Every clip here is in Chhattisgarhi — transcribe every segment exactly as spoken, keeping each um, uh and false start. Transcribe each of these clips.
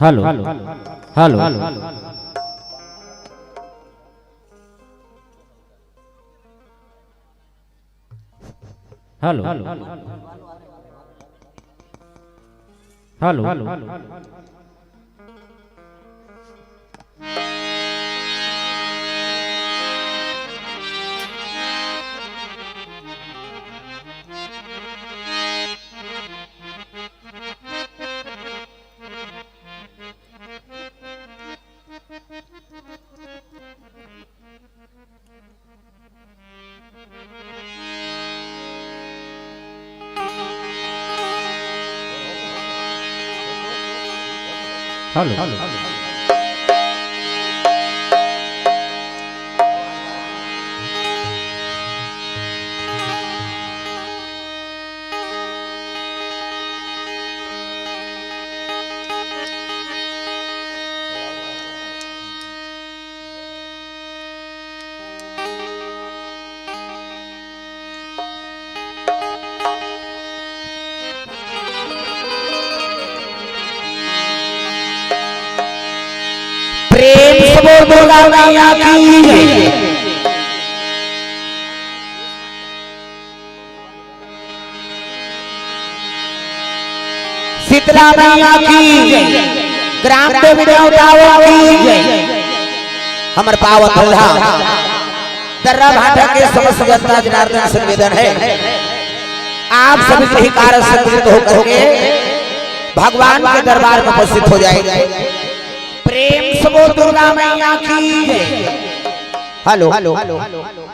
Hello, hello, hello, hello. Hello, hello. Durga मैया की जय। शीतला मैया की जय। ग्राम देवी देवताओं की जय। हमर पावन प्रधान दर्रा भाटा के समस्त जनता जनार्दन से निवेदन है, आप सभी सही कार्य संकलित होकर के भगवान के दरबार में उपस्थित हो जाए। प्रेम से बोल दुर्गा मैया की जय। Hello, hello, hello, hello, hello.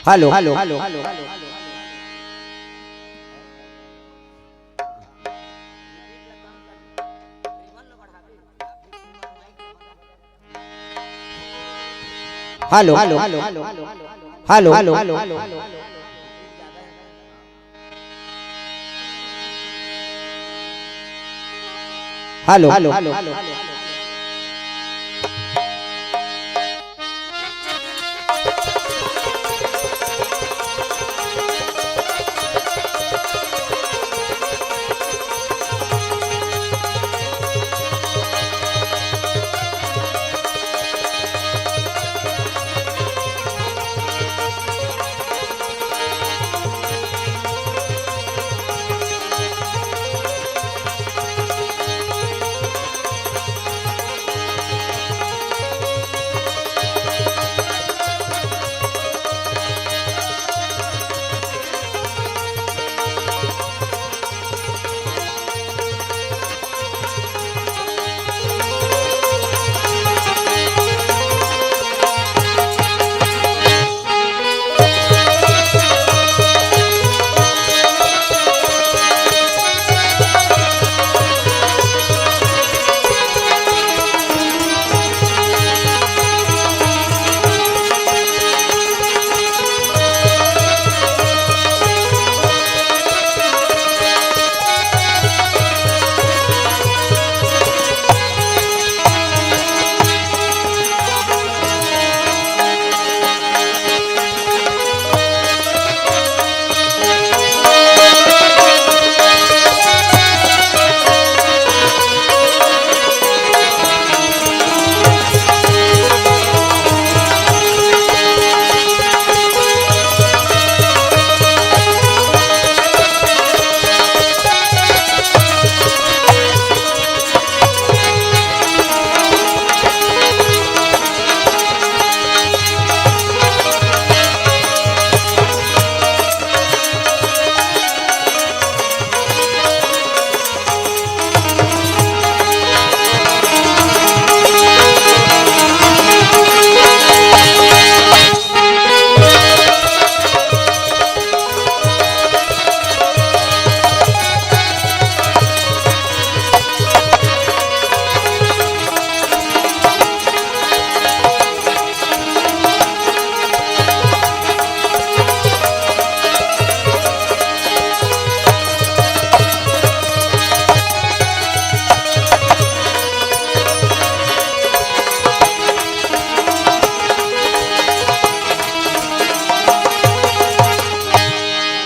Hello, hello, hello, hello, hello. Hello, hello, hello, hello, hello, hello, hello, hello, hello. Hello, hello, hello, hello.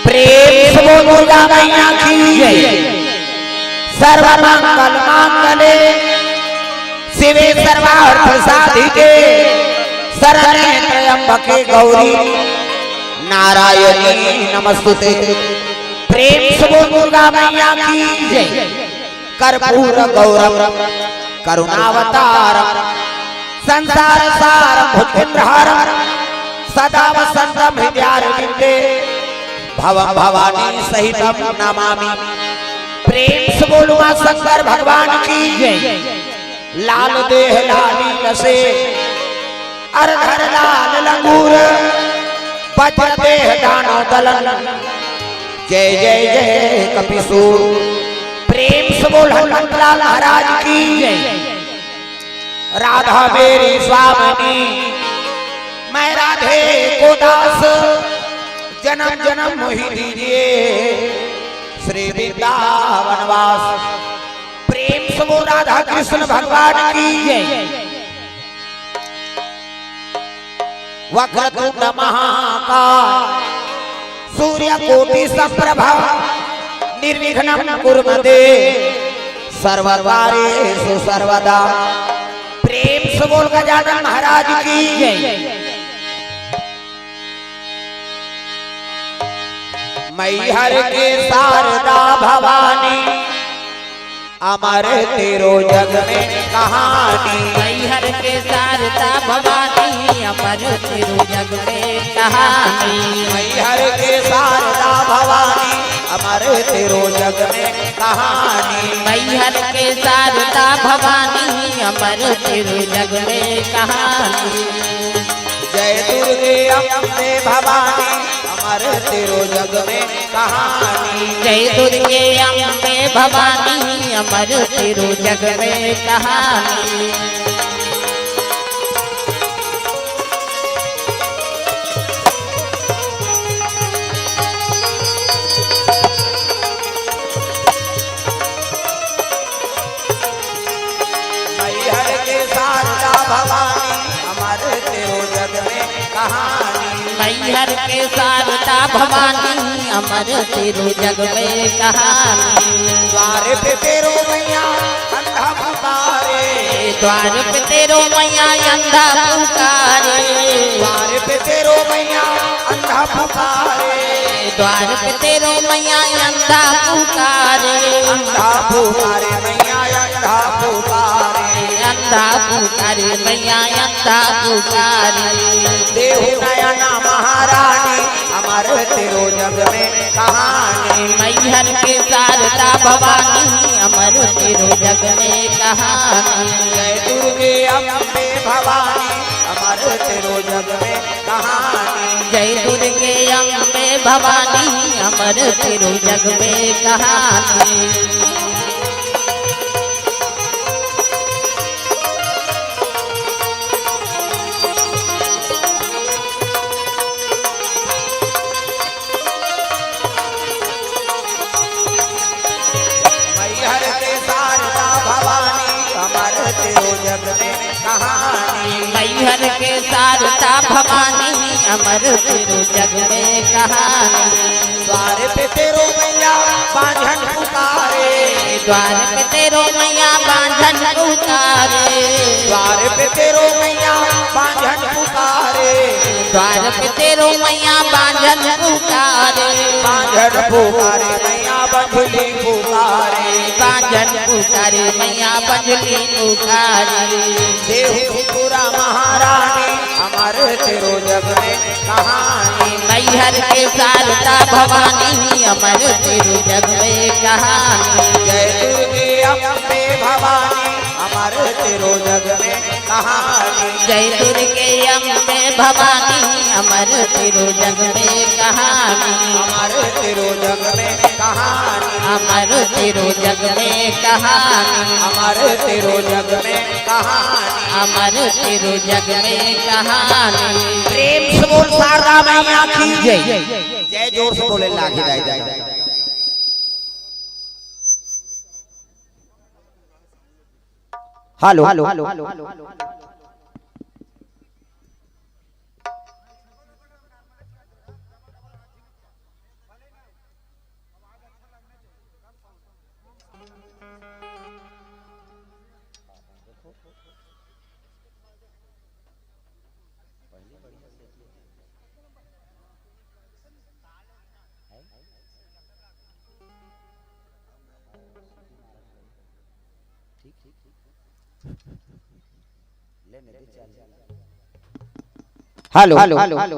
प्रेम से बोल दुर्गा मैया की जय। सर्व मंगल मांगल्ये शिवे सर्वार्थ साधिके शरण्ये त्र्यंबके गौरी नारायणी नमस्तुते। प्रेम से बोल दुर्गा मैया की जय। कर्पूर गौरम करुणावतारम संसार सारम भुजगेंद्रहारम सदा वसंतम हृदयारविंदे भवम भवानी सहितम नमामि। प्रेम से बोल उमा शंकर भगवान की जय। लाल देह लाली लसे अर धर लाल लंगूर वज्र देह दानव दलन जय जय जय कपिसूर। प्रेम से बोल हनुमंत लाल महाराज की जय। राधा मेरी स्वामिनी मैं राधे को दास जन्म जन्म मोहि दीजिए श्री वृंदावन वास। प्रेम से बोल राधा कृष्ण भगवान की जय। वक्रतुंड महाकाय सूर्य कोटि समप्रभा निर्विघ्नं कुरु मे देव सर्वकार्येषु सर्वदा। प्रेम से बोल गजानन महाराज की जय। मैहर के शारदा भवानी, अमर तेरो जग में कहानी। मैहर के शारदा भवानी, अमर तेरो जग में कहानी। मैहर के शारदा भवानी, अमर तेरो जग में कहानी। मैहर के शारदा भवानी, अमर तेरो जग में कहानी। जय दुर्गे अम्बे भवानी, अमर तेरो जग में कहानी। जय दुर्गे अम्बे भवानी, अमर तेरो जग में कहानी। मैहर के शारदा भवानी, अमर तेरो जग में कहानी। मैहर के शारदा भवानी, अमर तेरो जग में कहानी। द्वार पे तेरो मैया अंधा पुकारे। द्वार पे तेरो मैया अंधा पुकारे। द्वार पे तेरो मैया अंधा पुकारे। द्वार पे तेरो मैया अंधा पुकारे। अंधा पुकारे मैया अंधा पुकारे। अंधा पुकारे मैया अंधा पुकारे। देहु नयना महारानी, अमर तेरो जग में कहानी। मैहर के शारदा भवानी, अमर तेरो जग में कहानी। जय दुर्गे अम्बे भवानी, अमर तेरो जग में कहानी। जय दुर्गे अम्बे भवानी, अमर तेरो जग में कहानी। मैहर के शारदा भवानी, अमर तेरो जग में कहानी। मैहर के शारदा भवानी, अमर तेरो जग में कहानी। द्वार पे तेरो मैया बांझन पुकारे। द्वार पे तेरो मैया बांझन पुकारे। द्वार पे तेरो मैया बांझन पुकारे। द्वार पे तेरो मैया बांझन पुकारे। बांझन पुकारे मैया बंझली पुकारे। बांझन पुकारे मैया बंझली पुकारे। देहु त्रिपुरा महारानी, अमर तेरो जग में कहानी। मैहर के शारदा भवानी, अमर तेरो जग में कहानी। जय दुर्गे अम्बे भवानी, अमर तेरो जग में कहानी। जय दुर्गे अम्बे भवानी, अमर तेरो जग में कहानी। अमर तेरो जग में कहानी। अमर तेरो जग में कहानी। अमर तेरो जग में कहानी। अमर तेरो जग में कहानी। प्रेम से बोल शारदा मैया की जय। जय जोर से बोले लागी दाई दाई। Hello, hello, hello, hello. Hello, hello, hello, hello.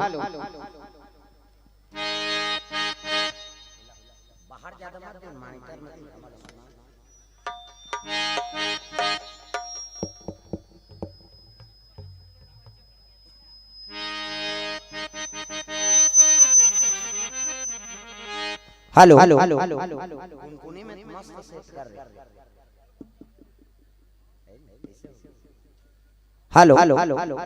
बाहर ज्यादा मत बोल, monitor में बोल, हमारे सुना। Hello, hello, hello, hello. गुनगुनी में मस्त set कर रहे। Hello, hello, hello, hello.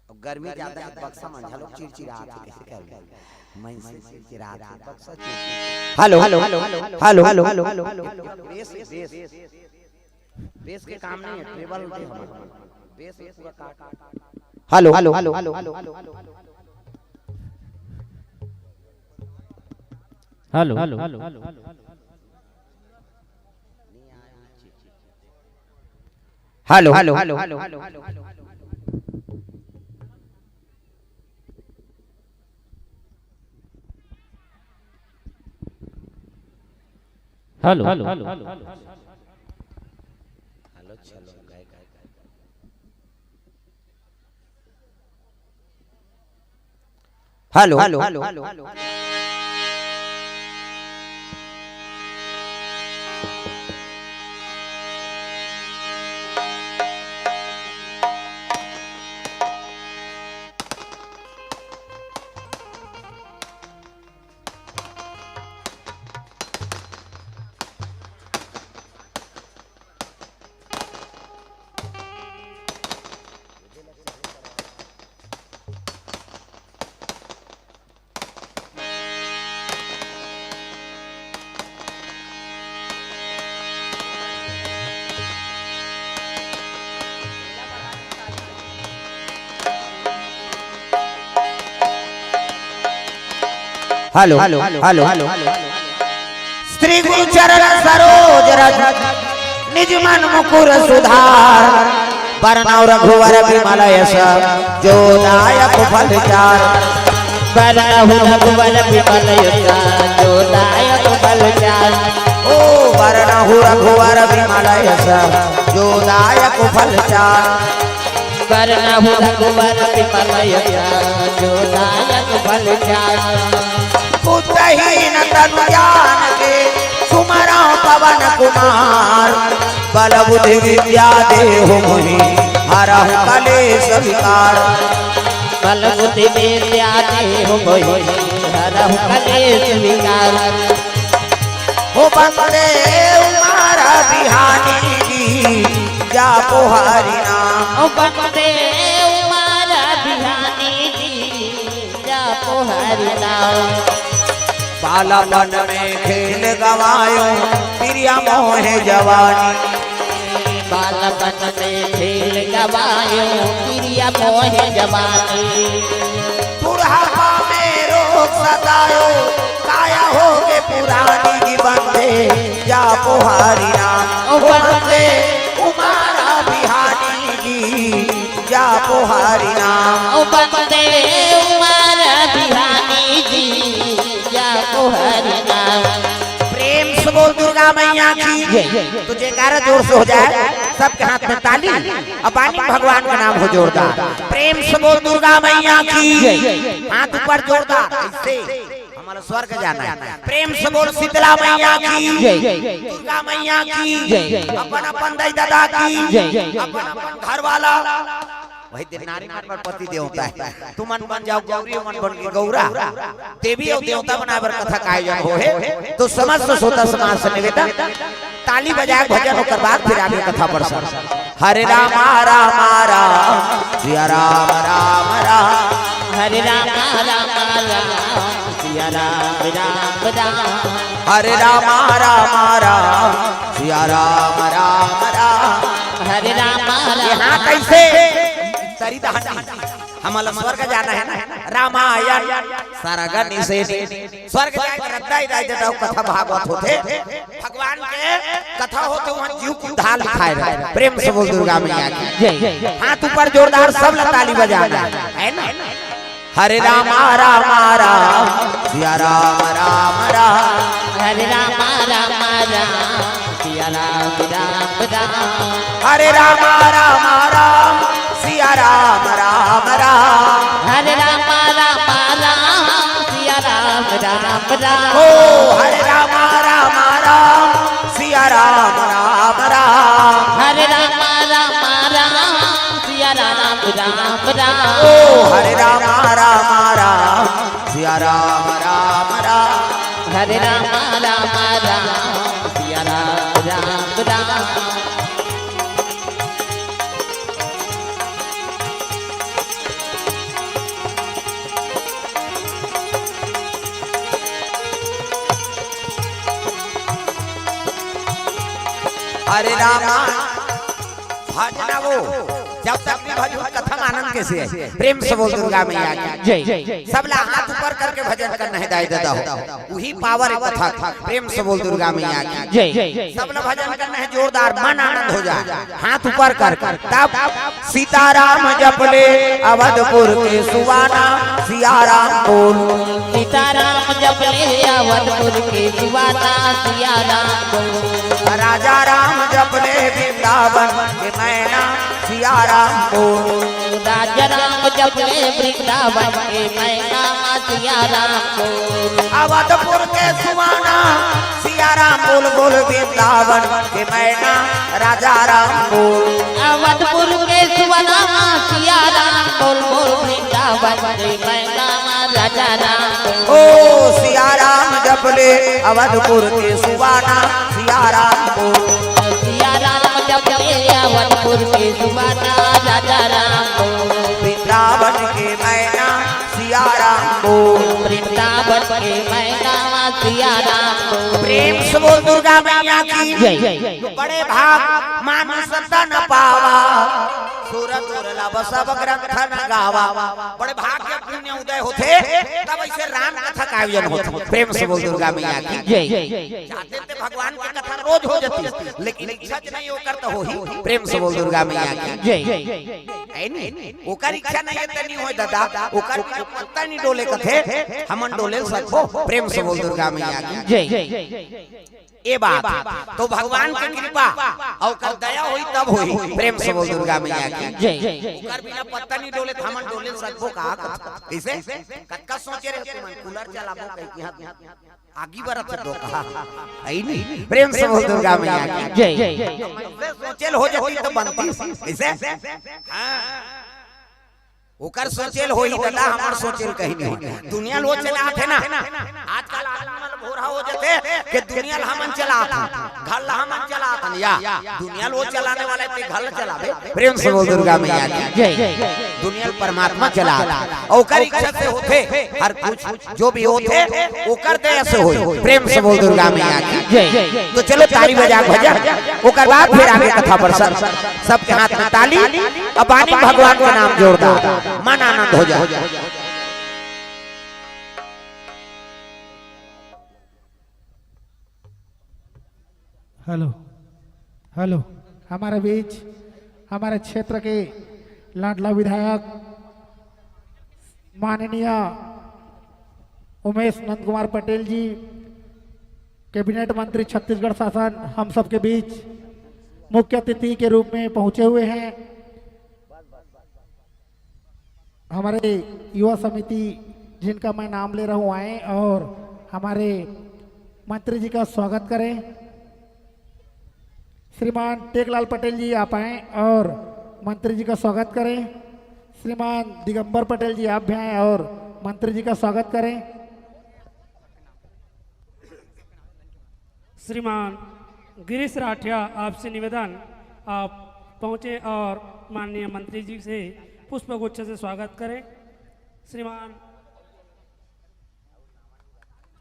अब गर्मी ज्यादा है, बक्सा मन घलो चिड़चिड़ात हे, कइसे करबे? मन से चिड़चिड़ात हे, बक्सा चिड़चिड़ा। Hello, hello, hello, hello. Bass, bass, bass के काम नहीं है, treble दे हमारे। Bass पूरा काट। Hello, hello, hello, hello. Hello, hello, hello, hello. Hello, hello, hello. Hello, hello. Hello, hello, hello. Shri गुरु चरण सरोज रज, निज मन मुकुर सुधार। बरनउँ रघुवर बिमल यस, जो दायक फल चार। बरनउँ रघुवर बिमल यस, जो दायक फल चार। ओ बरनउँ रघुवर बिमल यस, जो दायक फल चार। बरनउँ रघुवर बिमल यस, जो दायक फल चार। पुत्रहीन तनु जान के सुमरउँ पवन कुमार। बल बुद्धि विद्या देहु मोहि हरहु कलेस विकार। बल बुद्धि विद्या देहु मोहि हरहु कलेस विकार। हो बंदे उमा बिहानी जी, जापो हरि नाम। ओ बंदे उमा बिहानी जी, जापो हरि नाम। बालपन में खेल गवायो, प्रिय मोहे जवानी। बालपन में खेल गवायो, प्रिय मोहे जवानी। बुढ़ापा में रोग सतायो, काया होगे पुरानी जी। बंदे जापो हरि नाम। ओ बंदे उमा बिहानी जी, जापो हरि नाम। ओ बंदे उमा बिहानी जी, जापो हरि नाम। प्रेम से बोल दुर्गा मैया की जय। तो जयकारा जोर से हो जाए, सबके हाथ में ताली। अब बानी भगवान का नाम हो जोरदार। प्रेम से बोल दुर्गा मैया की जय। हाथ ऊपर जोरदार, ऐसे। हमला स्वर्ग जाना है। प्रेम से बोल शीतला मैया की जय। दुर्गा मैया की जय। अपन अपन दाई ददा की जय। अपन अपन घर वाला। वही दिन नारी मन बर पति देवता है। तुमन बन जाओ गौरी, मन बन के गौरा। देवी अउ देवता बनाए बर कथा का आयोजन होहे। तो समस्त श्रोता समाज से निवेदन, ताली बजाए भजन, ओकर बाद फिर आगे कथा प्रसंग। हरे रामा रामा राम, सिया राम राम राम। हरे रामा रामा राम, सिया राम राम राम। हरे रामा रामा राम, सिया राम राम राम। हरे रामा रामा। यहाँ कैसे? तरी दहनी। हमला स्वर्ग जाना है ना, रामायण सरग निसेनी। स्वर्ग जाए के रद्दा ही रह जाता, कथा भागवत होथे, भगवान के कथा होथे, वहाँ जीव के उद्धार लिखाए रहे। प्रेम से बोल दुर्गा मैया की जय। हाथ ऊपर जोरदार, सब ला ताली बजाना है, है ना? हरे रामा रामा राम, सिया राम राम राम। हरे रामा रामा राम, सिया राम राम राम। हरे रामा रामा राम, सिया राम राम राम। हरे रामा रामा राम, सिया राम राम राम। ओ हरे रामा रामा राम, सिया राम राम राम। हरे रामा रामा राम, सिया राम राम राम। ओ हरे रामा रामा राम, सिया राम राम राम। हरे रामा रामा राम, सिया राम राम राम। हरे रामा, भजना वो। जब तक भी भजहू कथा म आनंद कइसे हे? प्रेम से बोल दुर्गा मैया की। जय। सबला हाथ ऊपर करके भजन करना हे दाई ददा हो। उही पावर हे कथा। प्रेम से बोल दुर्गा मैया की। जय। सबला भजन करना हे जोरदार, मन आनंद हो जाए। हाथ ऊपर कर, तब सीताराम जप ले अवधपुर के सुबाना, सियाराम बोल। सीताराम जप ले अवधपुर के सुबाना, सियाराम बोल। राजा राम जप ले वृंदावन के मैना, सियाराम बोल। राजा राम जप ले वृंदावन के मैना, सियाराम बोल। अवधपुर के सुबाना, सियाराम बोल बोल वृंदावन के मैना, राजा राम बोल। अवधपुर के सुबाना, सियाराम बोल बोल वृंदावन के मैना, राजा राम बोल। ओ सियाराम जप ले अवधपुर के सुबाना, सियाराम बोल। सियाराम जप ले अवधपुर के सुबाना, राजा राम बोल। वृंदावन के मैना, सियाराम बोल। वृंदावन के मैना, सियाराम बोल। प्रेम से बोल दुर्गा मैया की। जय। बड़े भाग मानुष तन पावा, सुर दुर्लभ सब ग्रंथ न गावा। बड़े भाग के पुण्य उदय होथे, तब अइसे राम कथा का आयोजन होथे। प्रेम से बोल दुर्गा मैया की। जय। चाहते ते भगवान के कथा रोज हो जाती, लेकिन इच्छा च नहीं ओकर त होही। प्रेम से बोल दुर्गा मैया की। जय। हे नी? ओकर इच्छा नहीं हे त नहीं होय ददा, ओकर बिना पत्ता नहीं डोले कथे, हमन डोले सकबो। प्रेम से बोल दुर्गा मैया की। जय। ए बात तो भगवान के कृपा अउ ओकर दया होही तब होही। प्रेम से बोल दुर्गा मैया की। जय। ओकर बिना पत्ता नहीं डोले त हमन डोले सकबो का? कइसे? कतका सोचे रहे तुमन, कूलर चलाबो कहिके, आगी बरत हे दो कहा। हे नी? प्रेम से बोल दुर्गा मैया की। जय। सोचेल हो जाती त बनती। कइसे? हाँ। ओकर सोचेल होही ददा, हमर सोचेल कहीं नहीं होही। दुनिया ल ओ चलात हे ना। आजकल आदमी मन भोरहा हो जाथे के दुनिया ल हमन चलात हन, घर ल हमन चलात हन। या दुनिया ल ओ चलाने वाला हे ते घर ल चलाबे। प्रेम से बोल दुर्गा मैया की। जय। दुनिया ल परमात्मा चलात हे, ओकर इच्छा से होथे हर कुछ। जो भी होथे, ओकर दया से होही। प्रेम से बोल दुर्गा मैया की। जय। तो चलो ताली बजा के भजन, ओकर बाद फिर आगे कथा पर सब, सबके हाथ में ताली, अब बानी भगवान के नाम जोरदार, मन आनंद हो जाए। Hello, hello. हमारे बीच हमारे क्षेत्र के लाडला विधायक माननीय उमेश नंद कुमार पटेल जी, कैबिनेट मंत्री छत्तीसगढ़ शासन, हम सबके बीच मुख्य अतिथि के रूप में पहुंचे हुए हैं। हमारे युवा समिति जिनका मैं नाम ले रहा हूँ आए और हमारे मंत्री जी का स्वागत करें। श्रीमान टेकलाल पटेल जी आप आए और मंत्री जी का स्वागत करें। श्रीमान दिगंबर पटेल जी आप भी आए और मंत्री जी का स्वागत करें। श्रीमान गिरीश राठिया, आपसे निवेदन, आप पहुँचे और माननीय मंत्री जी से पुष्पगुच्छ से स्वागत करें। श्रीमान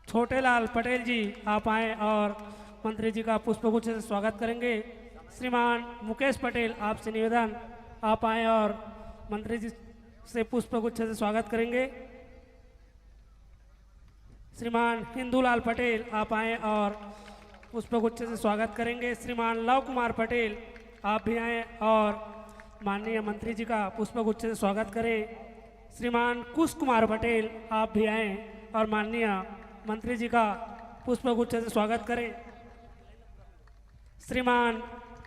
छोटेलाल पटेल जी, आप आए और मंत्री जी का पुष्पगुच्छ से स्वागत करेंगे। श्रीमान मुकेश पटेल, आपसे निवेदन, आप आए और मंत्री जी से पुष्पगुच्छ से स्वागत करेंगे। श्रीमान हिंदूलाल पटेल, आप आए और पुष्पगुच्छ से स्वागत करेंगे। श्रीमान लव कुमार पटेल, आप भी आए और माननीय मंत्री जी का पुष्पगुच्छ से स्वागत करें। श्रीमान कुश कुमार पटेल, आप भी आए और माननीय मंत्री जी का पुष्पगुच्छ से स्वागत करें। श्रीमान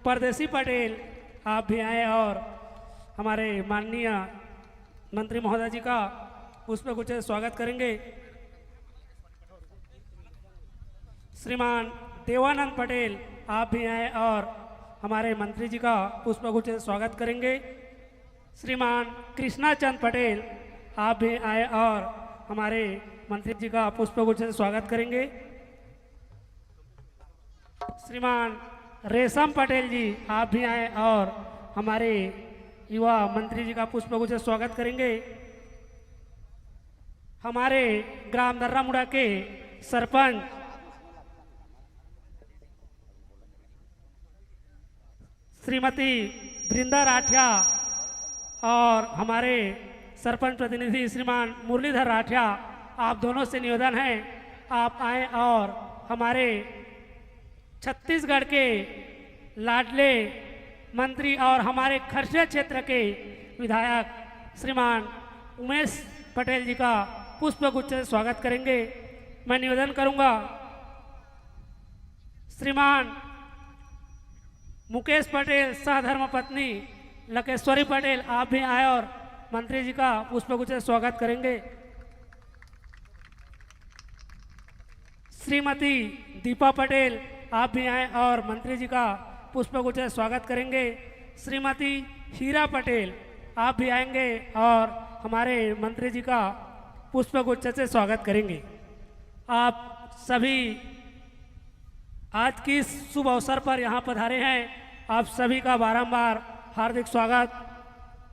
परदेसी पटेल, आप भी आए और हमारे माननीय मंत्री महोदय जी का पुष्पगुच्छ से स्वागत करेंगे। श्रीमान देवानंद पटेल, आप भी आए और हमारे मंत्री जी का पुष्पगुच्छ से स्वागत करेंगे। श्रीमान कृष्णा चंद पटेल, आप भी आए और हमारे मंत्री जी का पुष्पगुच्छ से स्वागत करेंगे। श्रीमान रेशम पटेल जी, आप भी आए और हमारे युवा मंत्री जी का पुष्पगुच्छ से स्वागत करेंगे। हमारे ग्राम दर्रामुड़ा के सरपंच श्रीमती वृंदा राठिया, और हमारे सरपंच प्रतिनिधि श्रीमान मुरलीधर राठिया, आप दोनों से निवेदन है, आप आए और हमारे छत्तीसगढ़ के लाडले मंत्री और हमारे खरसिया क्षेत्र के विधायक श्रीमान उमेश पटेल जी का पुष्प गुच्छ से स्वागत करेंगे। मैं निवेदन करूंगा, श्रीमान मुकेश पटेल, सह धर्म पत्नी लकेश्वरी पटेल, आप भी आए और मंत्री जी का पुष्प गुच्छ से स्वागत करेंगे। श्रीमती दीपा पटेल, आप भी आए और मंत्री जी का पुष्प गुच्छ से स्वागत करेंगे। श्रीमती हीरा पटेल, आप भी आएंगे और हमारे मंत्री जी का पुष्प गुच्छ से स्वागत करेंगे। आप सभी आज के इस शुभ अवसर पर यहाँ पधारे हैं, आप सभी का बारंबार हार्दिक स्वागत।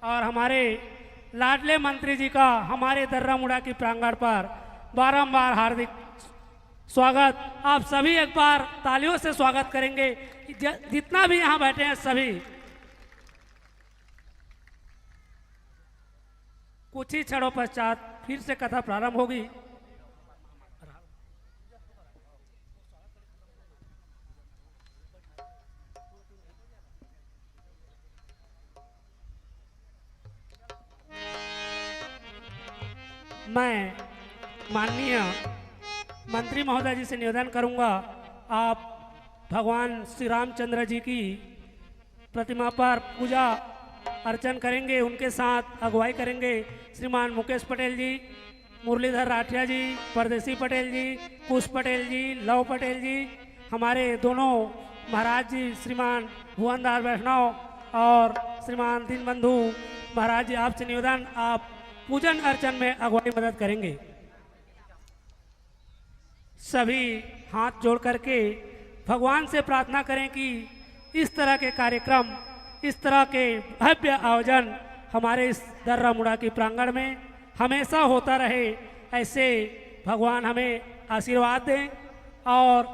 और हमारे लाडले मंत्री जी का हमारे दर्रा मुड़ा की प्रांगण पर बारंबार हार्दिक स्वागत। आप सभी एक बार तालियों से स्वागत करेंगे। ज-, जितना भी यहाँ बैठे हैं सभी। कुछ ही क्षणों पश्चात फिर से कथा प्रारंभ होगी। मैं माननीय मंत्री महोदय जी से निवेदन करूंगा, आप भगवान श्री रामचंद्र जी की प्रतिमा पर पूजा अर्चन करेंगे, उनके साथ अगुवाई करेंगे श्रीमान मुकेश पटेल जी, मुरलीधर राठिया जी, परदेसी पटेल जी, कुश पटेल जी, लव पटेल जी, हमारे दोनों महाराज जी श्रीमान भुवनदास वैष्णव और श्रीमान दीनबंधु महाराज जी, आपसे निवेदन, आप पूजन अर्चन में अगुवाई मदद करेंगे। सभी हाथ जोड़ करके भगवान से प्रार्थना करें कि इस तरह के कार्यक्रम, इस तरह के भव्य आयोजन हमारे इस दर्रा मुड़ा के प्रांगण में हमेशा होता रहे। ऐसे भगवान हमें आशीर्वाद दें और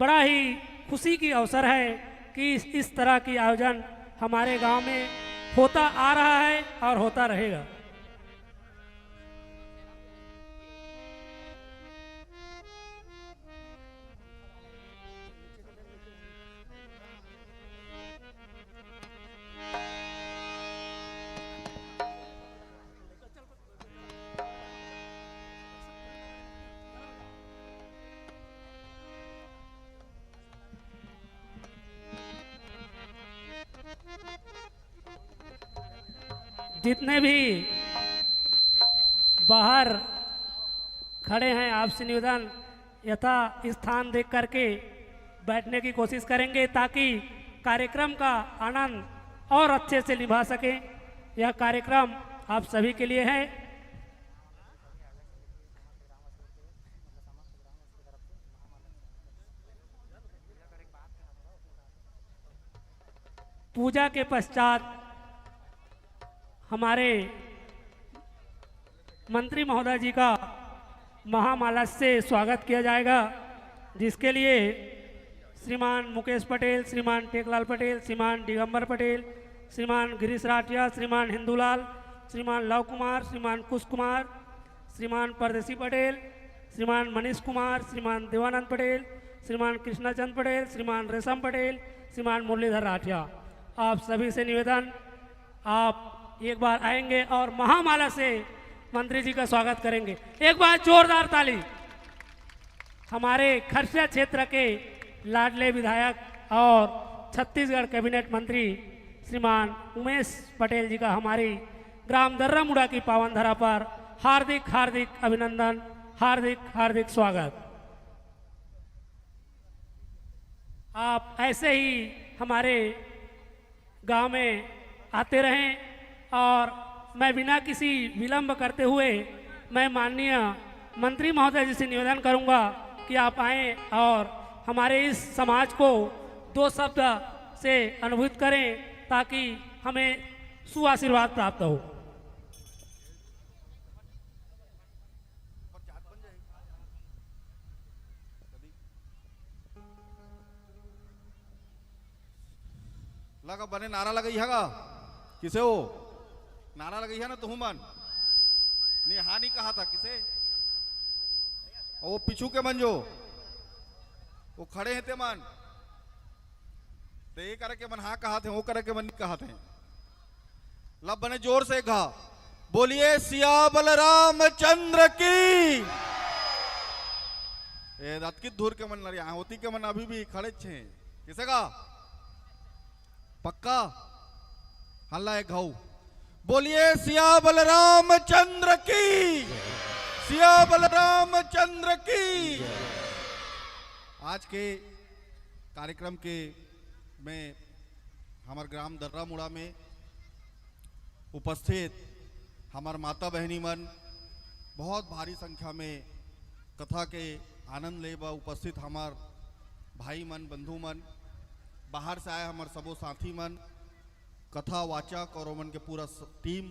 बड़ा ही खुशी की अवसर है कि इस, इस तरह की आयोजन हमारे गांव में होता आ रहा है और होता रहेगा। जितने भी बाहर खड़े हैं, आपसे निवेदन, यथा स्थान देख करके बैठने की कोशिश करेंगे, ताकि कार्यक्रम का आनंद और अच्छे से निभा सकें। यह कार्यक्रम आप सभी के लिए है। पूजा के पश्चात हमारे मंत्री महोदय जी का महामाला से स्वागत किया जाएगा, जिसके लिए श्रीमान मुकेश पटेल, श्रीमान टेकलाल पटेल, श्रीमान दिगंबर पटेल, श्रीमान गिरीश राठिया, श्रीमान हिंदूलाल, श्रीमान लव कुमार, श्रीमान कुश कुमार, श्रीमान परदेसी पटेल, श्रीमान मनीष कुमार, श्रीमान देवानंद पटेल, श्रीमान कृष्णाचंद पटेल, श्रीमान रेशम पटेल, श्रीमान मुरलीधर राठिया, आप सभी से निवेदन, आप एक बार आएंगे और महामाला से मंत्री जी का स्वागत करेंगे। एक बार जोरदार ताली। हमारे खरसिया क्षेत्र के लाडले विधायक और छत्तीसगढ़ कैबिनेट मंत्री श्रीमान उमेश पटेल जी का हमारी ग्राम दर्रामुड़ा की पावन धरा पर हार्दिक, हार्दिक अभिनंदन, हार्दिक, हार्दिक स्वागत। आप ऐसे ही हमारे गांव में आते रहें और मैं बिना किसी विलंब करते हुए मैं माननीय मंत्री महोदय जी से निवेदन करूंगा कि आप आएं और हमारे इस समाज को दो शब्द से अनुभूत करें, ताकि हमें सुआशीर्वाद प्राप्त हो। लगा बने नारा लगाई हगा किसे हो? नारा लगइहा ना तुहू मन। नहीं, हाँ नहीं कहा था किसे? और वो पीछू के मन जो, वो खड़े हैं ते मन। ते ये करे के मन हाँ कहा थे, वो करे के मन नहीं कहा थे। लब बने जोर से कहा, बोलिए सिया बलराम चंद्र की। ए, अतकी दूर के मन नरिया, होती के मन अभी भी खड़े छे। किसे का? पक्का? हल्ला एक घाऊ। बोलिए सिया बलराम चंद्र की, सिया बलराम चंद्र की। आज के कार्यक्रम के में हमर ग्राम दर्रामुड़ा में उपस्थित हमर माता बहनी मन, बहुत भारी संख्या में कथा के आनंद ले बर उपस्थित हमर भाई मन, बंधु मन, बाहर से आए हमर सबो साथी मन, कथा वाचक और ओमन के पूरा स-, टीम,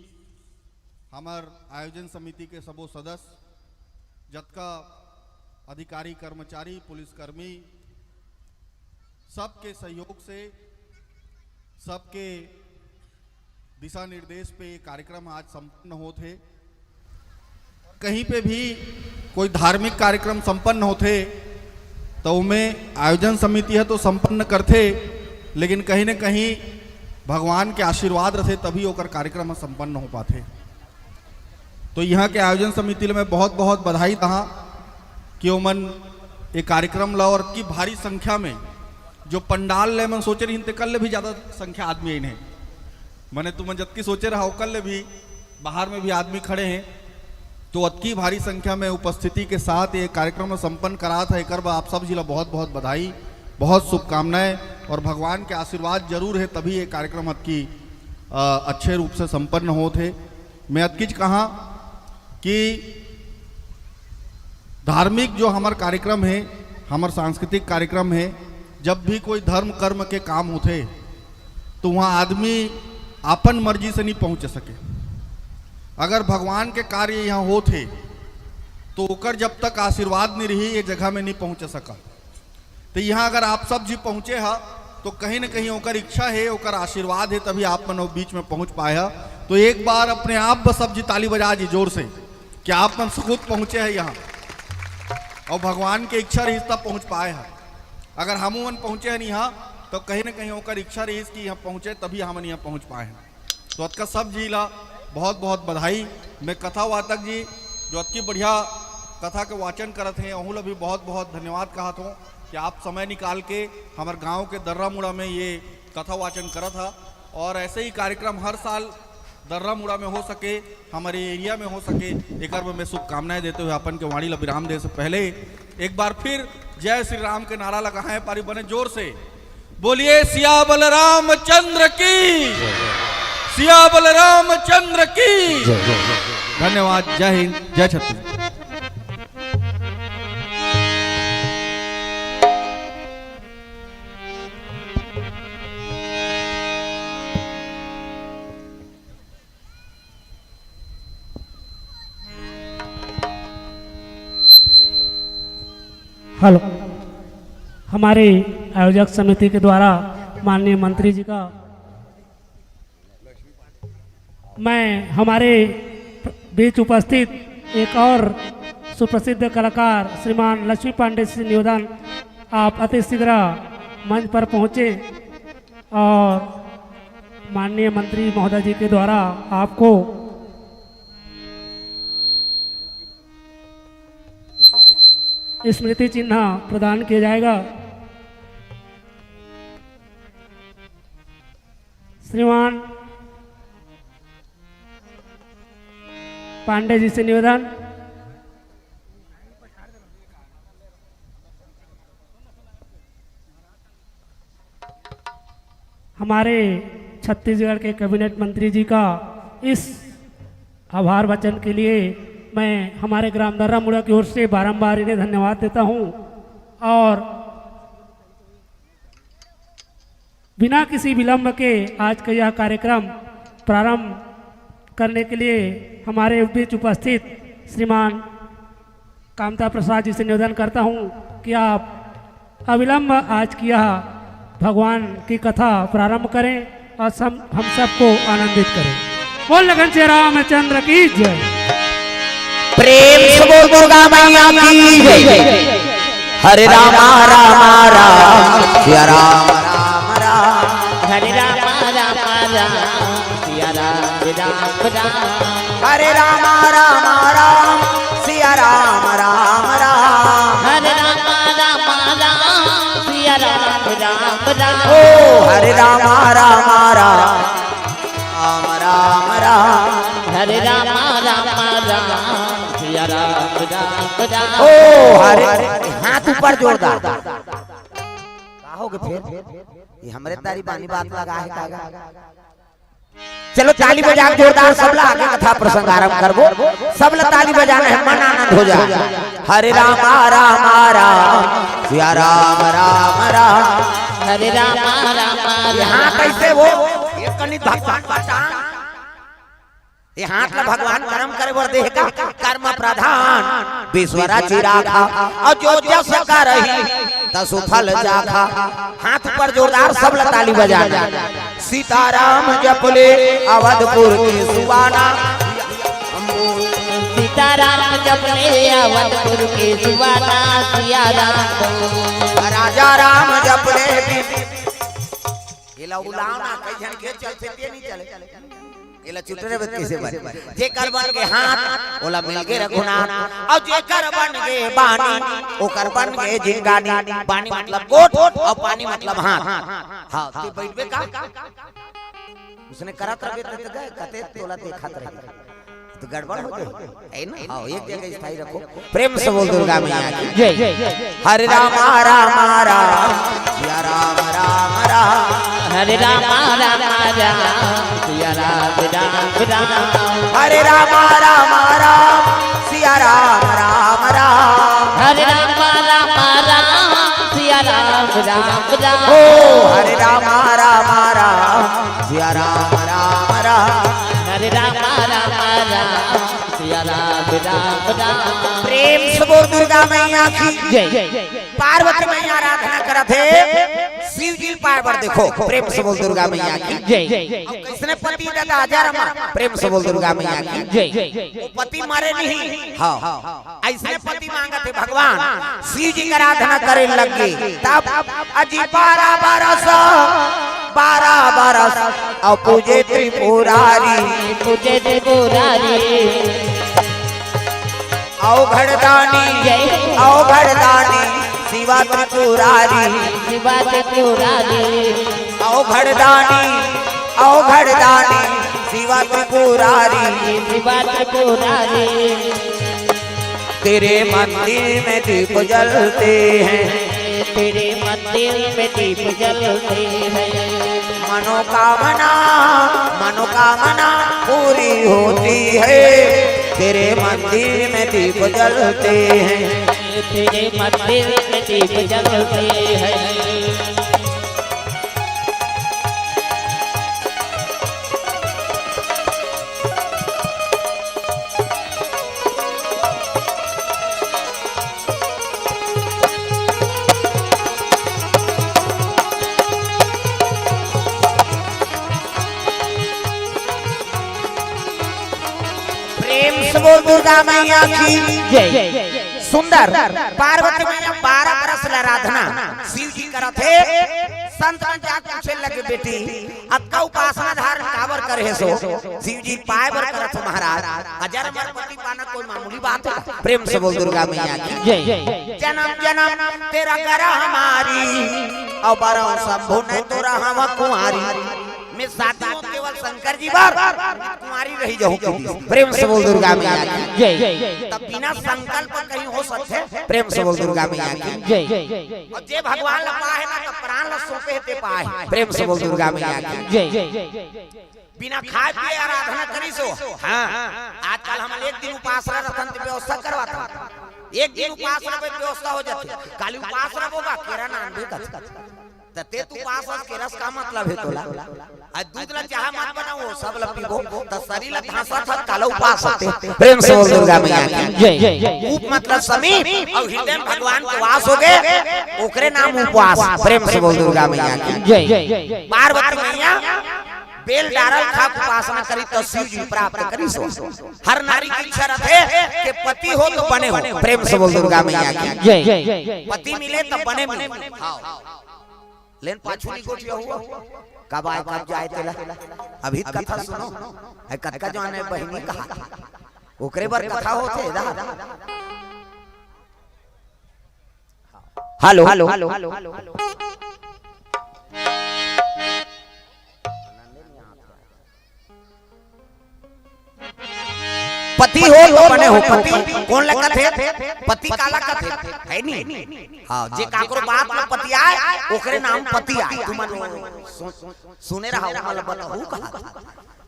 हमर आयोजन समिति के सबो सदस्य, जतका अधिकारी, कर्मचारी, पुलिसकर्मी, सबके सहयोग से, सबके दिशा निर्देश पे ये कार्यक्रम आज संपन्न होत हे। कहीं पे भी कोई धार्मिक कार्यक्रम संपन्न होथे, तो ओमे आयोजन समिति ह तो संपन्न करथे, लेकिन कहीं न कहीं भगवान के आशीर्वाद रथे, तभी ओकर कार्यक्रम ह संपन्न हो पाथे। तो यहाँ के आयोजन समिति ल मैं बहुत-बहुत बधाई दहा कि ओमन ये कार्यक्रम ला, और इतकी भारी संख्या में जो पंडाल ले मन सोचे रहिन, तेकर ले भी ज्यादा संख्या आदमी आइन हे। मने तुमन जतकी सोचे रहा, ओकर ले भी बाहर में भी आदमी खड़े हैं। तो अतकी भारी संख्या में उपस्थिति के साथ ये कार्यक्रम संपन्न करात हे, एकर बर आप सब जी ला बहुत-बहुत बधाई, बहुत शुभकामनाएं, और भगवान के आशीर्वाद जरूर हे, तभी ये कार्यक्रम अतकी, अ, अच्छे रूप से संपन्न होत हे। मैं अतकीच कहा कि धार्मिक जो हमर कार्यक्रम हे, हमर सांस्कृतिक कार्यक्रम हे, जब भी कोई धर्म कर्म के काम होथे, तो वहाँ आदमी अपन मर्जी से नहीं पहुँच सके। अगर भगवान के कार्य यहाँ होत हे, तो ओकर जब तक आशीर्वाद नहीं रही, ये जगह में नहीं पहुँच सका। तो यहाँ अगर आप सब जी पहुँचे हा, तो कहीं न कहीं ओकर इच्छा हे, ओकर आशीर्वाद हे, तभी आप मन ओ बीच में पहुँच पाए हा। तो एक बार अपने आप बस सब जी ताली बजा जी जोर से, कि आप मन खुद पहुँचे है यहाँ, और भगवान के इच्छा रही तब पहुँच पाए हा। अगर हमू मन पहुँचे हन यहाँ, तो कहीं न कहीं ओकर इच्छा रही कि यहाँ पहुँचे, तभी हमन यहाँ पहुँच पाए हन। तो अतका सब जी ला बहुत बहुत बधाई। मैं कथा वाचक जी, जो अतकी बढ़िया कथा के वाचन करत हैं, ओहू ला भी बहुत बहुत धन्यवाद कहत हूँ कि आप समय निकाल के हमर गांव के दर्रामुड़ा में ये कथा वाचन करत हा। और ऐसे ही कार्यक्रम हर साल दर्रामुड़ा में हो सके, हमारे एरिया में हो सके, एकर बर मैं शुभकामनाएं देते हुए अपन के वाणी ला विराम दे से पहले एक बार फिर जय श्री राम के नारा लगाए पारी बने जोर से। बोलिए सिया बलराम चंद्र की, सिया बलराम चंद्र की। धन्यवाद। जय हिंद, जय छत्तीसगढ़। हेलो, हमारे आयोजक समिति के द्वारा माननीय मंत्री जी का, मैं हमारे बीच उपस्थित एक और सुप्रसिद्ध कलाकार श्रीमान लक्ष्मी पांडे से निवेदन, आप अति शीघ्र मंच पर पहुंचे और माननीय मंत्री महोदय जी के द्वारा आपको स्मृति चिन्ह प्रदान किया जाएगा। श्रीमान पांडे जी से निवेदन, हमारे छत्तीसगढ़ के कैबिनेट मंत्री जी का इस आभार वचन के लिए मैं हमारे ग्राम दर्रामुड़ा की ओर से बारंबार इन्हें धन्यवाद देता हूं। और बिना किसी विलंब के आज का यह कार्यक्रम प्रारंभ करने के लिए हमारे बीच उपस्थित श्रीमान कामता प्रसाद जी से निवेदन करता हूं कि आप अविलंब आज की यह भगवान की कथा प्रारंभ करें और सम-, हम सबको आनंदित करें। बोल लगन से रामचंद्र की जय। प्रेम से बोल दुर्गा मैया की जय। हरे रामा रामा राम, सिया राम राम राम। हरे रामा रामा राम, सिया राम राम राम। हरे रामा रामा राम, सिया राम राम राम। हरे रामा रामा राम, सिया राम राम राम। ओ हरे रामा रामा राम, राम राम राम। हरे रामा रामा राम, सिया राम राम राम। ओ हरे, हाथ ऊपर जोरदार। का हो गे फेर? ये हमरे तारी बानी बात लगा हे का गा? चलो ताली बजा के जोरदार, सबला आगे कथा प्रसंग आरंभ करबो। सबला ताली बजाना हे, मन आनंद हो जा। हरे रामा रामा राम, सिया राम राम राम। हरे रामा रामा राम। यहाँ कैसे वो? ये कनी भगवान बचा। ये हाथ ला भगवान कर्म करे बर दे हे का, कर्म प्रधान विश्व रचि राखा, अउ जो जस करही तसु फल चाखा। हाथ ऊपर जोरदार, सबला ताली बजाना। सीताराम जप ले अवधपुर के सुबाना। सीताराम जप ले अवधपुर के सुबाना, सिया राम। राजा राम जप ले। एला उलावना, कई झन के चलथे ते नहीं चले। एला चुटरे बत कैसे बन? जेकर बन गे हाथ, ओला मिल गे रघुनाथ। अउ जेकर बन गे बानी, ओकर बन गे जिंगानी। बानी मतलब गोठ, अउ पानी मतलब हाथ। हाँ, ते बैठबे का? उसने करत रहे त गए, कते तोला देखत रहे। तो गड़बड़ हो गई, है ना? हाँ, एक जगह स्थायी रखो। प्रेम से बोल दुर्गा मैया की जय। हरे रामा रामा राम, सिया राम राम राम। हरे रामा रामा राम, सिया राम राम राम। हरे रामा रामा राम, सिया राम राम राम। हरे रामा रामा राम, सिया राम राम राम। ओ हरे रामा रामा राम, सिया राम राम राम। हरे रामा रामा राम, सिया राम राम राम। प्रेम से बोल दुर्गा मैया की जय। पार्वती मैया आराधना करत हे, शिव जी पाए बर देखो। प्रेम से बोल दुर्गा मैया की जय। अउ कइसने पति दादा, हजार मा। प्रेम से बोल दुर्गा मैया की जय। वो पति मरे नहीं। हाँ, हाँ। अइसने पति मांगत हे भगवान, शिव जी के आराधना करे लग गे। तब अजी बारह बरस, बारह बरस, अउ पूजे त्रिपुरारी। पूजे त्रिपुरारी। अउ घरदानी, जय। अउ घरदानी, शिवा त्रिपुरारी। शिवा त्रिपुरारी। अउ घरदानी, अउ घरदानी, शिवा त्रिपुरारी। शिवा त्रिपुरारी। तेरे मंदिर में दीप जलते हैं। तेरे मंदिर में दीप जलते हैं। मनोकामना, मनोकामना पूरी होती है। तेरे मंदिर में दीप जलते हैं। तेरे मंदिर में दीप जलते हैं। प्रेम से बोल दुर्गा मैया की जय। सुंदर। पार्वती मैया बारह बरस ले आराधना शिव जी करत हे। संत मन जाके पूछे लगे, बेटी, अतका उपासना धारण काबर करे हे सो? शिव जी पाए बर करत हो महाराज। हजार मा पति पाना कोई मामूली बात हे? प्रेम से बोल दुर्गा मैया की जय। जन्म जन्म तेरा गरह मारी, अउ बरहूं शंभू नहीं तो रहूं कुंवारी। मैं शादी हों केवल शंकर जी बर, कुंवारी रही जाहूं कहिस। प्रेम से बोल दुर्गा मैया की जय। तब बिना संकल्प कहीं हो सकथे? प्रेम से बोल दुर्गा मैया की जय। अउ जे भगवान ला पाए ना, त प्राण ला सौंपे हे ते पाए। प्रेम से बोल दुर्गा मैया की जय। बिना खाए पिए आराधना करिस हो। हाँ, आजकल हमन एक दिन उपास रथन त व्यवस्था करवाथन। एक दिन उपास रहे व्यवस्था हो जाथे। काली उपास रहोगा, केरा नानबे कथे। त ते तू उपास हस, केरा से का मतलब हे तोला? आज दूध ला चाहा मत बनाओ, सब ला पीबो, त शरीर ला धांसा था, काला उपास होथे। प्रेम से बोल दुर्गा मैया की जय। उप मतलब समीप, अउ हृदय में भगवान के वास हो गे, ओकरे नाम उपवास। प्रेम से बोल दुर्गा मैया की जय। पार्वती मैया तेल डारल खाके उपासना करी त शिव जी प्राप्त करी सो। हर नारी के इच्छा रथे कि पति हो त बने हो। प्रेम से बोल दुर्गा मैया की। जय। पति मिले त बने मिले। हाँ। लेन पाछू नहीं गोठिया हुआ। कब आए, कब जाए तेला। अभी कथा सुनो। है कतका जाने बहिनी कहा। ओकरे बर कथा होथे दा। Hello, hello. पति हो त बने हो, पति कोन ला कथे? पति काला कथे? है नी? हाँ, जे काकरो बात ला पतियाय, ओकरे नाम पति आय। तुमन सु-, सुने रहा, ओमन ला बताहूँ कहा।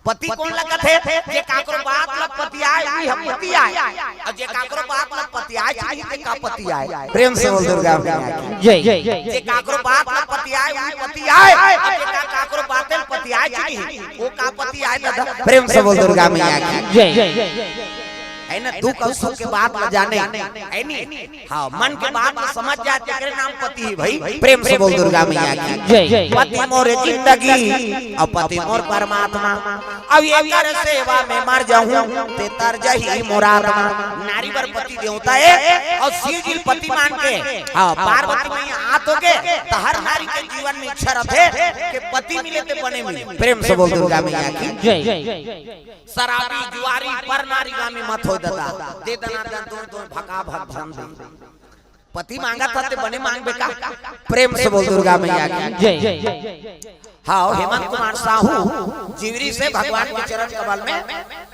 पति कोन ला कथे? जे काकरो बात ला पतियाय, उही ह पति आय। अउ जे काकरो बात ला पतियाय, उही ते का पति आय। प्रेम से बोल दुर्गा मैया की। जय। जे काकरो बात ला पतियाय, उही पति आय। अउ जे का-, काकरो बात ला पतियाय, उही वो का पति आय दादा। प्रेम से बोल दुर्गा मैया की। जय। है ना, दुख अउ सुख के बात ला जाने, है नी? हाँ, मन के बात ला समझ जाए, तेकरे नाम पति ही भाई। प्रेम से बोल दुर्गा मैया की। जय। पति मोर जिंदगी, अउ पति मोर परमात्मा, अउ एकर सेवा में मर जाहूँ, ते तर जाही मोर आत्मा। नारी बर पति देवता ए, अउ शिव जी पति मान के, हाँ, पार्वती मैया आत होगे, त हर नारी के जीवन में इच्छा रथे कि पति मिले ते बने मिले। प्रेम से बोल दुर्गा मैया की। जय। शराबी, जुआरी, पर नारी गामी मत हो ददा। दे दना दन दोन दोन भका भक धन दे। पति मांगत ह ते बने मांगबे का। प्रेम से बोल दुर्गा मैया की। जय। हाँ, हेमंत कुमार साहू जिवरी से भगवान के चरण कमल में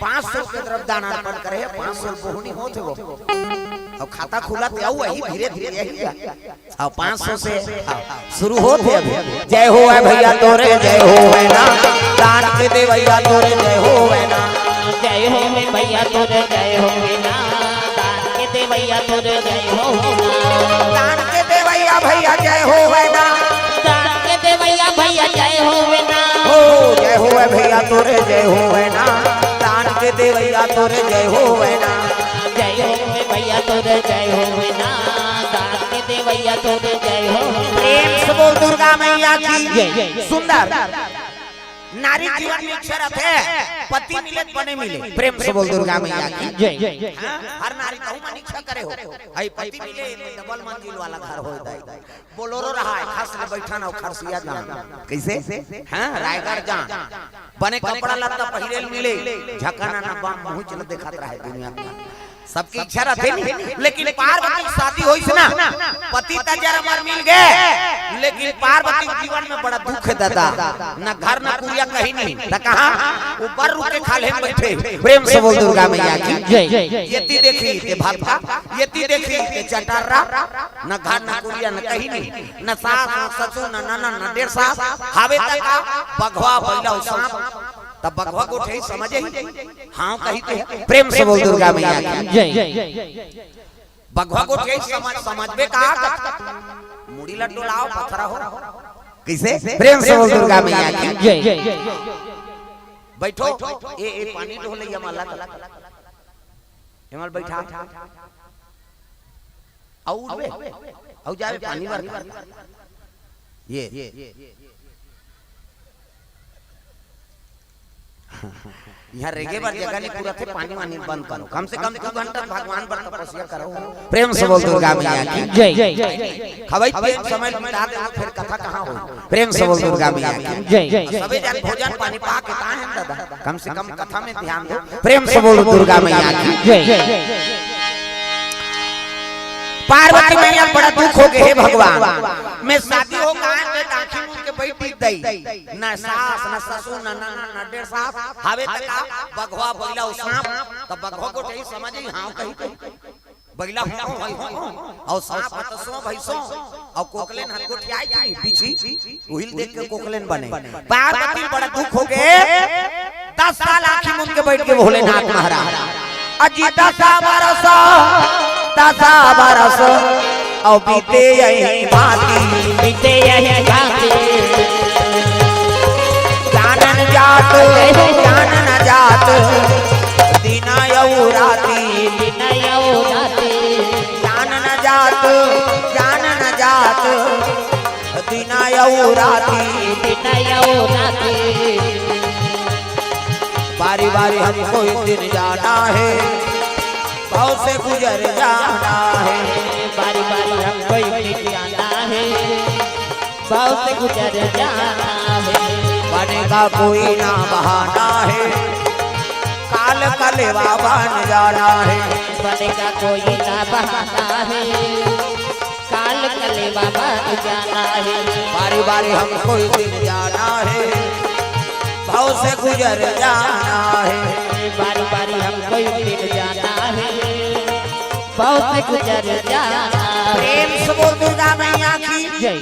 पाँच सौ के द्रव्य दान अर्पण करे हे। पाँच सौ बोहनी होत हे वो। अउ खाता खुलत हे, अउ वही धीरे धीरे यही जा। अउ पाँच सौ से, हाँ, शुरू होत हे अभी। जय होवय भैया तोरे, जय होवय ना, दान के देवैया तोरे, जय होवय ना। जय होवय भैया तोरे, जय होवय ना, दान के देवैया तोरे, जय होवय ना। दान के देवैया भैया, जय होवय ना। दान के देवैया भैया, जय होवय ना। हो, जय होवय भैया तोरे, जय होवय ना, दान के देवैया तोरे, जय होवय ना। जय होवय भैया तोरे, जय होवय ना, दान के देवैया तोरे, जय होवय ना। प्रेम से बोल दुर्गा मैया की। जय। सुंदर। नारी जीवन में इच्छा रथे, पति मिले त बने मिले। प्रेम से बोल दुर्गा मैया की। जय। हाँ, हर नारी कहूँ मन इच्छा करे हो, हई पति मिले, डबल मंजिल वाला घर हो जाए। बोलोरो रहा है, खस ले बैठन अउ खरसिया जान। कइसे? हाँ, रायगढ़ जान। बने कपड़ा लत्ता पहिरे ल मिले, झकाना ना बम मुँह चल देखत रहे दुनिया में। सबके इच्छा रथे नी, लेकिन पार्वती के शादी होइस ना, पति त जर अमर मिल गे, लेकिन पार्वती के जीवन में बड़ा दुख हे दादा, न घर न कुरिया कहीं नहीं, त कहाँ? ऊपर रुके खाल्हे में बैठे। प्रेम से बोल दुर्गा मैया की। जय। येती देखी ते भक्ता, येती देखी ते चटर्रा, न घर न कुरिया न कहीं नहीं, न सास न ससुर न ननद न डेढ़ सास, हावे त का बघवा बइला अउ सांप, त बघवा गोठियाही समझही। हाँ कही ते। प्रेम से बोल दुर्गा मैया की। जय। बघवा गोठियाही समझ, समझबे का? मुड़ी ल डोलाव, पथरा हो। कइसे? प्रेम से बोल दुर्गा मैया की। जय। बैठो। ए, ए, पानी डोलैया माला। एमल बैठा। अउ उठबे, अउ जाबे पानी बर। ये। इहाँ रेंगे बर जगह नहीं पूरा थे, पानी वानी बंद करो। कम से कम दू घंटा भगवान बर तपस्या करो। प्रेम से बोल दुर्गा मैया की। जय। खवई पिए समय बिता दे, फिर कथा कहाँ हो? प्रेम से बोल दुर्गा मैया की। जय। सबे जन भोजन पानी पा के ताहे दादा, कम से कम कथा में ध्यान दो। प्रेम से बोल दुर्गा मैया की। जय। पार्वती मैया बड़ा दुख हो गे, हे भगवान, मैं शादी हो गे, मैं आँखी मूंद के बैठ दई, न सास, न ससुर, न ननद, न डेढ़ सास, हावे त का बघवा बइला अउ सांप, त बघवा गोठियाही समझही, हाँ कही कही। बइला हो, हो, हो, हो। अउ सांप ह त सो भई सो। अउ कोकलेन ह गोठियाय थी, बिछी। उही ल देख के कोकलेन बने। पार्वती बड़ा दुख हो गे। दस साल आँखी मूंद के बैठ गे भोलेनाथ महाराज। अजी दसा बरस, दसा बरस, अउ बीते यही भांति। बीते यही भांति। जानन जात, जानन जात, दिन अउ राति। दिन अउ राति। जानन जात, जानन जात, दिन अउ राति। दिन अउ राति। बारी बारी हमको एक दिन जाना है, भव से गुजर जाना है। बारी बारी हमको एक दिन जाना है, भव से गुजर जाना है। बनेगा कोई ना बहाना है, काल कलेवा बन जाना है। बनेगा कोई ना बहाना है, काल कलेवा बन जाना है। बारी बारी हमको एक दिन जाना है, भव से गुजर जाना है। बारी बारी हमको एक दिन जाना है, भव से गुजर जाना है। प्रेम से बोल दुर्गा मैया की। जय।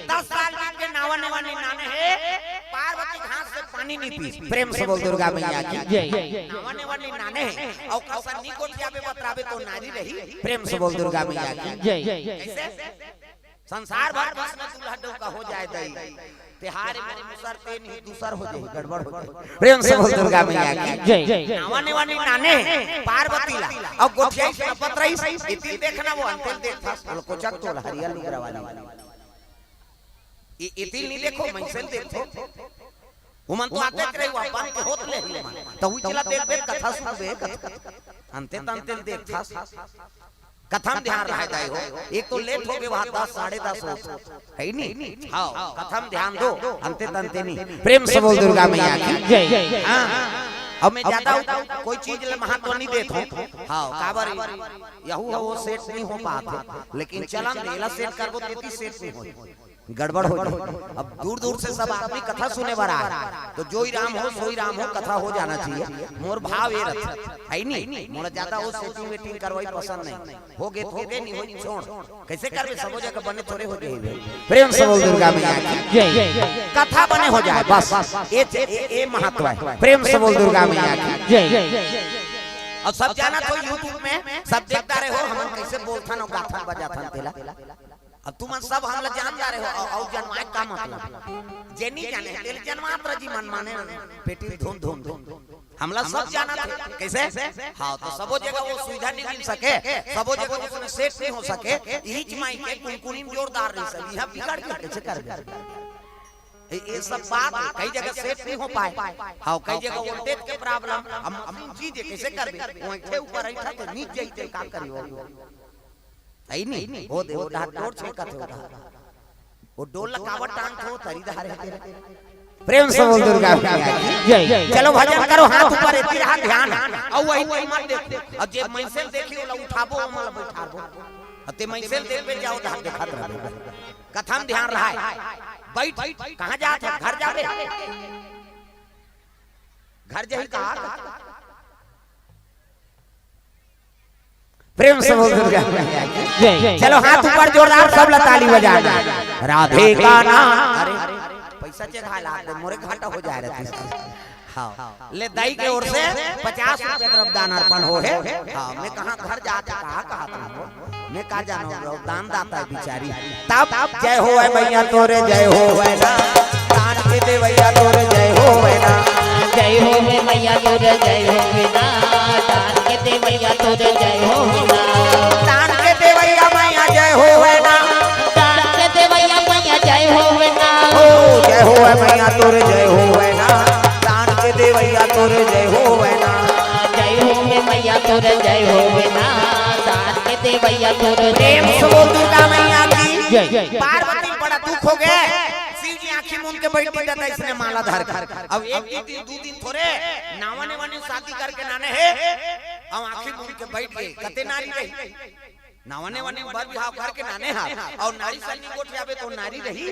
दस साल बीत के नावा नेवा नी नाने हे, पार्वती घास से पानी नी पी। प्रेम से बोल दुर्गा मैया की। जय। नावा नेवा नी नाने हे, अउ कसन नी गोठियाबे बतराबे तो नारी रही। प्रेम से बोल दुर्गा मैया की। जय। कैसे? संसार भर कृष्ण दूल्हा डौका हो जाए दई। तिहार में मुसर ते नहीं दूसर हो जाए, गड़बड़ हो जाए। प्रेम से बोल दुर्गा मैया की। जय। नावा नेवा नी नाने हे, पार्वती ला। अउ गोठियाई से पत रही, इतिल देखना वो अंतिल देख था, कोचक तोल हरियल निगरा वाली। इ-, इतिल नी देखो, मइसेल देखो। उमन तो आते करे, वो अपन के होत ले ही उमन। तो उइचला देखबे, कथा सुनबे, कथा। अंते तंते देखथस। कथा म ध्यान रहे दाई हो। एक तो लेट हो गए, वहाँ दस, साढ़े दस हो। है नी? हाँ, कथा म ध्यान दो, अंते तंते नी। प्रेम से बोल दुर्गा मैया की। जय। हाँ। अब मैं ज्यादा कोई चीज ले महत्व नहीं देत हूँ। हाँ, काबर यहू हो, वो सेट नहीं हो पात हे। लेकिन चलन दे, एला सेट करबो, तेती सेट नहीं हो। गड़बड़ हो जाए। अब दूर दूर से सब आदमी कथा सुने बर आए, तो जोई राम हो, सोई राम हो, कथा हो जाना चाहिए। मोर भाव ये रहता है नी, मोला ज्यादा वो सेटिंग वेटिंग करवाई पसंद नहीं। हो गे तो हो गे, नहीं हो छोड़। कैसे करबे, सबो जगह बने थोड़े हो जाए। प्रेम से बोल दुर्गा मैया की। जय। कथा बने हो जाए बस, ये, ये, ये महत्व है। प्रेम से बोल दुर्गा मैया की। जय। अब सब जाना तो YouTube में सब देखता रहे हो, हमन कैसे बोलथन और गाथन बजाथन तेला। अब तुमन सब हमला जानता रहे हो, अउ, अउ जनवाए का मतलब? जे नी जाने, तेल जनमात रह जी मन माने, पेटी धुन धुन धुन। हमला सब जानत हे, कैसे? हाँ, तो सबो जगह वो सुविधा नहीं मिल सके, सबो जगह उसने सेट नहीं हो सके, इही माई के कुनकुनी में जोरदार रही सब, यहाँ बिगड़ गया, कैसे कर दे? ये, ये सब बात कई जगह सेट नहीं हो पाए। हाँ, कई जगह वोल्टेज के प्रॉब्लम, हम, हम चीज कैसे करबे? वो ऐठे ऊपर ऐठा तो नीचे ही का करियो? है नी? वो दे, वो डहा डोल छेकत हे, वो डहा। वो डोल ला काबर टांगत हो, तरी डहार हे तेरा। प्रेम से बोल दुर्गा मैया की। जय। चलो भजन करो, हाथ ऊपर, एती रहा ध्यान। अउ वही, वही मत देखो। अउ जे मइसेल देखी, ओला उठाबो, ओमन ला बैठारबो। अउ ते मइसेल देखबे, जाओ, डहार देखत रहो। कथा म ध्यान रहा है। बैठ, कहाँ जात हे? घर जाबे? घर जाही कहा? प्रेम से बोल दुर्गा मैया की। जय। चलो हाथ ऊपर जोरदार, सब ला ताली बजाना। राधे का नाम। अरे, पैसा चेक हाल आते, मोरे घाटा हो जाए रहती। हाँ, ले दाई के ओर से पचास रुपया द्रव्य दान अर्पण हो हे। हाँ, मैं कहाँ घर जात हे, कहाँ कहा था हो? मैं का जानो, वो दान दाता है बिचारी। तब जय होवय मैया तोरे, जय होवय ना। दान के देवैया तोरे, जय होवय ना। जय होवे मैया तोरे, जय होवे ना। दान के देवैया तोरे, जय होवे ना। दान के देवैया मैया, जय होवय ना। दान के देवैया मैया, जय होवे ना। ओ, जय होवय मैया तोरे, जय होवय ना। दान के देवैया तोरे, जय होवय ना। जय होवे मैया तोरे, जय होवे ना। दान के देवैया तोरे, जय प्रेम से होवे बोल दुर्गा मैया की। जय। पार्वती बड़ा दुख हो गए। शिव जी आँखी मूंद के बैठ गए, दादा, इसने माला धर कर। अब एक दिन, दू दिन थोड़े, नावा नेवा नी शादी करके नाने हे, अब आँखी मूंद के बैठ गए, कते नारी रही। नावा नेवा नी बर बिहाव करके नाने हा, अउ नारी संग नी गोठियाबे तो नारी रही।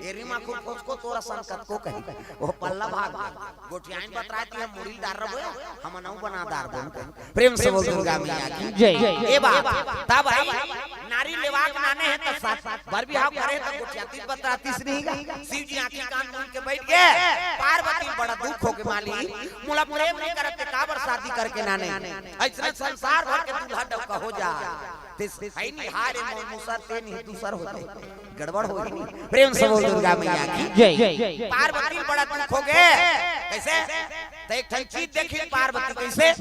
एरी माखुर खोज को तोरा संग कतको कही। वो पल्ला भाग गए। गोठियाइन बतराती हम मुड़ी डार रबो, हम अनऊ बना डार बोल। प्रेम से बोल दुर्गा मैया की। जय। ए बात, तब भाई, नारी लेवाक नाने हे त साथ, बर बिहाव करे त गोठियातीस बतरातीस नहीं गा। शिव जी आँखी कान मूंद के बैठ गए, पार्वती बड़ा दुख हो के माली, मोला प्रेम नहीं करत ते काबर शादी करके नाने। ऐसने संसार भर के दूल्हा डौका हो जा। ते है नहीं हारे मो-, मुसर ते नहीं दूसर हो जाए। गड़बड़ हो गई। प्रेम से बोल दुर्गा मैया की। जय। पार्वती बड़ा दुख हो गए। कैसे? त एक ठन चीज देखिन पार्वती कइसे,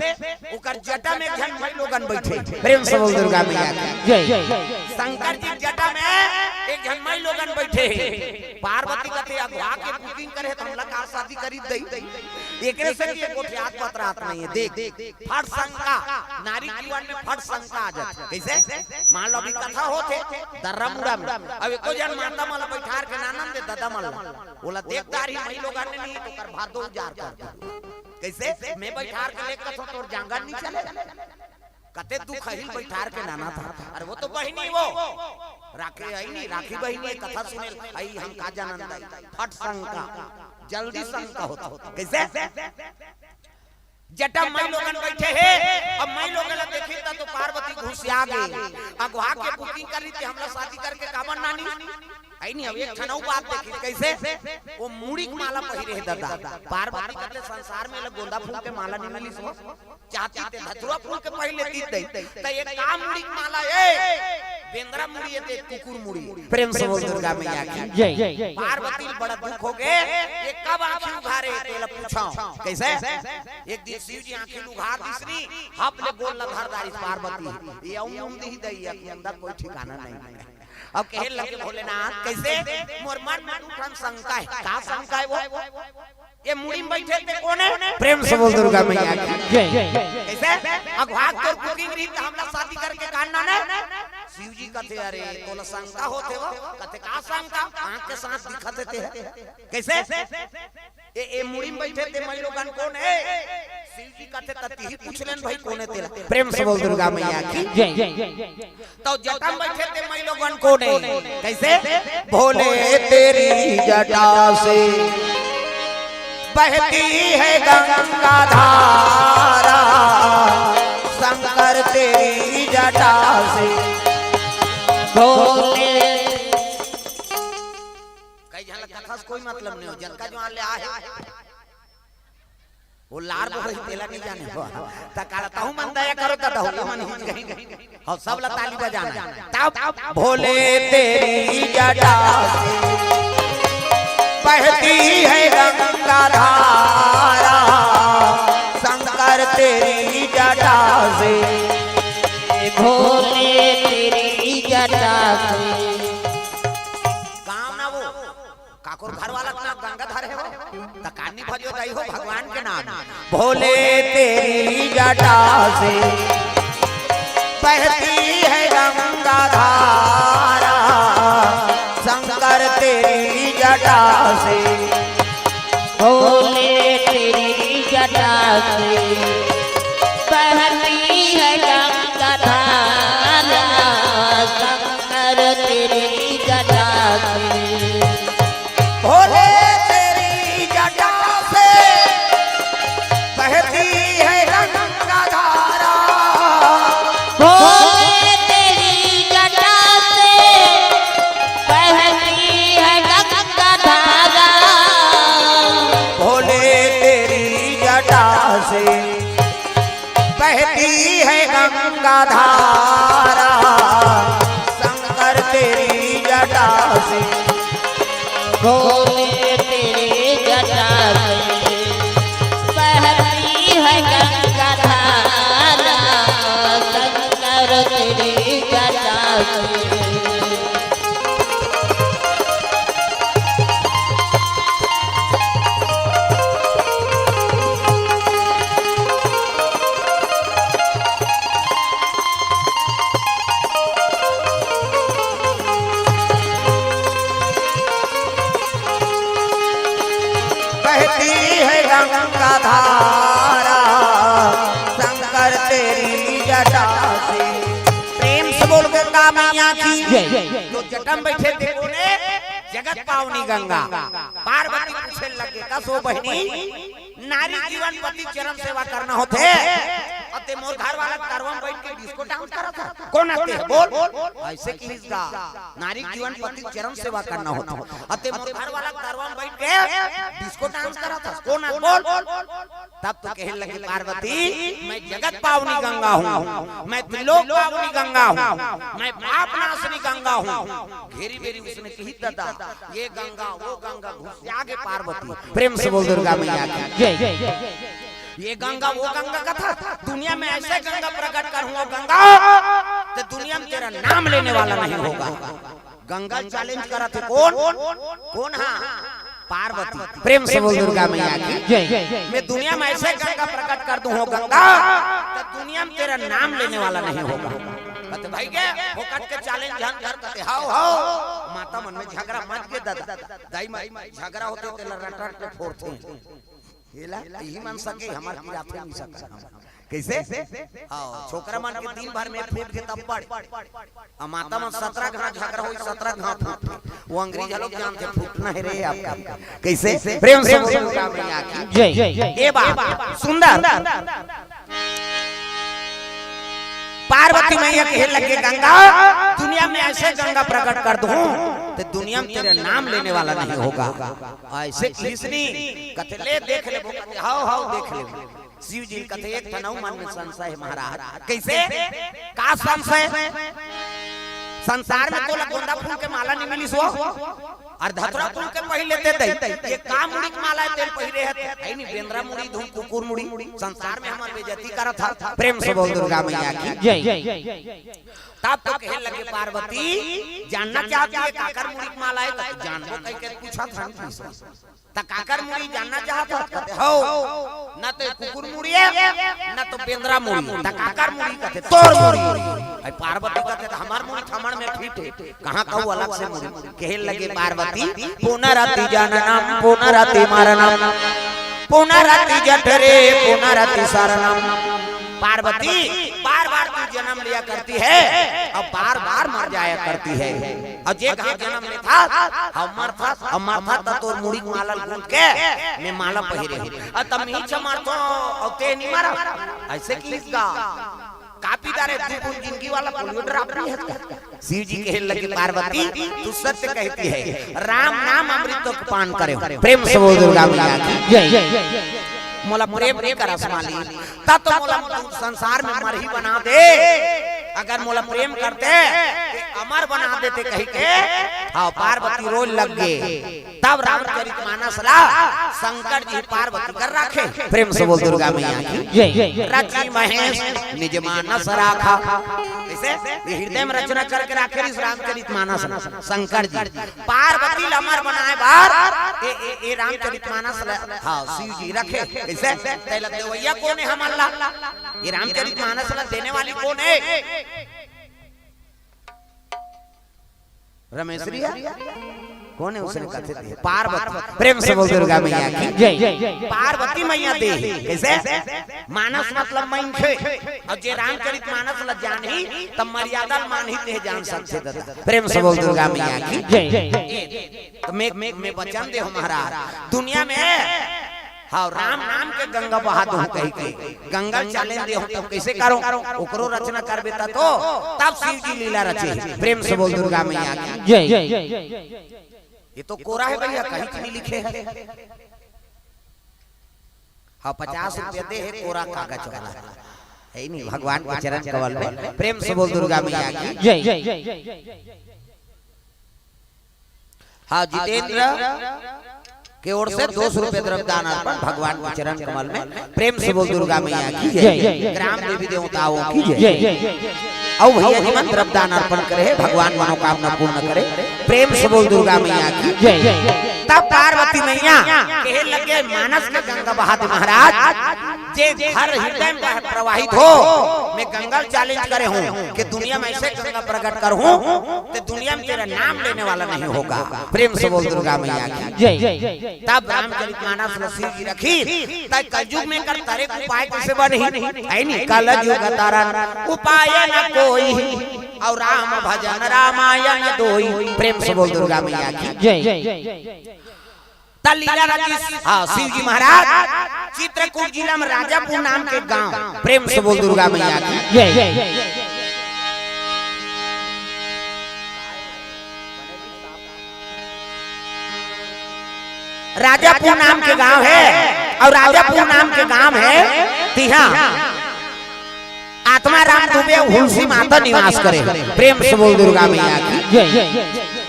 ओकर जटा में एक झन माईलोगन बइठे। प्रेम से बोल दुर्गा मैया की। जय। शंकर जी जटा में एक झन माईलोगन बइठे हे। पार्वती कथे, "अगवा के booking करे हे, त हमला का शादी करी दई?" एकरे से कि गोठियात पतरात नइ हे। देख, फट शंका, नारी जीवन में फट शंका आ जाथे। कइसे? मान लो, अभी कथा होत हे दर्रा मुड़ा में, अब एको झन माता मन ला बइठार के नानन दे ददा मन ला, ओला देख डारही माईलोगन नइ हे, त ओकर भादो उजार कर दे। कइसे? मैं बइठार के लेके कथों, तोर जांगर नइ चले। कते दुख अहिल बइठार के नानत हस। अरे वो तो बहिनी वो। राखे अही नहीं, राखी बहिनी हे, कथा सुने अही, हम का जानन दई। फट शंका, जल्दी शंका होत हे। कइसे? जटा माईलोगन बइठे हे, अब माईलोगन ला देखिन त तो पार्वती घुसिया गे। अगवा के booking करी ते हमला शादी करके काबर नानी? अही नहीं, अब एक ठन अउ बात देखिन, कइसे? वो मुड़ी के माला पहिरे हे ददा। पार्वती कथे, "संसार में एला गोंदा फूल के माला नइ मिलिस हो, चाहती ते धतुरा फूल के पहिर लेतिस दई।" त ये का मुड़ी के माला ए? बेंदरा मुड़ी ए ते कुकुर मुड़ी। प्रेम से बोल दुर्गा मैया की। जय। पार्वती ल बड़ा दुख होगे, ये कब आँखी उघारे, तेला पूछव। कइसे? एक दिन शिव जी आँखी ल उघार दिस नी, हप ले गोड़ ला धर डारिस पार्वती। ये अउ मुंह दिही दई, ये मुंदा कोई ठिकाना नइ हे। अब कहे लगे भोलेनाथ, कइसे? मोर मन में दू ठन शंका हे। का शंका हे वो? ये मुड़ी में बइठे ते कोन हे? प्रेम से बोल दुर्गा मैया की। जय। कइसे? अगवा के तोर booking रही त हमला शादी करके काबर नाने? शिव जी कथे, "अरे, तोला शंका होत हे वो?" कथे, "का शंका? आँख के साथ दिखत हे ते ह।" कइसे? ए, ए मुड़ी में बइठे ते माईलोगन कोन हे? शिव जी कथे, "त तिही पूछ लेन भई, कोन हे तेला?" प्रेम से बोल दुर्गा मैया की। जय। त जटा में बइठे ते माईलोगन कोन हे? कइसे? भोले तेरी जटा से बहती है गंगा धारा, शंकर तेरी जटा से। भोले। कई झन ला कथा से कोई मतलब नइ हो, जतका जुवार ले आए हे। वो लार बोही तेला नइ जाने हो। त काला तहूँ मन दया करो, त दहू मन ही गई। अउ सब ला ताली बजाना। तब भोले तेरी जटा से बहती है गंगा धारा, शंकर तेरी जटा से। भोले तेरी जटा से। गाँव ना वो, काकोर घर वाला के नाम गंगाधर हे वो, त कानी भजो दई हो भगवान के नाम। भोले तेरी जटा से बहती है गंगा धारा, शंकर तेरी जटा से। भोले तेरी जटा से बहती है गंगा धारा, शंकर तेरी जटा से। भोले तेरी जटा से बहती है गंगा धारा। भोले तेरी जटा से बहती है गंगा धारा। भोले तेरी जटा से बहती है गंगा धारा, शंकर तेरी जटा से। भोले तेरी जटा से बहती है गंगा धारा, शंकर तेरी जटा से। बहती है गंगा धारा, शंकर तेरी जटा से। प्रेम से बोल गंगा मैया की। जय। तो जटा में बइठे ते कोन हे? जगत पावनी गंगा। पार्वती पूछे लगे, "कस ओ बहिनी, नारी जीवन पति चरण सेवा करना होथे, अउ ते मोर घर वाला करवा में बइठ के disco dance करत हस? कोन आते हे? बोल।" अइसे किहिस गा, नारी जीवन पति चरण सेवा करना होथे, अउ ते मोर घर वाला करवा में बइठ के disco dance करत हस? कोन आते? बोल। तब तो कहे लगे पार्वती, "मैं जगत पावनी गंगा हूँ, मैं त्रिलोक पावनी गंगा हूँ, मैं पाप नाशनी गंगा हूँ।" घेरी बेरी उसने किहिस ददा, ये गंगा, वो गंगा, घुसिया गे पार्वती। प्रेम से बोल दुर्गा मैया की। जय। ये गंगा, वो गंगा कथा, दुनिया में ऐसे गंगा प्रकट करूं, वो गंगा, तो दुनिया में तेरा नाम लेने वाला नहीं होगा। गंगा ल challenge करत हे कोन? कोन हा? पार्वती। प्रेम से बोल दुर्गा मैया की। जय। मैं दुनिया में ऐसे गंगा प्रकट कर दूं, हो गंगा, तो दुनिया में तेरा नाम लेने वाला नहीं होगा। कथे भाई के फोकट के challenge झन कर, कथे हाव हाव। माता मन में झगरा मच गे दादा, दाई माई झगरा होथे तेला रट रट के फोड़थे। एला इही मन सके, हमर किराथे नइ सकन हम। कइसे? हाव, छोकरा मन के दिन भर में फूट के तब बड़। अउ माता मन सतरा घांव झगरा होई, सतरा घांव फूट। वो अंग्रेज लोग जानथे फूटना हे रे आपका। कइसे? प्रेम से बोलो दुर्गा मैया की। जय। ए बात सुंदर। पार्वती मैया कहे लगे, गंगा, दुनिया में ऐसे गंगा प्रकट कर दूं, तो दुनिया में तेरा नाम लेने वाला नहीं होगा। अइसे किसनी कथे ले देख लेबो, कथे हाव हाव देख लेबो। शिव जी कथे एक ठन अउ मन में संशय हे महाराज। कइसे? का संशय? संसार में तोला गोंदा फूल के माला नइ मिलिस हो, अउ धतुरा फूल के पहिर लेते दई। ये का मुड़ी के माला हे तेला पहिरे हस? अइ नहीं, बेंदरा मुड़ी धुन कुकुर मुड़ी। संसार में हमर बेइज्जती करत हस। प्रेम से बोल दुर्गा मैया की। जय। तब तो कहे लगे पार्वती, जानना चाहत हे काकर मुड़ी के माला हे, त जानबो कहिके पूछत हन। त काकर मुड़ी जानना चाहत हस? कथे, हव। न तो कुकुर मुड़ी हे, न तो बेंदरा मुड़ी। त काकर मुड़ी? कथे, तोर मुड़ी। अइ पार्वती कथे, त हमर मुड़ी थमड़ में फिट हे, कहाँ कहूँ अलग से मुड़ी। कहे लगे पार्वती, पुनरपि जननम पुनरपि मरणम, पुनरपि जठरे पुनरपि शयनम। पार्वती, बार बार तू जन्म लिया करती है अउ बार बार मर जाया करती है। अउ जे कहाँ जन्म लेथस, अउ मरथस, अउ मरथस त तोर मुड़ी के माला ल गूंथ के मैं माला पहिरे हूँ। अउ तब मीच मरथों अउ तें नइ मरस। अइसे किहिस गा। का पीदारे, दू बूंद जिंदगी वाला पोलियो ड्राप नइ हे का? शिव जी कहे लगे, पार्वती, तू सत्य कहती है, राम नाम अमृत को पान करे हूँ। प्रेम से बोल दुर्गा मैया की। जय। मोला प्रेम नइ करस मालिक, त तो मोला संसार में मरही बना दे। अगर मोला प्रेम करते, ते अमर बना देते कहिके, हाव, पार्वती रोय लगे। तब रामचरित मानस ला शंकर जी पार्वती कर राखे। प्रेम से बोल दुर्गा मैया की। जय। रचि महेश निज मानस राखा। कइसे? ये हृदय में रचना करके राखे रिहिस रामचरित मानस ला शंकर जी। पार्वती ल अमर बनाए बर ए, ए, ए रामचरित मानस ला, हाव, शिव जी रखे। कइसे? तेला देवइया कोन हे हमन ला? ये रामचरित मानस ला देने वाली कोन हे? रमेश रिया? कोन हे उसने कथे दे? पार्वती। प्रेम से बोल दुर्गा मैया की। जय। पार्वती मैया दे। कइसे? मानस मतलब मनखे। अउ जे रामचरित मानस ला जानही, त मर्यादा ल मानही, ते जान सकथे दादा। प्रेम से बोल दुर्गा मैया की। जय। त मैं, मैं वचन दे हूँ महाराज, दुनिया में, हाव, राम नाम के गंगा बहा दूं कहिके, गंगा ल challenge दे हूँ, तब कइसे करूं? ओकरो रचना करबे त तो, तब शिव जी लीला रचे। प्रेम से बोल दुर्गा मैया की। जय। ये तो कोरा हे भइया, कहीं नइ लिखे हे। हाव, पचास रुपया दे हे, कोरा कागज वाला। हे नहीं, भगवान के चरण कमल में। प्रेम से बोल दुर्गा मैया की। जय। हाव, जितेंद्र के ओर से दो सौ रुपये द्रव्य दान अर्पण भगवान के चरण कमल में। प्रेम से बोल दुर्गा मैया की जय। जय। ग्राम देवी देवताओं की जय। जय। अउ भइया जी मन द्रव्य दान अर्पण करे हे, भगवान मनोकामना पूर्ण करे। प्रेम से बोल दुर्गा मैया की। जय। तब पार्वती मैया कहे लगे, मानस के गंगा बहा दे महाराज, जे हर हृदय में प्रवाहित हो। मैं गंगा ल challenge करे हूँ कि दुनिया में अइसे गंगा प्रकट करहूँ, ते दुनिया में तेरा नाम लेने वाला नहीं होगा। प्रेम से बोल दुर्गा मैया की। जय। तब रामचरित मानस ल शिव जी रखिस, त कलयुग में एकर तरे के उपाय कइसे बनही? हे नहीं, कलयुग तरन उपाय न कोई, अउ राम भजन रामायण दोई। प्रेम से बोल दुर्गा मैया की। जय। त लीला रचिस, हाव, शिव जी महाराज, चित्रकूट जिला में राजापुर नाम के गांव। प्रेम से बोल दुर्गा मैया की। जय। राजापुर नाम के गांव हे, अउ राजापुर नाम के गांव हे तिहां आत्माराम दुबे अउ हुलसी माता निवास करे। प्रेम से बोल दुर्गा मैया की। जय।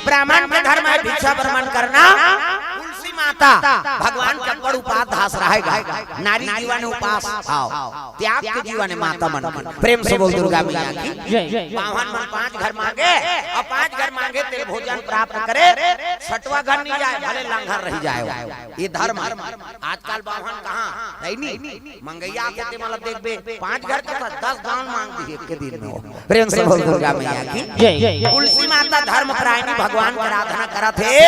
ब्राह्मण के घर में भिक्षा भ्रमण करना, हुलसी माता भगवान के बड़ उपास धास रहेगा। नारी जीवन उपास, आओ, त्याग के जीवन है माता मन के। प्रेम से बोल दुर्गा मैया की। जय। बाम्हन मन पांच घर मांगे, अउ पांच घर मांगे ते भोजन प्राप्त करे, छठवां घर नहीं जाए, भले लांघर रहि जाए। ये धर्म है। आजकल बाम्हन कहाँ है नहीं, मंगइया आथे ते मतलब देखबे, पांच घर के साथ दस दान मांग दिए एक के दिन में वो। प्रेम से बोल दुर्गा मैया की। जय। तुलसी माता धर्म परायणी भगवान के आराधना करत हे।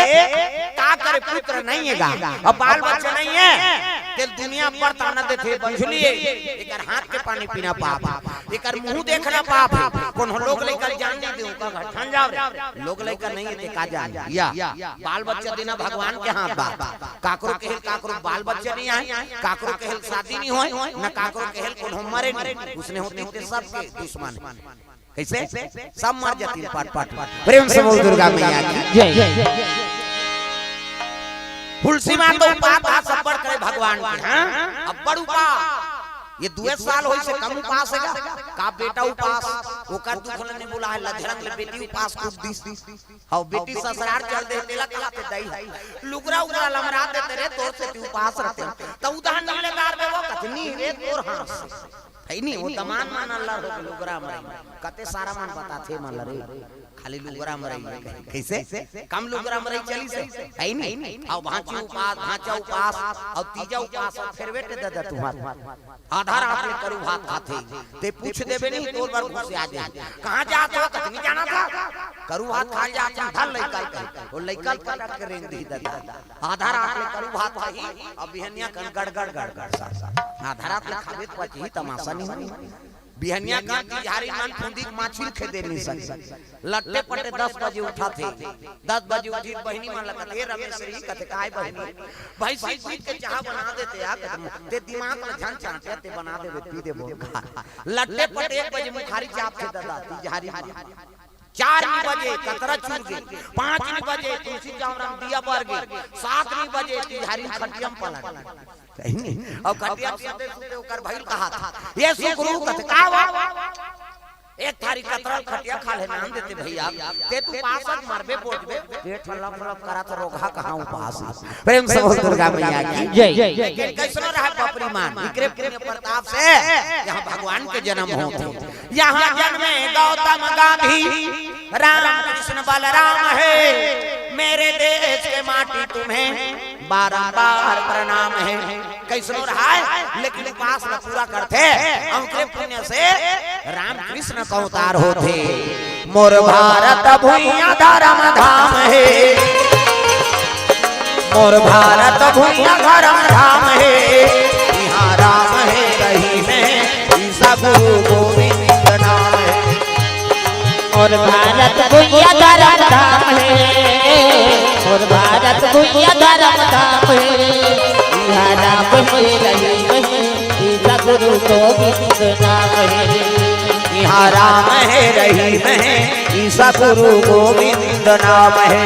का करे, पुत्र नहीं है गा, अब बाल बच्चा नहीं है, ते दुनिया पर ताना देथे, बुझलिए? एकर हाथ के पानी पीना पाप, एकर मुंह देखना पाप है। कोनो लोग लइका जान नहीं दे, ओकर घर ठन जाव रे। लोग लइका नहीं है ते का जान या बाल बच्चा देना भगवान के हाथ बा। काकरो कहेल काकरो बाल बच्चा नहीं आए, काकरो कहेल शादी नहीं होए, न काकरो कहेल कोनो मरे नहीं। उसने होती ते सबके दुश्मन। कैसे? सब मर जाती पट पट। प्रेम से बोल दुर्गा मैया की। जय। तुलसी माँ तो उपास धास अब्बड़ करे भगवान के, हाँ? अब्बड़ उपास। ये दुए साल होइसे कम उपास है का? का बेटा उपास, ओकर दुख ल नहीं बुलाए, लझरंग ले बेटी उपास खूब दिस। हव, बेटी ससुरार चल दे, तेला कहा ते दई है। लुगरा उगरा लमरा देते रे, तोर से तू उपास रहते। त उदाहरण नहीं लेदार बे वो कथनी रे, तोर हाँस। है नहीं, वो दमान मान अल्लाह हो लुगरा मरई। कते सारा मन बताथे मन रे। खाली लुगरा मरई। कैसे? कम लुगरा मरई चली से। है नहीं? अब भांची उपास, भांचा उपास, अब तीजा उपास, अब फेर बेटे दादा तुम्हार। आधा रात ले करू भात खाथे। ते पूछ देबे नहीं, तोर बर घुस आ जाए। कहाँ जात हो? कतनी जाना था? करू भात खा जात था, धर लइका कहे। वो लइका पटक के रेंग दी दादा। आधा रात ले करू भात खाही, अब बिहनिया कन गड़ गड़ गड़ गड़ सा सा। आधा रात ले खाबे तो पची तमाशा नहीं होई। बिहनिया कन तिहारी मन फुंदी के माछी खेदे नहीं सके। लट्टे पट्टे दस बजे उठाथे। दस बजे उठी बहिनी मन लगत, "ए रमेश री," कथे, "काय बहिनी?" "भैंसी दूध के चाह बना देते यार," कथे, "ते दिमाग में झन चाटे, ते बना देबे, पी देबो।" लट्टे पट्टे एक बजे मुखारी चापथे दादा, तिजहारी में। चार बजे कतरा चुर गे, पाँच बजे तुलसी चौरा में दिया बर गे, सात बजे तिजहारी खटिया में पलट। सही नहीं? और खटिया में सुते सुते ओकर भइल कहा था, "ये सुकरू," कथे, "का वो?" एक थारी कतरल खटिया खा ले नाम देते भैया, ते तू पासत मरबे बोझबे, पेट लप लप करत रोगहा कहाँ उपास है। प्रेम से बोल दुर्गा मैया की। जय। लेकिन कैसनो रहा बपरी मान, इकरे पुण्य प्रताप से यहाँ भगवान के जन्म होते। यहाँ जन्मे गौतम गांधी, राम कृष्ण बलराम है, मेरे देश के माटी तुम्हें बारंबार प्रणाम है। कैसनो रहाय, लेकिन उपास ल पूरा करथे, अउ ओकरे पुण्य से राम कृष्ण का अवतार होथे। मोर भारत भुइयां धर्म धाम हे, मोर भारत भुइयां धर्म धाम हे, इहाँ राम हे रहीम हे, ईसा गुरु गोविंद नाम हे। मोर भारत भुइयां धर्म धाम हे, मोर भारत भुइयां धर्म धाम हे, इहाँ राम हे रहीम हे, ईसा गुरु गोविंद नाम हे। इहाँ राम हे रहीम हे, ईसा गुरु गोविंद नाम हे।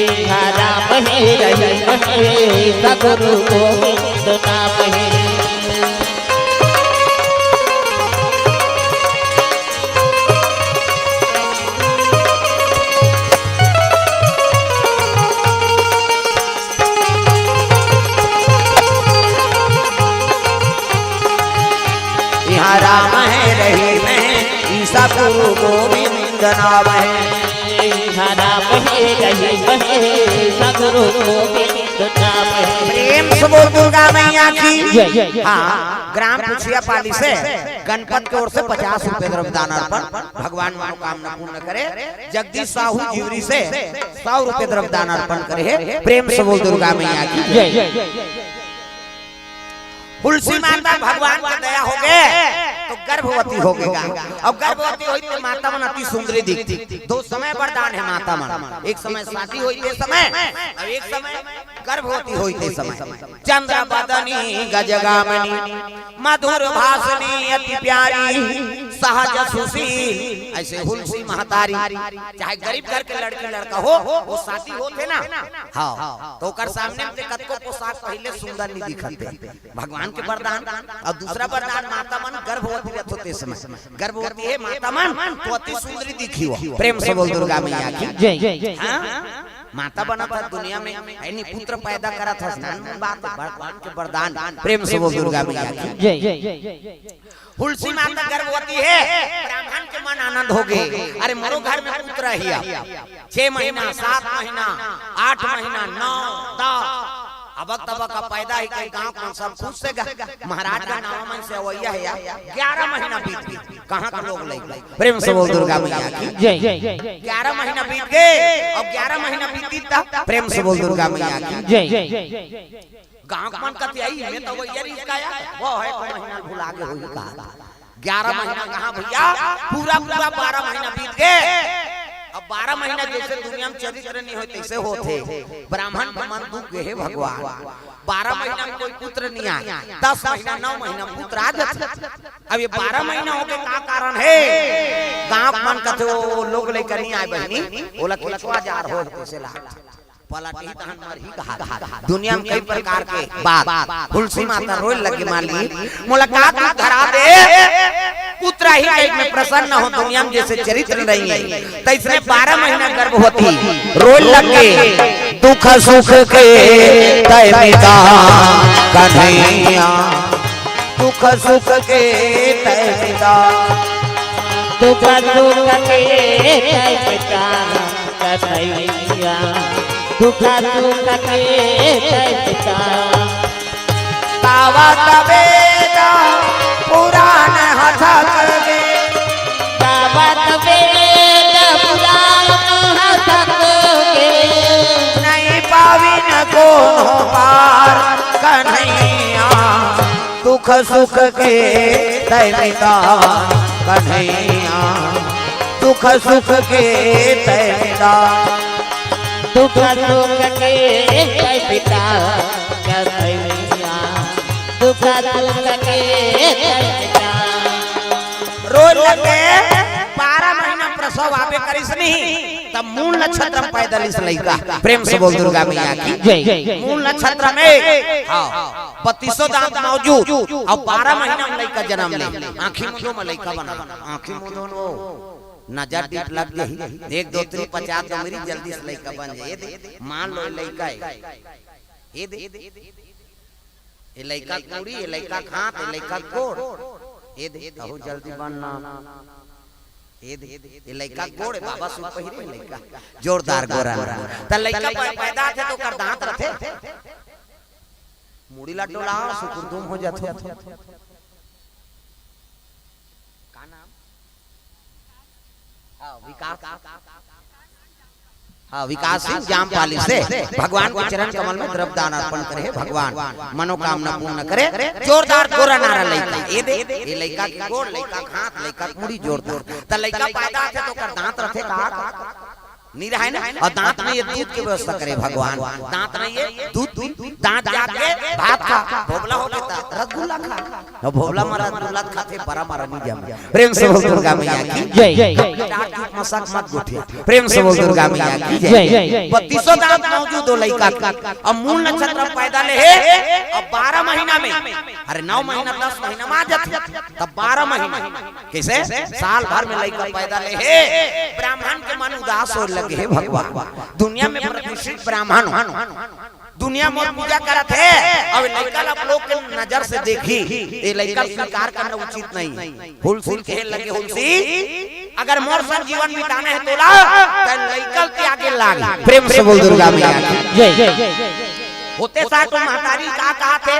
इहाँ राम हे रहीम हे, ईसा गुरु गोविंद नाम हे। इहाँ राम हे रहीम हे, ईसा गुरु गोविंद नाम हे। इहाँ राम हे रहीम हे, ईसा गुरु गोविंद नाम हे। प्रेम से बोल दुर्गा मैया की। जय, जय, जय। हाँ, ग्राम पुछिया पाली से गणपत के ओर से पचास रुपए द्रव्य दान अर्पण, भगवान मनोकामना पूर्ण करे। जगदीश साहू जीवरी से सौ रुपए द्रव्य दान अर्पण करे हे। प्रेम से बोल दुर्गा मैया की। जय। तुलसी माता भगवान का दया हो गए तो गर्भवती हो गएगा। अब गर्भवती होई तो माता मन अति सुंदरी दिखती। दो समय वरदान है माता मन, एक समय शादी होई ते समय, और एक समय गर्भवती होई ते समय। चंद्र बदनी गजगामिनी, मधुर भाषिणी अति प्यारी, सहज सुशील। ऐसे हुलसी महतारी, चाहे गरीब घर के लड़की लड़का हो, वो शादी होथे ना, हाँ, तो ओकर सामने में कतको पोशाक पहले सुंदर नहीं दिखते। भगवान के वरदान। और दूसरा वरदान, माता मन गर्भवती रहत होते समय, गर्भवती है माता मन तो अति सुंदरी दिखी हो। प्रेम से बोल दुर्गा मैया की। जय। हाँ? माता बनत हस दुनिया में, ऐनी पुत्र पैदा करत हस, धन बात, भगवान के वरदान। प्रेम से बोल दुर्गा मैया की। जय। हुलसी माता गर्भवती हे, ब्राह्मण के मन आनंद हो गे। अरे, मोरो घर में पुत्र हे अब। छह महीना, सात महीना, आठ महीना, नौ, दस, अबक तबक का पैदा ही कई, गांव के सब खुश से गा-, महाराज का नाम मन से अवैया हे यार, ग्यारह महीना बीत गे, कहाँ के लोग लइका। प्रेम से बोल दुर्गा मैया की। जय। ग्यारह महीना बीत गे, अब ग्यारह महीना बीत गे, प्रेम से बोल दुर्गा मैया की। जय। गांव के मन कथे, "आई, मैं तो वही रिश्ता आया, वो है को महीना भुला गे होही का।" ग्यारह महीना कहाँ भैया, पूरा पूरा बारह महीना बीत गे। अब बारह महीना जैसे दुनिया में चरित्र नहीं होय, तैसे होथे। ब्राह्मण के मन दुख गे हे भगवान। बारह महीना में कोई पुत्र नहीं आय, दस महीना, नौ महीना पुत्र आ जाथे। अब ये बारह महीना हो गे, का कारण हे? गांव के मन कथे, "वो लोग लइका नहीं आय बहिनी, ओला केचुआ जार हो, तैसे ला।" पलटही तहन मरही कहा। दुनिया में कई प्रकार के बात। हुलसी माता रोए लगे, "मालिक, मोला का दुख धरा दे, पुत्र ही कई में प्रसन्न हो, दुनिया में जैसे चरित्र नहीं है।" तैसने बारह महीना गर्भवती रोए लगे, "दुख सुख के तय पिता कन्हैया, दुख सुख के तय पिता।" दुख सुख के तय पिता कन्हैया, दुख सुख के तय पिता। गावत वेद पुराण हथक गे। गावत वेद पुराण हथक गे। नहीं पाविन कोनो पार कन्हैया, दुख सुख के तय पिता कन्हैया, दुख सुख के तय पिता। दुख सुख के तय पिता कन्हैया, दुख सुख के तय पिता। रोए लगे, बारह महीना प्रसव आबे करिस नहीं, तब मूल नक्षत्र में पैदा लिस लइका। प्रेम से बोल दुर्गा मैया की। जय। मूल नक्षत्र में, हाँ, बत्तीसों दांत मौजूद, अउ बारह महीना में लइका जन्म ले। आँखी मुंदो में लइका बना, आँखी मुंदो नो, नजर डीठ लग गई, एक दो तीन पचास दो मेरी जल्दी से लइका बन जाए। ये दे, मान लो ये लइका है, ये दे, ये लइका के मुड़ी, ये लइका के हाथ, ये लइका के गोड़, ये दे, कहू जल्दी बनना। ये दे, ये लइका के गोड़, बाबा सूट पहिरे लइका, जोरदार गोरा। त लइका पै-, पैदा थे तो ओकर दांत रथे, मुड़ी ला डोला, सुकुरदुम हो जाथे। का नाम? हाँ, विकास। हाँ, विकास सिंह जामपाली से भगवान के चरण कमल में द्रव्य दान अर्पण करे हे भगवान, मनोकामना पूर्ण करे। जोरदार गोरा नारा लइका, ये दे, ये लइका के गोड़, लइका के हाथ, लइका के मुड़ी जोरदार। त लइका पैदा थे तो ओकर दांत रथे का? नहीं रहे ना। अउ दांत नहीं ये दूध के व्यवस्था करे भगवान, दांत नहीं ये दूध, दूध, दांत जाके भात खा, भोबला हो गे त रसगुल्ला खा। अउ भोबला म रसगुल्ला खाथे, बरा म नहीं जम। प्रेम से बोल दुर्गा मैया की। जय। डाक मसक मत गोठिया। प्रेम से बोल दुर्गा मैया की। जय। बत्तीसों दांत मौजूद हो लइका के। अब मूल नक्षत्र में पैदा ले हे, अब बारह महीना में, अरे नौ महीना, दस महीना में आ जाथे, तब बारह महीना, कैसे? साल भर में लइका पैदा ले हे, ब्राह्मण के मन उदास होए लगे हे भगवान। दुनिया में प्रतिष्ठित ब्राह्मण हो, दुनिया मोर पूजा करत हे, अब लइका ला लोग के नजर से देखी, ये लइका स्वीकार करना उचित नहीं। हुलसी ल कहे लगे, "हुलसी, अगर मोर संग जीवन बिताना हे तोला, त लइका ल त्यागे लाग।" प्रेम से बोल दुर्गा मैया की। जय। होते साथ महतारी का कहाथे,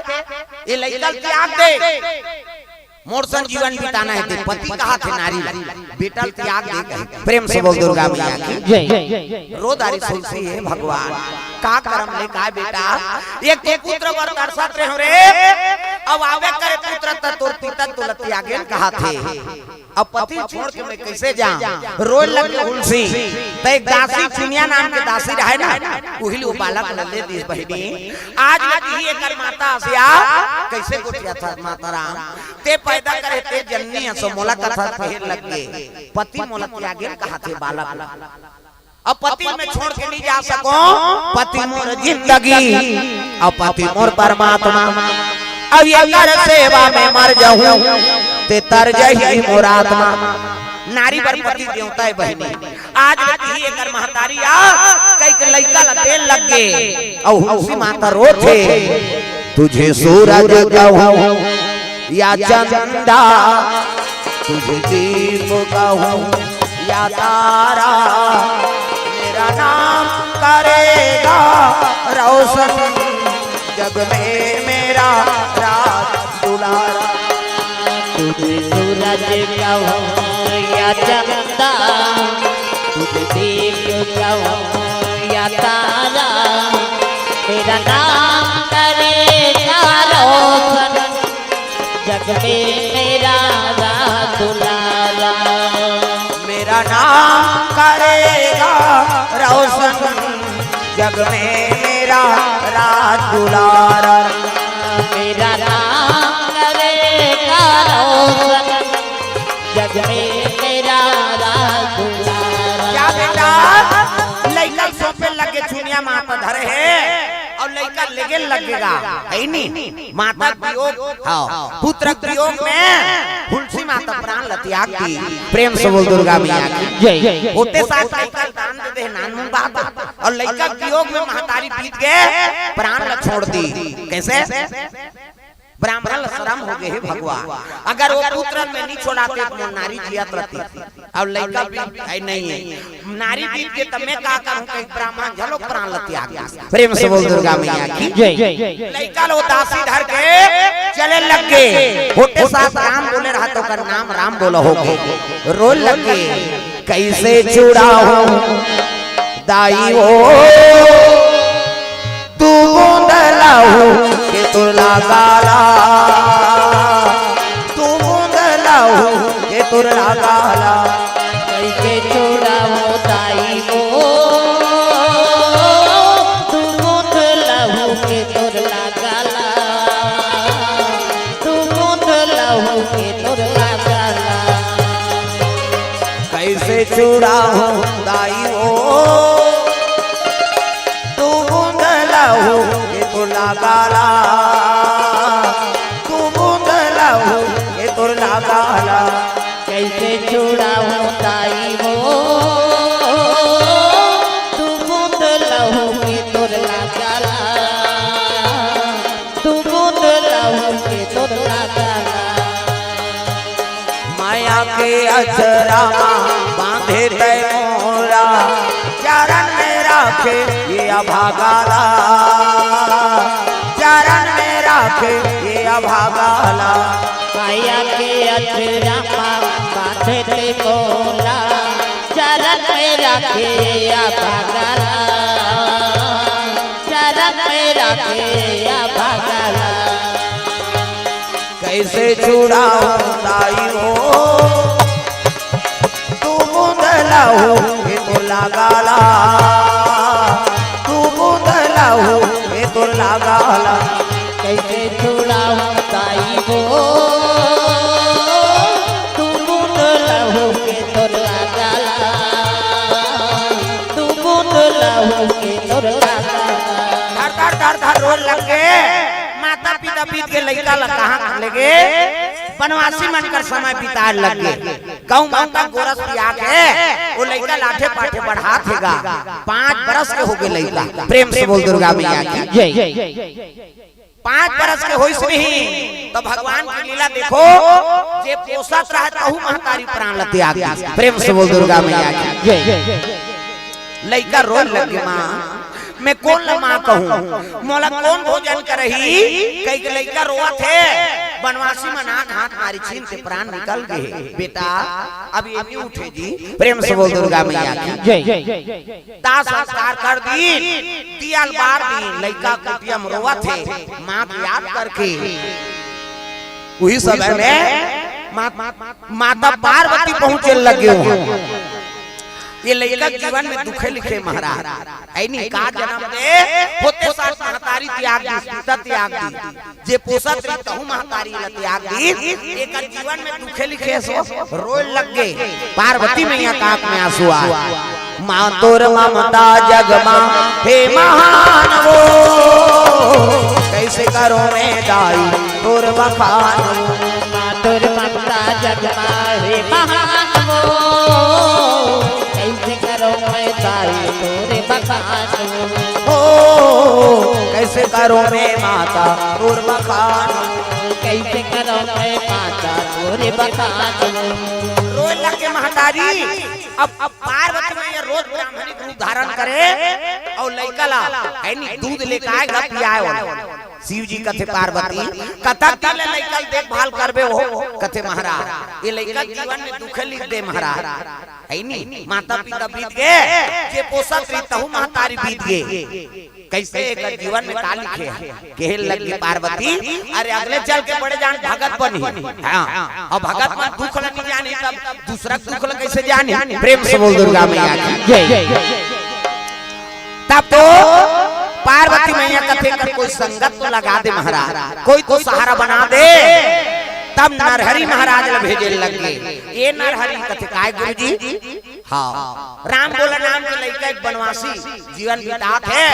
"ये लइका ल त्याग दे।" मोर संग जीवन बिताना हे ते पति कहाथे नारी ला, बेटा ल त्याग दे कहे। प्रेम से बोल दुर्गा मैया की। जय। रो डारिस हुलसी हे भगवान, का करम ले का बेटा, एक तो पुत्र बर तरसत रहे हो रे, अब आवे करे पुत्र त तोर पिता तोला त्यागेन कहाथे। अब पति छोड़ के मैं कैसे जाऊं? रोए लगे हुलसी। त एक दासी चुनिया नाम के दासी रहे ना, उही ले वो बालक ल ले दिस बहिनी। आज लगी ही एकर माता हसिया, कैसे गोठियाथे माता राम। ते पैदा करे ते जननी हस, मोला कथा कहे लगे, पति मोला त्यागेन कहाथे बालक। अब पति मैं छोड़ के नहीं जा सकों, पति मोर जिंदगी, अब पति मोर परमात्मा। अब एकर सेवा में मर जाहूं, ते तर जही मोर आत्मा। नारी बर पति देवता हे बहिनी, आज ले तिही एकर महतारी आ, कहिके लइका ला दे लग गे। अउ हुलसी माता रोथे, तुझे सूरज कहूँ या चंदा, तुझे दीप कहूँ या तारा, मेरा नाम करेगा रोशन जग में मेरा राज दुलारा। तुझे सूरज कहूँ या चंदा, तुझे दीप कहूँ या तारा, मेरा नाम करेगा रोशन जग में मेरा राज दुलारा। मेरा नाम करेगा रोशन जग में मेरा राज दुलारा। मेरा नाम करेगा रोशन जग में मेरा राज दुलारा। क्या बेटा, लइका सौंपे लगे, चुनिया माता धरे हे अउ लइका लेगे लगेगा, है नी? माता के वियोग, हाँ, पुत्र के वियोग में हुलसी माता प्राण ल त्याग दी। प्रेम से बोल दुर्गा मैया की। जय। होते साथ लइका ल दान दे दे, नानमुन बात। अउ लइका के वियोग में महतारी बीत गे, प्राण ल छोड़ दी। कइसे? ब्राह्मण ल शरम हो गे, हे भगवान, अगर वो पुत्र ल मैं नइ छोड़ातेंव त मोर नारी जियत रहितिस। अब लइका भी है, नहीं है, नारी बीत गे त मैं का करहूँ, कहिके ब्राह्मण घलो प्राण ल त्याग दिस। प्रेम से बोल दुर्गा मैया की। जय। लइका ल वो दासी धर के चले लग गे। होते साथ राम बोले रहा त ओकर नाम राम बोला हो गे। रोए लग गे, कइसे छुड़ाहूँ दाई वो, तू बूंद लहू के तोर लगाला, तू बूंद लहू के तोर लगाला। कइसे छुड़ाहूँ दाई वो, तू बूंद लहू के तोर लगाला, तू बूंद लहू के तोर लगाला। कइसे छुड़ाहूँ दाई वो, तू बूंद लहू के तोर लगाला, तू बूंद लहू के तोर लगाला। कइसे छुड़ाहूँ दाई वो, तू बूंद लहू के तोर लगाला, तू बूंद लहू के तोर लगाला। माया के अचरा मा बांधे तैं मोला, चरण में राखे ये अभागा ला, चरण में राखे ये अभागा ला। माया के अचरा मा बांधे तैं मोला, चरण में राखे ये अभागा ला, चरण में राखे ये अभागा ला। कइसे छुड़ाहूँ दाई वो, तू बूंद लहू के तोर लगाला, तू बूंद लहू के तोर लगाला। कइसे छुड़ाहूँ दाई वो, तू बूंद लहू के तोर लगाला, तू बूंद लहू के तोर लगाला। धर धर धर धर रोए लग गे। माता पिता बीत गे, लइका ला कहाँ लेगे? बनवासी मन कर समय बिताए लग गे। गऊ माता गोरस पिया के वो लइका ल आठे पाठे बढ़ात हे गा। पाँच बरस के हो गे लइका। प्रेम से बोल दुर्गा मैया की। जय। पाँच बरस के होइस नहीं त भगवान के लीला देखो, जे पोसत रहे तहू महतारी प्राण ल त्याग दिस। प्रेम से बोल दुर्गा मैया की। जय। लइका रोए लग गे, माँ, मैं कोन ल माँ कहूँ, मोला कोन भोजन करही? कहिके लइका रोवत हे। बनवासी मन आँख हाथ मारी, छीन के प्राण निकल गे। बेटा, अब ये नइ उठे जी। प्रेम से बोल दुर्गा मैया की। जय। दाह संस्कार कर दीन, दिया ल बार दीन, लइका कुटिया म रोवत हे, माँ के याद करके। उही समय में मा-, माता पार्वती पहुँचे लगे हो। ये लइका जीवन में दुखे लिखे महाराज। ऐनी का जन्म दे, होते साथ महतारी त्याग दी, पिता त्याग दी। जे पोसत रही तहू महतारी ल त्याग दी, एकर जीवन में दुखे लिखे सो रोए लग गे। पार्वती मैया का आँख में आंसू आ। माँ तोर ममता जग मा हे महान वो, कइसे करो मैं दाई तोर बखान वो। माँ तोर ममता जग मा हे महान वो, कइसे मैं ताई तोरे बखान। ओ, कैसे करो मैं माता तोर बखान। कैसे करो मैं माता तोरे बखान। रोए लग के महतारी। अब, अब पार्वती मैया रोज ब्राह्मणी के रूप धारण करे अउ लइका ला, है नी, दूध लेके आए, गा पियाए वाला। शिव जी कथे, पार्वती, कतक दिन ले लइका ल देखभाल करबे हो? कथे, महाराज, ये लइका जीवन में दुख लिख दे महाराज, है नी, माता पिता बीत गे, जे पोसत रही तहू महतारी बीत गे। कैसे एकर जीवन में का लिखे हे? कहे लगी पार्वती, अरे अगले चल के बड़े जान भगत बनही। हाँ, अब भगत मन दुख ल नहीं जानी, तब दूसरा दुख ल कैसे जानी? प्रेम से बोल दुर्गा मैया की जय। तब तो पार्वती मैया कथे, कर कोई संगत तो लगा दे महाराज, कोई तो सहारा बना दे। तब नरहरि महाराज ल भेजे लग गे। ये नरहरि कथे, काय गुरुजी? हाँ, राम बोला नाम के लइका एक बनवासी जीवन बितात हे,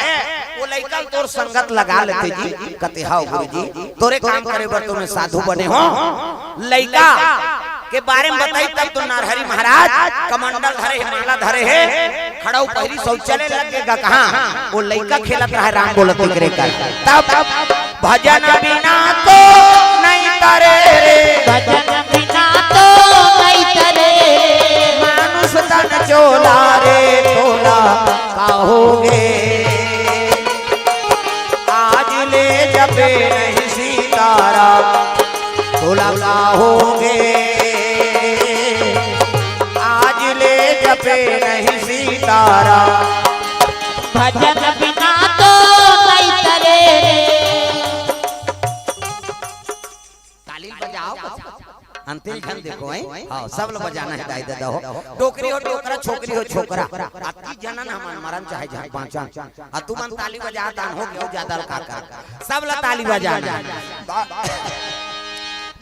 वो लइका ल तोर संगत लगा लेते जी। कथे, हाँ गुरुजी, तोरे काम करे बर तो मैं साधु बने हो। लइका के बारे में बताई तब तो नरहरि महाराज कमंडल धरे हे, माला धरे हे, खड़ाऊ पहिरी शौचालय लग गे गा कहाँ, वो लइका खेलत रहे राम बोलत एकरे कर। तब भजन बिना तो नहीं तरे रे, भजन बिना तो नहीं तरे। मानुष तन चोला रे तोला कहोगे। आज ले जपे नहीं सीताराम तोला कहोगे। आज ले जपे नहीं सीताराम। भजन बिना तो नहीं तरे। ताली बजाओ। अंतिल झन देखो, हैं? हाँ, सब ल बजाना हे, दाई ददा हो। डोकरी हो डोकरा, छोकरी हो छोकरा। अतकी झन हमन मरन चाहे झन बाँचन। अ तुमन ताली बजा दान हो गे, ज्यादा ल का कर। सब ल ताली बजाना हे।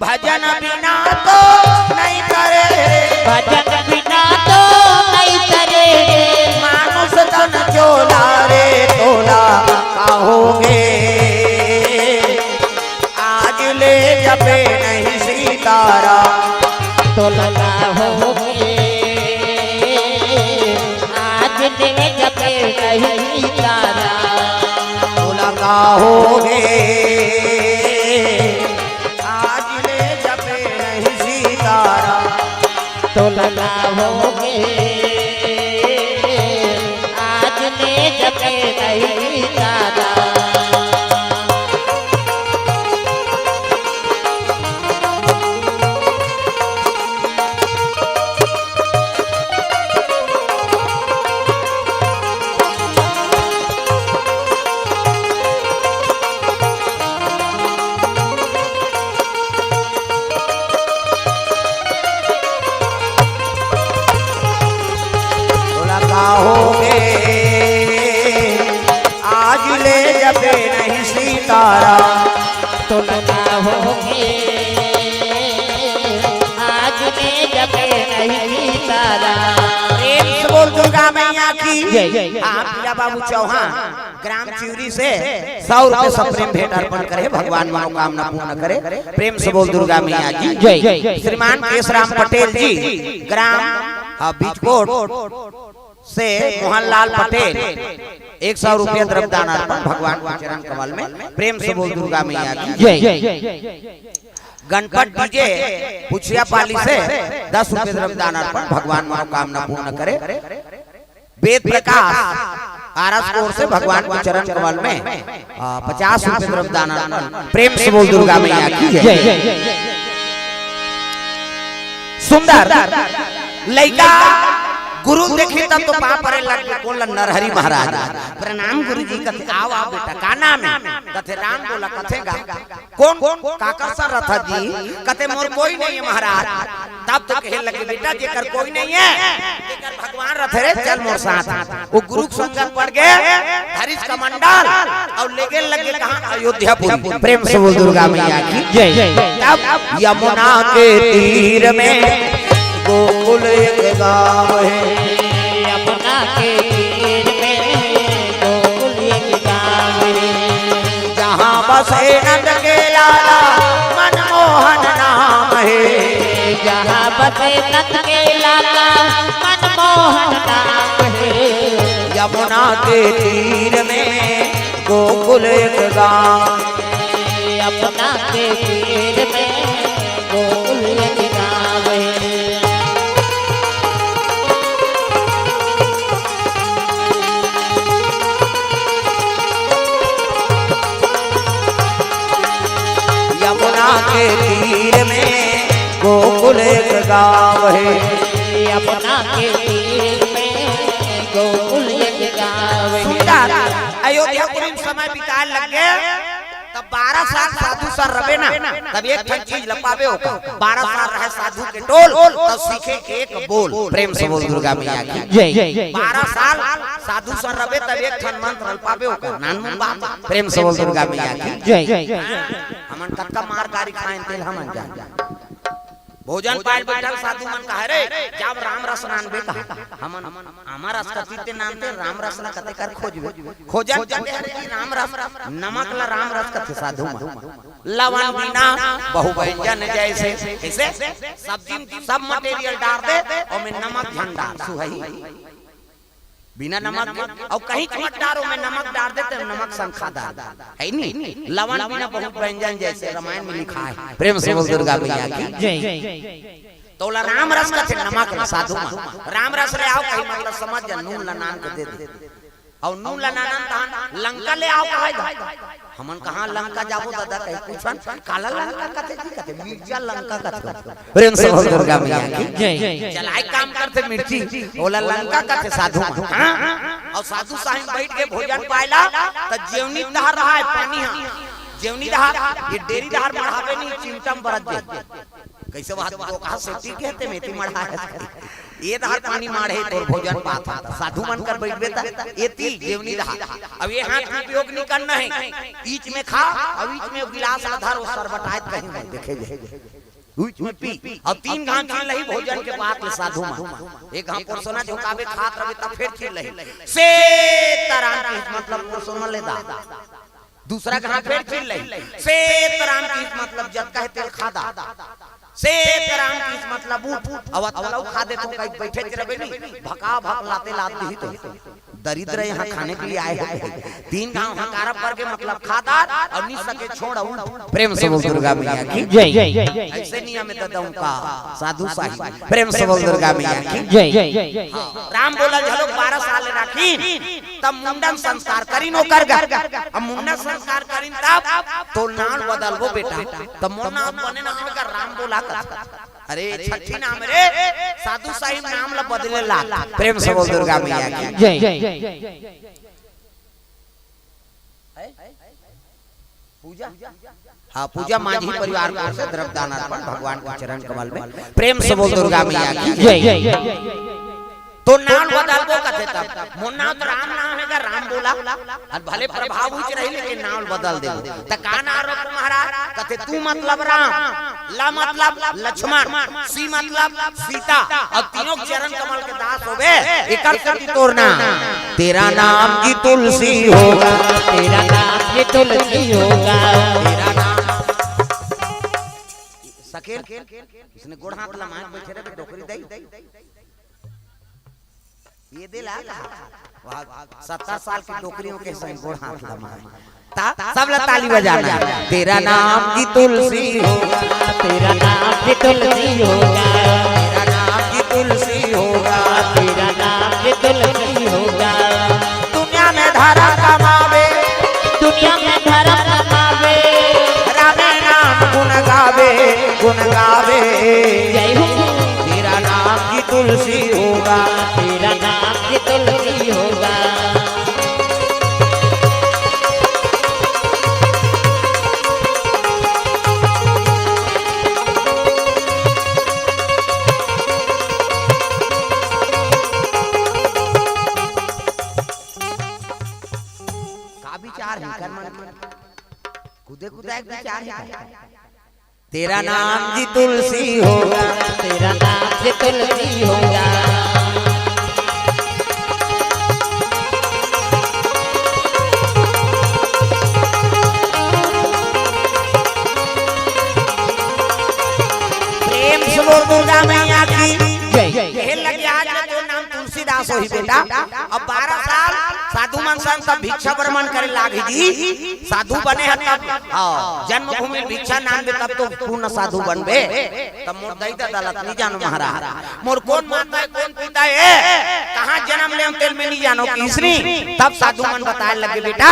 भजन बिना तो नहीं तरे। भजन बिना तो नहीं तरे। मानुष तन चोला रे तोला कहोगे। आज ले जपे नहीं सीताराम। तोला कहोगे। आज ले जपे नहीं सीताराम। तोला कहोगे। आज ले जपे नहीं सीताराम। तोला कहोगे। आज ले जपे नहीं सीताराम। तोला कहोगे। आज ले जपे नहीं सीताराम। तोला कहोगे। आज ले जपे नहीं सीताराम। प्रेम से बोल दुर्गा मैया की जय। हाँ, पीला बाबू चौहान ग्राम चिवरी से सौ रुपये सप्रेम भेंट अर्पण करे, भगवान मनोकामना पूर्ण करे। प्रेम से बोल दुर्गा मैया की जय। श्रीमान केशराम पटेल जी, ग्राम, हाँ, बीजकोट से मोहनलाल पटेल, एक सौ रुपया द्रव्यदान अर्पण भगवान के चरण कमल में। प्रेम से बोल दुर्गा मैया की जय। गणपत डीजे पुछिया पाली से दस रुपये द्रव्यदान अर्पण भगवान मनोकामना पूर्ण करे। वेद प्रकाश आरस कोर से भगवान के चरण कमल में, आ, पचास रुपये द्रव्यदान अर्पण। प्रेम से बोल दुर्गा मैया की जय। जय। सुंदर लइका गुरु देखी तब तो पाँव परे लग गे, कोन ल? नरहरि महाराज। प्रणाम गुरु जी। कथे, आओ, आओ बेटा, का नाम हे? कथे, राम बोला। कथे, गा कोन, काकर संग रथस जी? कथे, मोर कोई नहीं हे महाराज। तब तो कहे लगे, बेटा, जेकर कोई नहीं हे, तेकर भगवान रथे रे, चल मोर साथ। वो गुरु के संगत पड़ गे, धरिस कमंडल अउ लेगे लगे कहाँ? अयोध्यापुरी। प्रेम से बोल दुर्गा मैया की जय। तब यमुना के तीर में गोकुल एक गाँव हे। यमुना के तीर में गोकुल एक गाँव हे। जहाँ बसे नंद के लाला मनमोहन नाम हे। जहाँ बसे नंद के लाला मनमोहन नाम हे। यमुना के तीर में गोकुल एक गाँव। यमुना के तीर में गोकुल एक गाँव है। यमुना के तीर में गोकुल एक गाँव है। यमुना के तीर में गोकुल एक गाँव है। सुंदर। अयोध्यापुरी म समय बिताए लग गे, तब बारह साल साधु संग रबे ना, तब एक ठन चीज ल पाबे ओकर। बारह साल रहे साधु के टोल, तब सीखे एक बोल। प्रेम से बोल दुर्गा मैया की। जय। बारह साल साधु संग रबे, तब एक ठन मंत्र ल पाबे ओकर। नानमुन बात। प्रेम से बोल दुर्गा मैया की। जय। हमन कतका मार गारी खाएन, तेला हमन जान। भोजन पाए बइठन, साधु मन कहे, "रे, जाव राम रस नानबे," कहा। हमन आमा रस कथी ते नानते, राम रस ला कते कर खोजबे। खोजन जाते हरे जी राम रस, नमक ला राम रस कथे साधु मन। लवन बिना बहु व्यंजन जैसे। कइसे? सब्जी म सब material डार दे, ओमे नमक झन डार, सुहई। बिना नमक के, अउ कहीं मत डार, ओमे नमक डार दे, त नमक संग खा डार, है नी? लवन बिना बहु व्यंजन जैसे, रामायण में लिखा है। प्रेम से बोल दुर्गा मैया की। जय। त ओला राम रस कथे, नमक ला, साधु मन। राम रस ले आव कहीं, मतलब समझ जा, नून ला नान के दे दे। अउ नून ला नानन तहान लंका ले आव कहे गा। हमन कहाँ लंका जाबो दादा, कहीं पूछन, "काला लंका कथे जी?" कथे, "मिर्चा लंका कथे।" प्रेम से बोल दुर्गा मैया की। जय। जलाए काम करथे मिर्ची, ओला लंका कथे साधु मन। हाँ? अउ साधु साहिब बइठ के भोजन पाए ला, त जेवनी डहर रहा है पानी हा। जेवनी डहर, ये डेरी डहर मढ़ाबे नहीं, चिमटा म बरत दे। कइसे बात, वो कहा सेती कहते में ती मढ़ा है। ये डहर पानी माढ़े तोर भोजन पात हा। साधु मन कर बइठबे त एती जेवनी डहर। अब ये हाथ के उपयोग नहीं करना है। बीच में खा, अउ बीच में गिलास ल धर, वो सरबटायत कहीं में देखे जाए। उच में पी। अउ तीन घांव चीर लही भोजन के बाद ले साधु मन। एक घांव पोरसोना झोंकाबे खात रहे तब फेर चीर लही। से तरान के मतलब पोरसोना ले दा। दूसरा घांव फेर चीर लही। से तरान के मतलब जतका हे तेला खा दा। से तरान के मतलब उठ। अउ अतका ल खा दे तो कहीं बइठे रहे नी। भका भक लाते लात दिही तो। दरिद्र यहाँ खाने के लिए आए हैं। तीन घांव हकारा पर के मतलब खा डार अउ नी सके छोड़ अउ उठ। प्रेम से बोल दुर्गा मैया की। जय। अइसे नियम हे दादा उनका, साधु साहिब। प्रेम से बोल दुर्गा मैया की। जय। हाँ, राम बोला घलो बारह साल राखी, तब मुंडन संस्कार करिन ओकर गा। अब मुंडन संस्कार करिन तब तो नाम बदलबो बेटा, तब मोर नाम बने ना होगा राम बोला कर। अरे छठी नाम रे, साधु साहिब नाम ला बदले ला। प्रेम से बोल दुर्गा मैया की। जय। पूजा, हाँ, पूजा मांझी परिवार को से द्रव्य दान अर्पण भगवान के चरण कमल में। प्रेम से बोल दुर्गा मैया की। जय। तो नाम बदलबो कथे तब। मोर नाम तो राम नाम हे गा, राम बोला। अउ भले प्रभाव उच रही, लेकिन नाम बदल देबो। त का नाम रखो महाराज? कथे तू मतलब राम, ल मतलब लक्ष्मण, सी मतलब सीता, अउ तीनों चरण कमल के दास होबे, एकर सेती तोर नाम। तेरा नाम की तुलसी होगा। तेरा नाम की तुलसी होगा। तेरा नाम। सकेल, इसने गोड़ हाथ लमाए बइठे रहे, डोकरी दई। ये दे ला। वाह, सत्तर साल की डोकरियों के संग गोड़ हाथ लमाए। ता, सब ला ताली बजाना है। तेरा नाम की तुलसी होगा। तेरा नाम की तुलसी होगा। तेरा नाम की तुलसी होगा। तेरा नाम की तुलसी होगा। दुनिया में धरम कमावे। दुनिया में धरम कमावे। रामे नाम गुण गावे, गुण गावे। जय हो। तेरा नाम की तुलसी होगा। तेरा नाम की तुलसी होगा। का विचार हे कर मन? कुदे कुदाए के विचार हे का? तेरा नाम जी तुलसी होगा। तेरा नाम जी तुलसी होगा। प्रेम से बोल दुर्गा मैया की जय। कहे लगे आज ले तोर नाम तुलसीदास होही बेटा। अब बारह साल साधु मन संग तब भिक्षा भ्रमण करे लागही जी, साधु बने ह तब, हाँ, जन्मभूमि भिक्षा नानबे तब तो पूर्ण साधु बनबे। तब मोर दई ददा ल त नहीं जानो महाराज, मोर कौन माता है, कौन पिता है, कहाँ जन्म ले तेल में नहीं जानो किसनी। तब साधु मन बताए लगे, बेटा,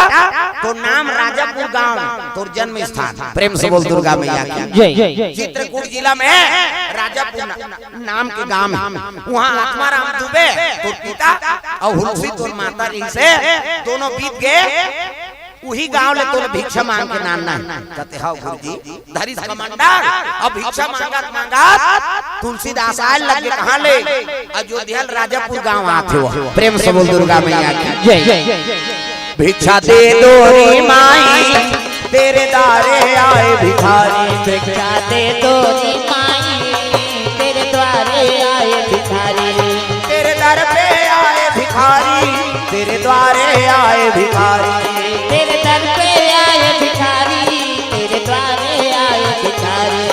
तोर नाम राजापुर गांव, तोर जन्म स्थान। प्रेम से बोल दुर्गा मैया की। जय। चित्रकूट जिला में राजापुर ना-, नाम के गांव है। वहाँ आत्माराम दुबे तोर पिता और हुलसी तोर माता रही से दोनों बीत गए। उही गांव ले तोला भिक्षा मांग के नानना है। कते, "हव गुरुजी।" धरिस कमंडल, अब भिक्षा मांगत मांगत तुलसीदास आए लगे। कहाँ ले? अयोध्या ल राजापुर गांव आथे वो। प्रेम से बोल दुर्गा मैया की। जय। भिक्षा दे दो रे माई, तेरे द्वारे आए भिखारी। भिक्षा दे दो रे माई, तेरे द्वारे आए भिखारी। तेरे दर पे आए भिखारी, तेरे द्वारे आए भिखारी। तेरे दर पे आए भिखारी, तेरे द्वारे आए भिखारी।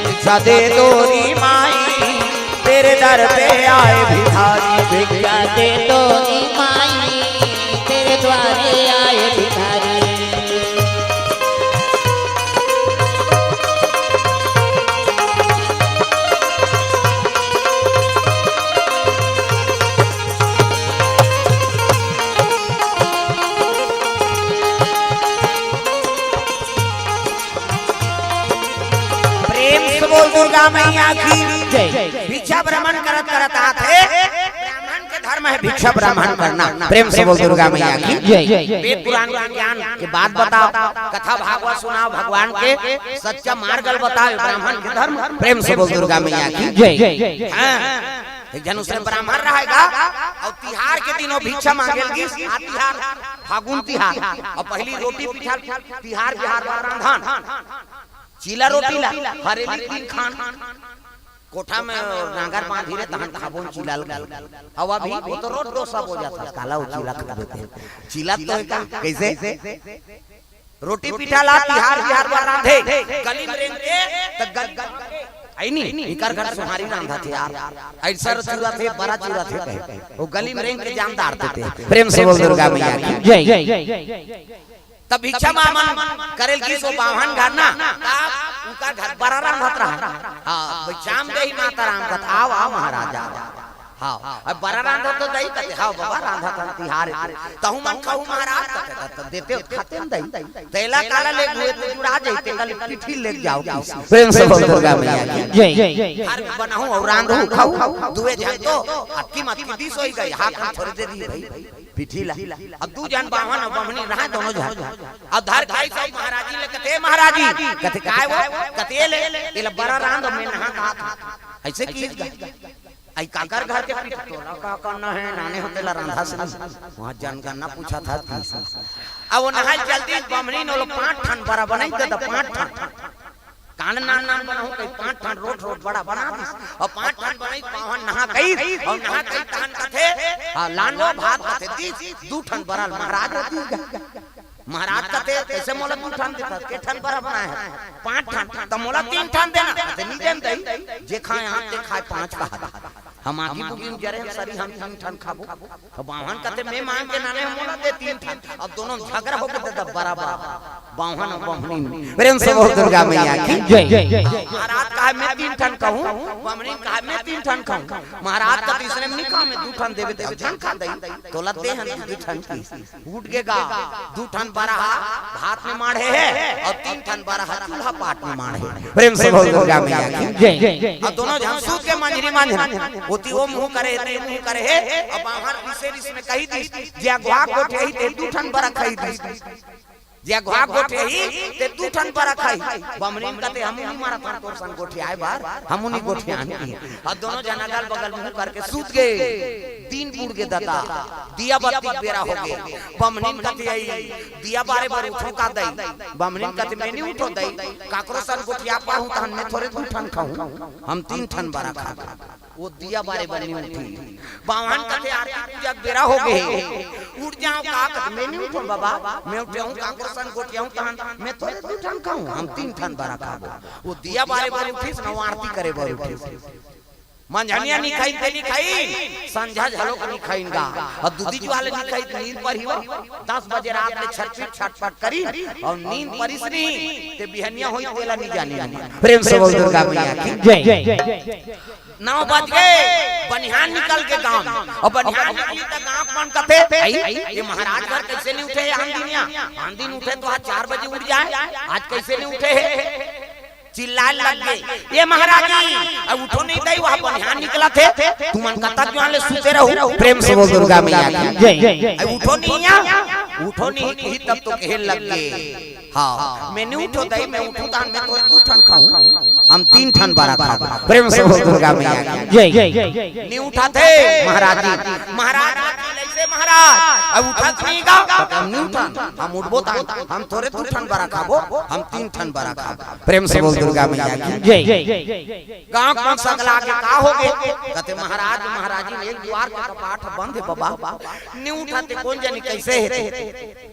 भिक्षा दे दो री माई, तेरे दर पे आए भिखारी। भिक्षा दे दो री माई, तेरे द्वारे आए भिखारी। प्रेम से बोल दुर्गा मैया की जय। भिक्षा भ्रमण करत करत आथे। ब्राह्मण के धर्म है भिक्षा भ्रमण करना। प्रेम से बोल दुर्गा मैया की जय। वेद पुराण के ज्ञान के बात बताओ, कथा भागवत सुनाओ, भगवान के सच्चा मार्ग ल बताओ, ब्राह्मण के धर्म। प्रेम से बोल दुर्गा मैया की जय। हाँ। एक झन उसने ब्राह्मण रहेगा और तिहार के दिन वो भिक्षा मांगे लगिस। आ तिहार, फागुन तिहार, और पहली रोटी पिठा तिहार बिहार बर रांधन, चीला रोटी ला हरेली दिन खान। कोठा में नांगर बांधी रे तहन खाबोन चीला ल। अब अभी वो तो रोज डोसा हो जाता, काला वो चीला खा देते हैं। चीला तो है का? कैसे? रोटी पीठा ला तिहार बिहार बर रांधे, गली में रेंग के त गल-, आई नी, इकर घर सोहारी रांधा थे यार, ऐसा चूरा थे, बड़ा चूरा थे कहे, वो गली में रेंग के जान डारते थे। प्रेम से बोल दुर्गा मैया की जय। तब भिक्षा मामन करेल की सो बावन घर ना, तब उनका घर बड़ा रांधत रहा। हाँ, भाई, चाम दे ही माता राम का, "आओ, आओ महाराज, आओ।" हाँ, अब बड़ा रांधा तो दई कते, "हाँ बाबा, रांधा था तिहार।" तहु मन कहू महाराज कते, "त-, त-, देते हो, खाते न दई।" तेला काला ले गुए तो जुड़ा जाई, ते कल पिठी ले जाओ किसी। प्रेम से बोल दुर्गा मैया की जय। हर बनाहू और रांधू खाऊ, दुए झन तो अक्की मत की दिस होई गई, हाथ में थोड़ी दे दी भाई। पिठी ला। अब दू झन बावन और बमनी रहा दोनों झन। अब धर खाई सब महाराजी ले कते, "महाराजी।" कते, "काय वो?" कते, "ले, ले, ले बड़ा रांध और मैं नहा हाथ।" ऐसे की आई काकर घर के पीठ तोला का करना है, नाने होते ला रांधा से। वहाँ जनगणना पूछा था तीस। अब वो नहाई जल्दी बमनी नो लो पाँच ठन बड़ा बनाई दे दे, पाँच ठन। कान नान नान बनाऊ कई पाँच ठन रोट रोट बड़ा बना दिस। और पाँच ठन बनाई पावन नहा कई और नहा कई तहन कथे, हाँ, लान लो भात कथे दिस, दू ठन बड़ा महाराज होती है। महाराज कथे, "कैसे मोला दू ठन देता? के ठन बड़ा बनाए है? पाँच ठन, त मोला तीन ठन देना।" कथे, "नी देन दई, जे खाए हाथ ते खाए पाँच कहा दे। हम आगी बुगी में जरे हम सरी हम तीन ठन खाबो।" अब बावन कथे, "मैं मांग के नाने मोला दे तीन ठन।" अब दोनों झगड़ा होके दे दे बराबर। बावन और बमनी में। प्रेम से बोल दुर्गा मैया की जय। महाराज कहा, "मैं तीन ठन कहूँ।" बमनी कहा, "मैं तीन ठन कहूँ।" महाराज कथे, "इसने नहीं कहा, मैं दू ठन देवे दे, ठन खा दई।" तोला दे हन दू ठन की। उठ के गा, दू ठन बरहा भात में माढ़े है और तीन ठन बरहा चूल्हा पाट में माढ़े है। प्रेम से बोल दुर्गा मैया की जय। और दोनों झन सूत के मंझरी मंझरी, ओती वो मुंह करे है, ते मुंह करे है, और बाहर रिसे रिस में कही दिस, "जे अगवा गोठियाही ते दू ठन बरहा खाई दिस, जे अगवा गोठियाही ते दू ठन बरहा खाई।" बमनी कथे, "हमू नहीं मारा था तोर सन गोठियाए बार, हमू नहीं गोठियान की।" और दोनों झन अगल बगल मुंह करके सूत गए। दिन बुड़ गे ददा, दिया बत्ती के बेरा हो गे। बमनिन कथे, "आई, दिया बारे बर उठो का दई?" बमनिन कथे, "मैं नहीं उठो दई, काकरो सन गोठिया पाहूं तहन मैं थोरे दू ठन खाहूं, हम तीन ठन बड़ा खा।" वो दिया बारे बर नहीं उठी। बावन कथे, "आरती पूजा के बेरा हो गे, उठ जाओ का?" कथे, "मैं नहीं उठो बाबा, मैं उठे हूं काकरो सन गोठिया हूं तहन मैं थोरे दू ठन खाहूं, हम तीन ठन बड़ा खाबो।" वो दिया बारे बर उठिस न, वो आरती करे बर उठिस। मंझनिया नी खाइन ते नी खाइन, संझा घलोक नी खाइन गा। अउ दूधी जुवार ले नी खाइन, नींद परही वो। दस बजे रात ले छटपट छटपट करिन अउ नींद परिस नहीं, ते बिहनिया होही तेला नी जानिन। प्रेम से बोल दुर्गा मैया की। जय। नौ बज गे, बनिहान निकल गे गांव म। अउ बनिहान निकलिस त गांव के मन कथे, "अई, ये महाराज घर कइसे नी उठे हे आन दिन या? आन दिन उठे त आज चार बजे उठ जाय, आज कइसे नी उठे हे?" चिल्लाय लग गे, "ये महाराज जी, अउ उठो नहीं दई, वहां बनिहान निकलत हे, तुमन कतक जुवार ले सुते रहू?" प्रेम से बोल दुर्गा मैया की। जय। "अउ उठो नहीं या, उठो नहीं," कही तब तो कहे लग गे, "हाँ, मैं नी उठों दई, मैं उठहूं तहान मैं तोर दू ठन खाहूं, हम तीन ठन बरा खाबो।" प्रेम से बोल दुर्गा मैया की। जय। नी उठत हे महाराज जी। महाराज जी, "कइसे महाराज, अउ उठत नहीं गा?" "हम नी उठन, हम उठबो तहान, हम तोर दू ठन बरा खाबो, हम तीन ठन बरा खाबो।" प्रेम से बोल दुर्गा मैया की। जय। गांव के मन सगला गे, "का होगे?" कथे, "महाराज, महाराज जी, एक दुवार के कपाट बंद हे बबा, नी उठत हे, कोन जनी कइसे हे?"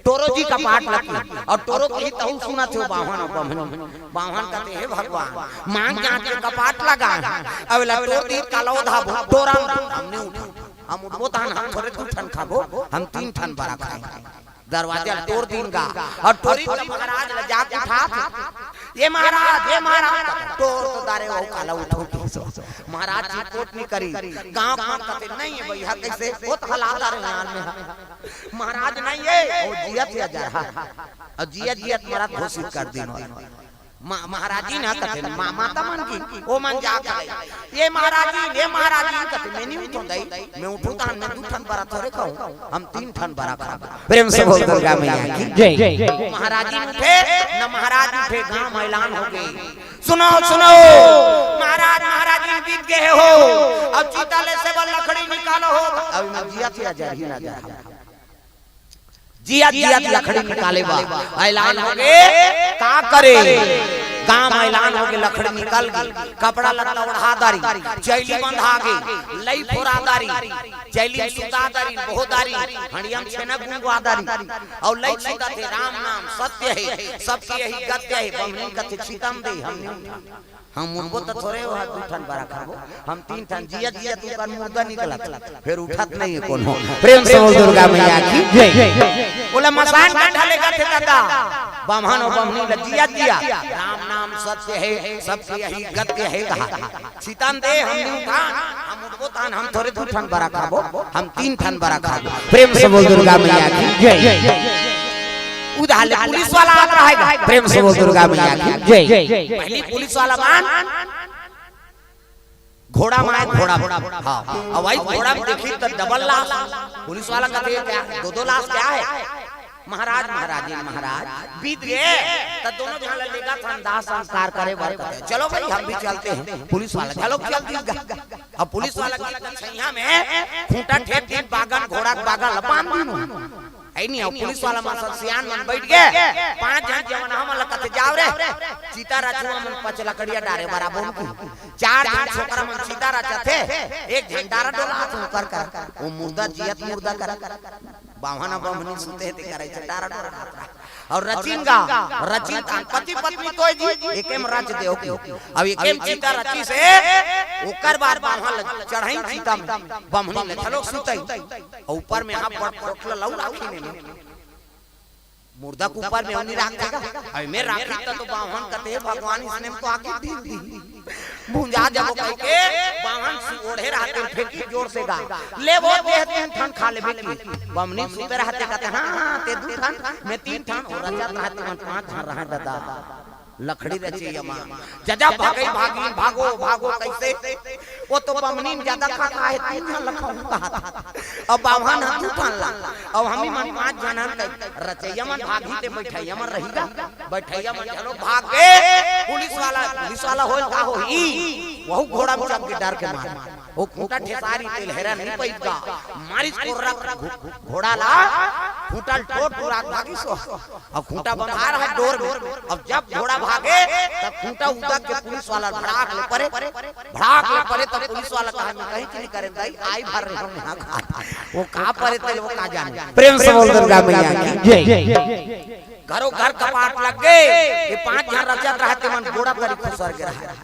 टोरो जी कपाट लगी अउ टोरो कही तहू सुनत हे बाम्हन अउ बम्हनी। बाम्हन कथे, "हे भगवान, मांग जांच के कपाट लगा हे, अउ एला टोर दीस काला ओधाबो, टोरन हम नी उठन, हम उठबो तहान हम तोर दू ठन खाबो, हम तीन ठन बरा खाएंगे।" दरवाजा ल टोर दीन गा अउ टोरिन त महाराज ल जाके उठात हे, "ये महाराज, ये महाराज।" टोर तो दारे वो काला उठो किसो। महाराज जी कोट नी करी। गांव के मन कथे, "नहीं हे भइया, कइसे?" "वो तो हला दारे यार में हा। महाराज नहीं हे, वो जियत हे अजरहा।" अउ जियत जियत मरत घोषित कर दीन। मा-, महाराजिन ह कथे, मा-, माता मन की, ओ मन जा कहे, "ये महाराजिन, ये महाराजिन," कथे, "मैं नी उठों दई, मैं उठहूं तहान मैं दू ठन बरा थोरे खाहूं, हम तीन ठन बरा खाबो।" प्रेम से बोल दुर्गा मैया की। जय। महाराजिन उठे, न महाराज उठे, गांव म ऐलान होगे, "सुनो, सुनो, महाराज, महाराजिन बीत गे हो, अब चिता ले से बर लकड़ी निकालो हो।" अब मैं जियत हे अजरही ना जा जियत जियत लकड़ी निकाले बर ऐलान होगे, का करे? गांव म ऐलान होगे, लकड़ी निकल गे, कपड़ा लत्ता ओढ़ा दारिन, चैली बंधा गे, लई फोरा दारिन, चैली म सुता दारिन, बोह दारिन, हंड़िया म छेना गुंगवा दारिन, अउ लई छितथे, "राम नाम सत्य हे, सबके यही गत्य हे।" बम्हनी कथे, "छितन दे, हम नी उठन।" हम उठबो त थोरे हो, दू ठन बरा खाबो, हम तीन ठन। जियत जियत ओकर मुर्दा निकलत, फेर उठत नहीं हे कोनो। प्रेम से बोल दुर्गा मैया की जय। ओला मसान गड्ढा ले जाथे दादा, बाम्हन अउ बम्हनी ल जियत जियत, "राम नाम सत्य हे, सबके यही गत्य हे," कहा, "छितन दे, हम नी उठन, हम उठबो तहान हम थोरे दू ठन बरा खाबो, हम तीन ठन बरा खाबो।" प्रेम से बोल दुर्गा मैया की जय। उधार ले पुलिस वाला आत रहे गा। प्रेम से बोल दुर्गा मैया की जय। पहली पुलिस वाला मन घोड़ा म आय, घोड़ा म। हाँ, अब वही घोड़ा म देखिस त डबल लाश। पुलिस वाला कथे, "क्या दो दो लाश क्या है?" "महाराज, महाराजिन, महाराज, बीत गे, त दोनों झन ल लेगत हन दाह संस्कार करे बर।" कथे, "चलो भाई, हम भी चलते हैं।" पुलिस वाला घलो चल दिस गा। अब पुलिस वाला के छैया में खूंटा ठेक दीन, बागन, घोड़ा के बागन ल बांध दीन। हे नहीं, अब पुलिस वाला मन सब सियान मन बइठ गे, पांच झन जवान हमन ल कथे, "जाव रे, चिता रचुवा मन पच लकड़िया डारे बराबर।" चार झन छोकरा मन चिता रचथे, एक झन डारा डोलात हे ओकर कर, वो मुर्दा जियत मुर्दा कर। बाम्हन अउ बम्हनी सुते हे, तेकर डारा डोलात रहा। अउ रचिन गा, रचिन तहान पति पत्नी तोय जी, एके म रच देव की। अब एके म चिता रचिस हे, ओकर बाद बाम्हन ल चढ़ाइन चिता म, बम्हनी ल घलो सुतई। अउ ऊपर में आप बड़ पोटला लऊ राखिन हे। मुर्दा के ऊपर में ओनी राखथे गा। अउ एमे राखही त तो बाम्हन कथे, "भगवान, इसने म तो आके ढील दी। भुंजा जाबो," कहिके बाम्हन सु-, ओढ़े रहथे, फेंकी जोर से गा। "ले वो दे तीन ठन खा लेबे की।" बम्हनी सुते रहथे, कथे, "हाँ, हाँ, ते दू ठन, मैं तीन ठन।" अउ रचत रहथे, मन पांच झन रहय दादा। लकड़ी रचइया मन जजा भागई भागिन, भागो, भागो, कइसे? वो तो बम्हनी म जादा खा खा हे, तीन झन ल खाहूं कहाथे। अब बाम्हन ह दू ठन ला, अब हमी मन पांच झन हन, कहि रचइया मन भागही ते बइठइया मन रही गा। बइठइया मन घलो भाग गे, पुलिस वाला, पुलिस वाला होय का होही, वहू घोड़ा म चढ़ के डर के मार। वो खूंटा ठेसारी तेल हेरा नहीं पइस गा, मारिस कोर्रा घो-, घो-, घोड़ा ला, खूंटा ल टोर टुरा के भागिस वो। अब खूंटा बंधा रहा डोर में, अब जब घोड़ा भागे, तब खूंटा उदक के पुलिस वाला भड़ाक ले परे, भड़ाक ले परे, तब पुलिस वाला कहा, "मैं कहीं चीज करें दाई, आई भर रहे हम यहाँ खा।" वो का परे तेल, वो का जाने। प्रेम से बोल दुर्गा मैया की जय। घरो घर कपाट लग गे। ये पांच झन रचत रहय, तेमन गोड़ा करी खुसर गे रहय।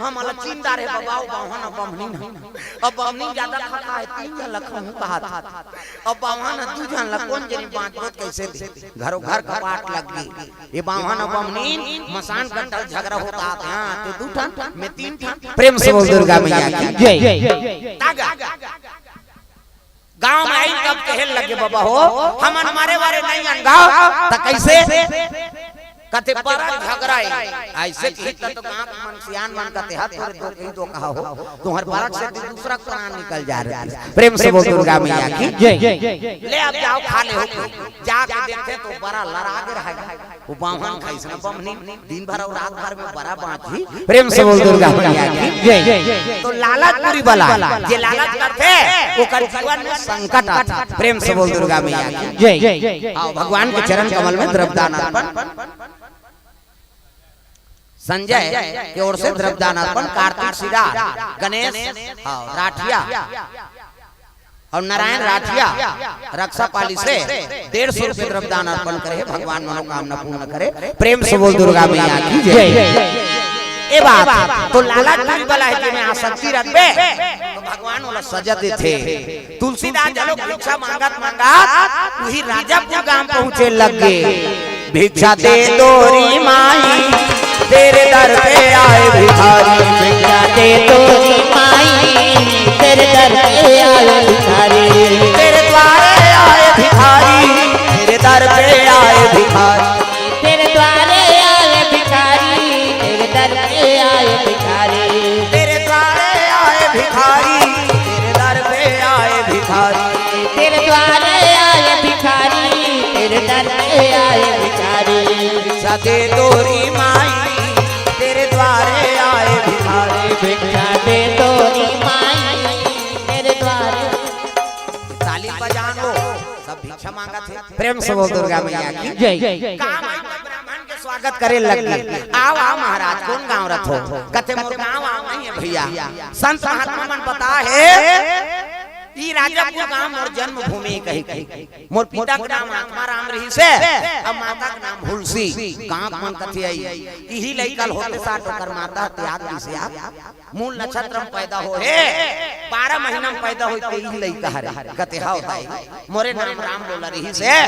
हमला चिंता रे बबा, ओ बाम्हन अउ बम्हनीन ह। अब बम्हनीन जादा खा हे, तीन झन ल खहूं कहत हे। अब बाम्हन ह दू झन ल कोन जनी बांटबो त कइसे दे? घरो घर कपाट लग गे। ये बाम्हन अउ बम्हनीन मसान कट्टा ल झगरा होत हे, हां, ते दू ठन, मैं तीन ठन। प्रेम से बोल दुर्गा मैया की जय। तागा। गांव में आइन तब कहे लगे, "बबा हो, हमन मरे वारे नइ अन गांव, त कइसे?" कथे, "परक झगरा हे।" अइसे कही त, त गांव के मन सियान मन कथे, "हां, तोरे दो कही दो कहा हो, तुम्हर परक से दूसरा प्राण निकल जा रहे।" प्रेम से बोल दुर्गा मैया की जय। ले अब जाव, खा लेव। जाके देखथे त बरा लरा गे रहय। ओ बाम्हन खाइस न बम्हनीन, दिन भर अउ रात भर में बरा बांटही। प्रेम से बोल दुर्गा मैया की जय। त लालच बुरी बला, जे लालच करथे, ओकर जीवन में संकट आथे। प्रेम से बोल दुर्गा मैया की जय। हां, भगवान के चरण कमल में द्रव्यदान अर्पण। संजय के ओर से द्रव्यदान अर्पण, कार्तिक सिडार, गणेश, हां, राठिया अउ नारायण राठिया रक्षापाली से डेढ़ सौ रुपये द्रव्यदान अर्पण करे हे। भगवान मनोकामना पूर्ण करे। प्रेम से बोल दुर्गा मैया की जय। ए बात तो लालच बुरी बला हे, जेमे आसक्ति रखबे त भगवान ओला सजा देथे। तुलसीदास घलो भिक्षा मांगत मांगत उही राजापुर गांव पहुंचे लग गे। भिक्षा दे तोरी माई, तेरे दर पे आए भिखारी। भिक्षा दे तोरी माई, तेरे दर पे आए भिखारी। तेरे द्वारे आए भिखारी, तेरे दर पे आए भिखारी। तेरे द्वारे आए भिखारी, तेरे दर पे आए भिखारी। तेरे द्वारे आए भिखारी, तेरे दर पे आए भिखारी। तेरे द्वारे आए भिखारी, तेरे दर पे आए भिखारी। भिक्षा दे तोरी माई, तेरे द्वारे आए भिखारी। भिक्षा दे तोरी माई, तेरे द्वारे। ताली बजान हो, सब भिक्षा मांगत हे। प्रेम से बोल दुर्गा मैया की जय। का माई के ब्राह्मण के स्वागत करे लग गे। आव, आव महाराज, कोन गांव रथो? कथे, मोर गांव आव नइ हे भइया। संत महात्मा मन बताय हे, ई राजापुर गांव मोर जन्मभूमि कहिके। मोर पिता के नाम आत्माराम रहिस हे, अउ माता के नाम हुलसी। गांव के मन कथे, इही लइका ल होते साठ ओकर माता त्याग दिस हे। मूल नक्षत्र म पैदा होहे, बारह महीना म पैदा होही, तेही लइका हरे। कथे, "हव दाई, मोरे नाम राम लोला रहिस हे,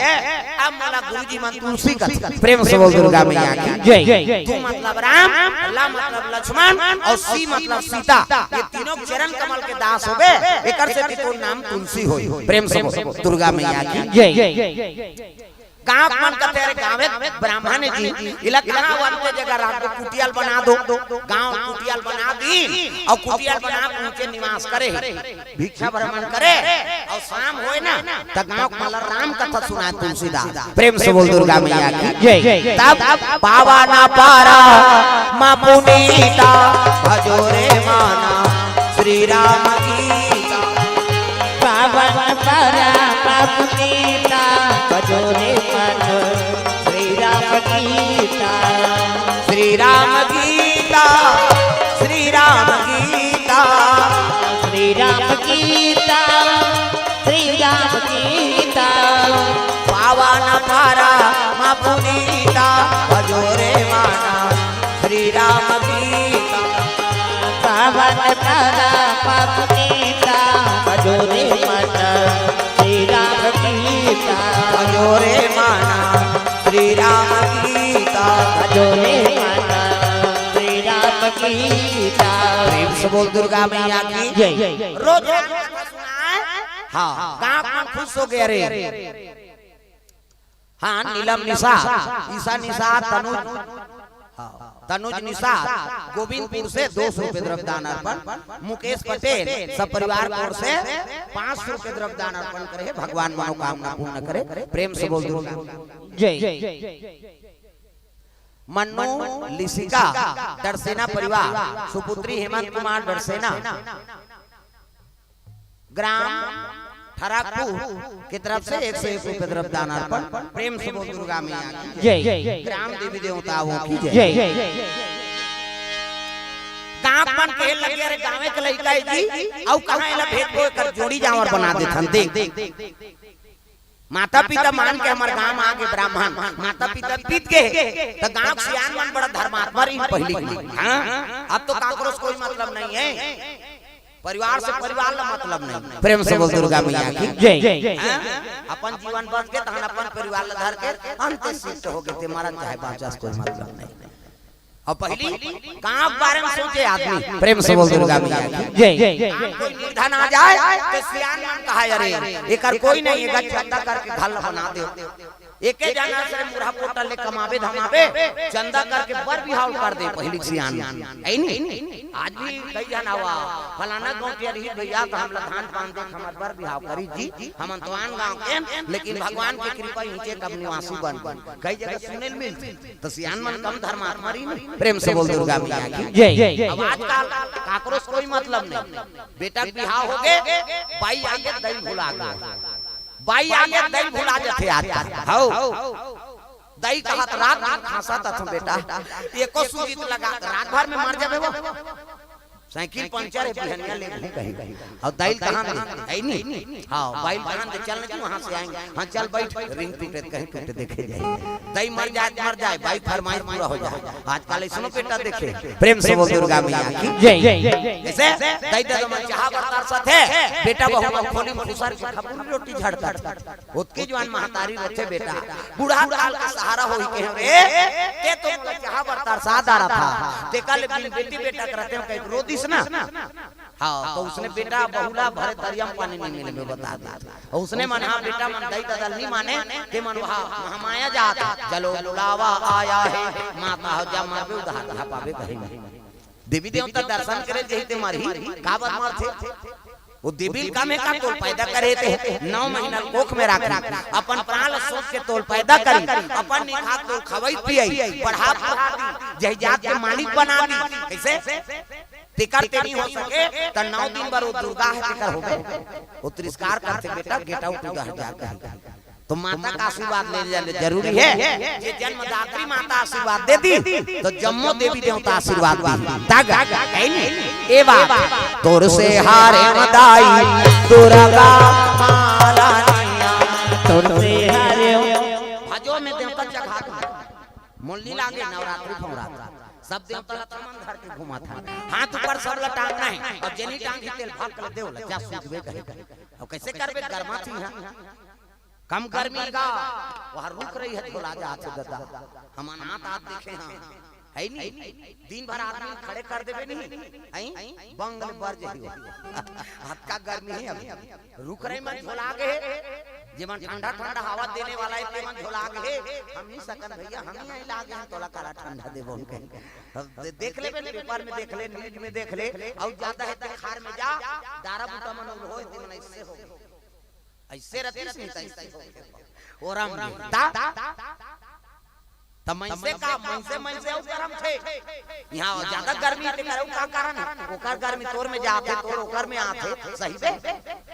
अब मोला गुरुजी मन तुलसी कथे।" प्रेम से बोल दुर्गा मैया की जय। तू मतलब राम, ला मतलब लक्ष्मण अउ सी मतलब सीता। ये तीनों चरण कमल के दास होबे, एकर सेती तोर नाम तुलसी होही। प्रेम से बोल दुर्गा मैया की जय। गांव के मन कथे, "अरे, गांव एक ब्राह्मण हे जी, इला कहां वन के जगह राख दो, कुटिया ल बना दो।" गांव कुटिया ल बना दीन, अउ कुटिया ल बना के नीचे निवास करे हे, भिक्षा भ्रमण करे, अउ शाम होय ना, त गांव के मन ल राम कथा सुनाय तुलसीदास। प्रेम से बोल दुर्गा मैया की जय। तब पावन परमा पुनीता, भजो रे मन श्री राम की। पावन परमा पुनीता, भजो रे मन श्री राम गीता। श्री राम गीता, श्री राम गीता। श्री राम गीता, श्री राम गीता। पावन परमा पुनीता, भजो रे मन श्री राम गीता। पावन परमा पुनीता, भजो रे मन श्री राम गीता। भजो रे मन श्री राम गीता। भजो रे मन श्री राम गीता। प्रेम से बोल दुर्गा मैया की जय। रोज रोज कथा सुनाय। हां, गांव मन खुश हो गे रे। हां, नीलम निषाद, ईशा निषाद, तनुज, हां, तनुज निषाद, गोविंदपुर से दो सौ रुपये द्रव्यदान अर्पण, मुकेश पटेल सब परिवार की ओर से पांच सौ रुपये द्रव्यदान अर्पण करे हे, भगवान मनोकामना पूर्ण करे। प्रेम से बोल दुर्गा जय। मन्नू लिसिका डरसेना परिवार, सुपुत्री हेमंत कुमार डरसेना, ग्राम ठरकपुर के तरफ से एक सौ एक रुपये द्रव्यदान अर्पण। प्रेम से बोल दुर्गा मैया की जय। ग्राम देवी देवताओं की जय। जय। गांव मन कहे लगे, "अरे गांवे के लइका हे जी, अउ कहां एला भेजबो, एकर जोड़ी जांवर बना देथन।" देख, माता पिता मान के हमर गांव आ गे ब्राह्मण, माता पिता बीत गे, त गांव के सियान मन बड़ा धर्मात्मा रही पहिली के। हाँ, अब तो काकरो से कोई मतलब नहीं है, परिवार से परिवार ला मतलब नहीं। प्रेम से बोल दुर्गा मैया की। जय। हाँ? अपन जीवन बच के तहन अपन परिवार ला धर के अंत शिष्ट हो गए थे, मरन चाहे बाँचस कोई मतलब नहीं। और पहली गांव के बारे में सोचे आदमी। प्रेम से बोल दुर्गा मैया की। जय। कोई निर्धन आ जाए तो सियान मन कहा, अरे एकर कोई नहीं है, चंदा करके घर ला बना दे। एके जना से मुरहा पोटा ले कमावे धमावे, चंदा करके बर बिहाव कर दे पहिली सियान। ऐ नी? आज भी कई झन हवा, फलाना गांव के रही भैया, तो हमला धान पान दे, हमर बर बिहाव करी जी, हमन तो आन गांव के, लेकिन भगवान के कृपा इहिंचे कब निवासी बन गए। कई जगह सुने ल मिलथे, तो सियान मन कम धर्मात्मा रही नी। प्रेम से बोल दुर्गा मैया की। जय। अब आजकल काकरो से कोई मतलब नहीं, बेटा के बिहाव हो गए, बाई आगे दई भुला गए, बाई आगे दई भुला जथे आजकल। हौ। दई कहत रात में खांसत अथों बेटा, एको सूजी त लगा, रात भर में मर जाबे वो। साइकिल पंचर है, बिहनिया ले घूम कहीं। और दाइल कहाँ दे? है नी? हाँ, बाइल कहाँ दे? चल ना जी, वहाँ से आएंगे। हाँ, चल बैठ, रिंग टूटे, कहीं टूटे, देखे जाए। दाई मर जाए, मर जाए, बाई फरमाइश पूरा हो जाए। आजकल ऐसनो बेटा देखे, प्रेम से बोल दुर्गा मैया की। जय। जैसे दाई दे मन चाहा बरतार साथे, बेटा बहू मन खोली में घुसर के खपुरी रोटी झड़ता। ओतके जुवान महतारी रथे बेटा, बूढ़ा काल के सहारा होई के हवे, ते तो मोला चाहा बर तरसा डारत हा, तेकर ले बिन बेटी बेटा के रथे कहि रो दिस ना। हाँ, तो उसने बेटा बहुला भरे तरिया में पानी नहीं मिले में बता दे। और उसने मन, हाँ, बेटा मन दाई ददा नहीं माने, ते मन वहाँ महामाया जात, चलो बुलावा आया है, माता हो जा मरबे उधार, झपाबे कहीं नहीं। देवी देवता दर्शन करे जही ते मरही, काबर मरथे? वो देवी ल कम हे का तोल पैदा करे ते, नौ महीना कोख में राखी, अपन प्राण ल सोच के तोल पैदा करी, अपन निखात तोल खवाई पियाई, पढ़ा पढ़ा दी, जही जात के मालिक बना दी। कैसे? तेकर ते नहीं हो सके, त नौ दिन बर वो दुर्गा है, तेकर होबे। वो तिरस्कार करथे, बेटा, get out उधर जा कही। तो माता का आशीर्वाद ले लेना जरूरी है। जे जन्मदात्री माता आशीर्वाद दे दी, तो जम्मो देवी देवता आशीर्वाद दी। तग, है नी? ए बात। तोर से हारे मदाई दुर्गा मालानिया, तोर से हारे। भजो में देवता जगह मुरली लागे नवरात्रि फौरात। सब देवता ला थमन धर के घुमा था। हाथ ऊपर सब ला टांगना है। और जेनी टांगी तेल भाग कर देव ला, जा सूझबे कहे। और कैसे करबे गरमा थी हाँ? कम गर्मी गा, वहाँ रुख रही है, झोला जात हे ददा। हमन आत आत देखे हाँ, है नी? दिन भर आदमी खड़े कर देबे नहीं, हैं? बंग ले बर जही हो। अतका गर्मी है अभी। रुख रही मन झोला गे, जेमन ठंडा ठंडा हवा देने वाला है, तेमन झोला गे। हम नहीं सकन भैया, हम ही यहीं लागे हैं, तोला काला ठंडा देबो उनके। अब दे-, देख लेबे ना, पेपर में देख ले, न्यूज में देख ले, और ज्यादा है तो खार में जा, डारा बूटा मन उल्होय, तेमन ऐसे हो गए। ऐसे रतिस नहीं त ऐसे हो। ओरम ता त मनसे का, मनसे, मनसे अउ गरम थे। यहाँ ज्यादा गर्मी ते करे, का कारण है? ओकर गर्मी तोर में जाथे, तोर ओकर में आथे, सही बे?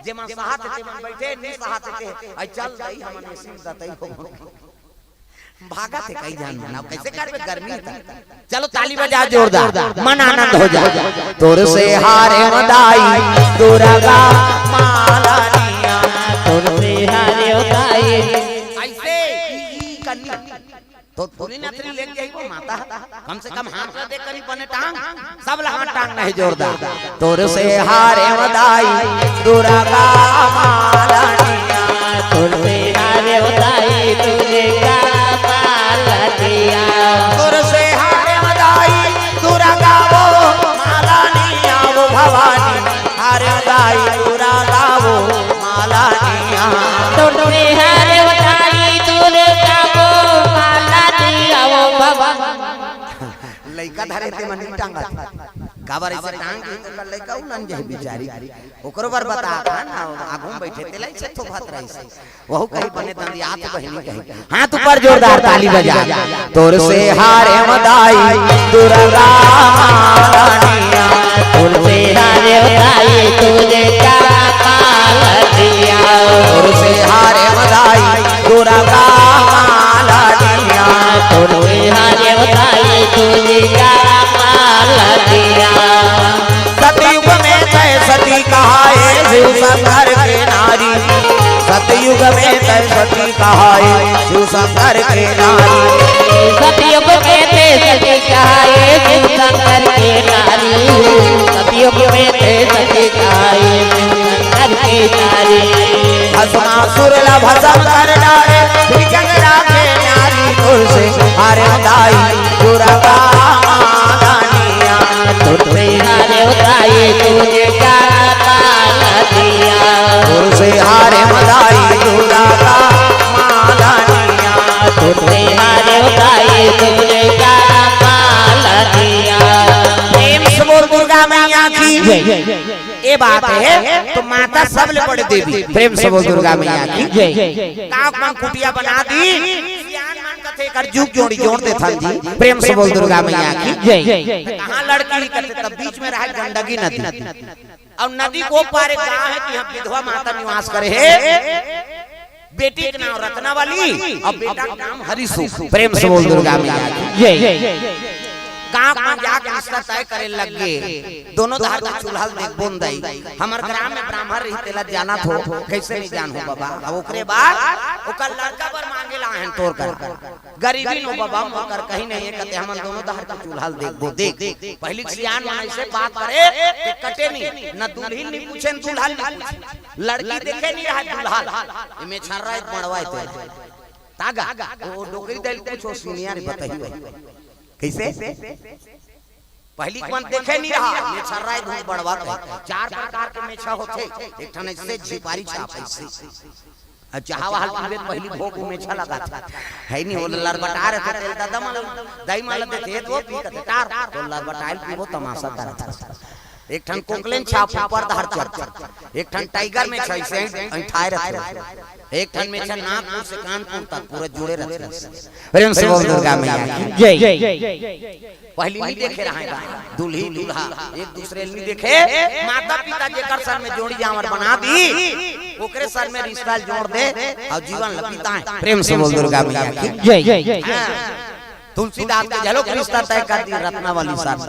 जेमन सहत हे, तेमन बैठे, नहीं सहत हे, ते, "अई चल दई, हमन एसी में दतई हो।" भागत हे कई झन मन, अब कैसे करबे गर्मी हे त? चलो ताली बजा जोरदार, मन आनंद हो जाए। तोर से हारे मदाई दुर्गा मालानिया, तोर से हारे मदाई। ऐसे ई, ई कन्नी तो पूरी नथरी लेके जाई वो माता, कम से कम हाथ ला दे करी बने टांग, सब ला हाथ टांग नहीं जोरदार। तोर से हारे मदाई दुर्गा मालानिया, तोर से हारे मदाई दुर्गा मालानिया, तोर से हारे मदाई दुर्गा वो मालानिया वो भवानी, हारे मदाई दुर्गा वो मालानिया। तोर से हारे मदाई दुर्गा वो मालानिया वो भवानी। लइका धरे ते मन नहीं टांगत। काबर ऐसे टांग के तो लइका उलन जाए बिचारी। ओकरो बर बता था ना, आगू में बैठे ते लाई से थोपत रही से। वहू कही बने दंदियात बहिनी कही। हाथ ऊपर जोरदार ताली बजा। तोर से हारे मदाई दुर्गा मालानिया। तोर से हारे मदाई दुर्गा मालानिया। तोर से हारे मदाई दुर्गा मालानिया। तोर से हारे मदाई दुर्गा मालानिया। सतयुग में जय सती कहाए शिव शंकर के नारी। सतयुग युग में तै सती कहाए शिव शंकर के नारी। सतयुग में तै सती कहाए शिव शंकर के नारी। सतयुग में तै सती कहाए शिव शंकर के नारी। भस्मासुर ला भस्म कर डारे, भुजंग राखे नारी। तुलसी हारे दाई दुर्गा माँ दानिया। तुलसी हारे दाई तूने क्या पाल दिया। तुलसी हारे दाई दुर्गा माँ दानिया। तुलसी हारे दाई तूने क्या पाल दिया। प्रेम से बोल दुर्गा मैया की। जय। ये बात है तो माता सबले बड़े देवी। प्रेम से बोल दुर्गा मैया की। जय। कांक मन कुटिया बना दी। सियान मन कथे कर जुग जोड़ी जोड़ देथन जी। प्रेम से बोल दुर्गा मैया की। जय। कहाँ लड़की कथे तब बीच में रहा गंडकी नदी। अउ नदी को पार एक गांव है कि हम विधवा माता निवास करे है। बेटी के नाम रत्नावली अउ बेटा के नाम हरिसु। प्रेम से बोल दुर्गा मैया की। जय। गांव में जाके रिश्ता तय करे लग गे। दोनों धार के चूल्हा ल देखबो न दाई। हमर ग्राम में ब्राह्मण रही तेला जानत हो, कैसे नहीं जान हो बाबा। अब ओकरे बाद ओकर लड़का बर मांगे ला हन तोर कर। गरीबी नो बाबा मोर कर कहीं नहीं है, कते हमन दोनों धार के चूल्हा ल देखबो। देख, पहली सियान मन ऐसे बात करे कि कटे नहीं, न दुल्हिन नहीं पूछे, न दूल्हा नहीं पूछे। लड़की देखे नहीं रहा दूल्हा। ये में छर्रा एक मड़वा है तो। तागा, वो डोकरी दल कुछ हो सीनियर बताइए। कैसे? पहली के मन देखे नहीं रहा, ये छर्रा एक बहुत बड़वा है। चार प्रकार के मेछा होथे, एक ठन ऐसे झिपारी छाप ऐसे। अच्छा, हवा हल पीबे पहली भोग में मेछा लगा था। है नहीं, वो लरबटा रहे थे, तेल दादा मन, दाई मन देते, तो पी के टार, तो लरबटाइल पीबो तमाशा करत था। एक ठन कोकलेन छाप ऊपर धार चढ़, एक ठन टाइगर मेछा ऐसे अंठाए रहते, एक ठन मेछा नागपुर से कानपुर तक पूरा जुड़े रहते। प्रेम से बोल दुर्गा मैया की। जय। पहली नहीं देखे रहे बा, दूल्ही दूल्हा एक दूसरे नहीं देखे। माता पिता जेकर सर में जोड़ी जावर बना दी, ओकरे सर में रिश्ता जोड़ दे अउ जीवन ल बिताए। प्रेम से बोल दुर्गा मैया की। जय। हाँ। तुलसीदास के झलोक रिश्ता तय कर दी रत्नावली सर।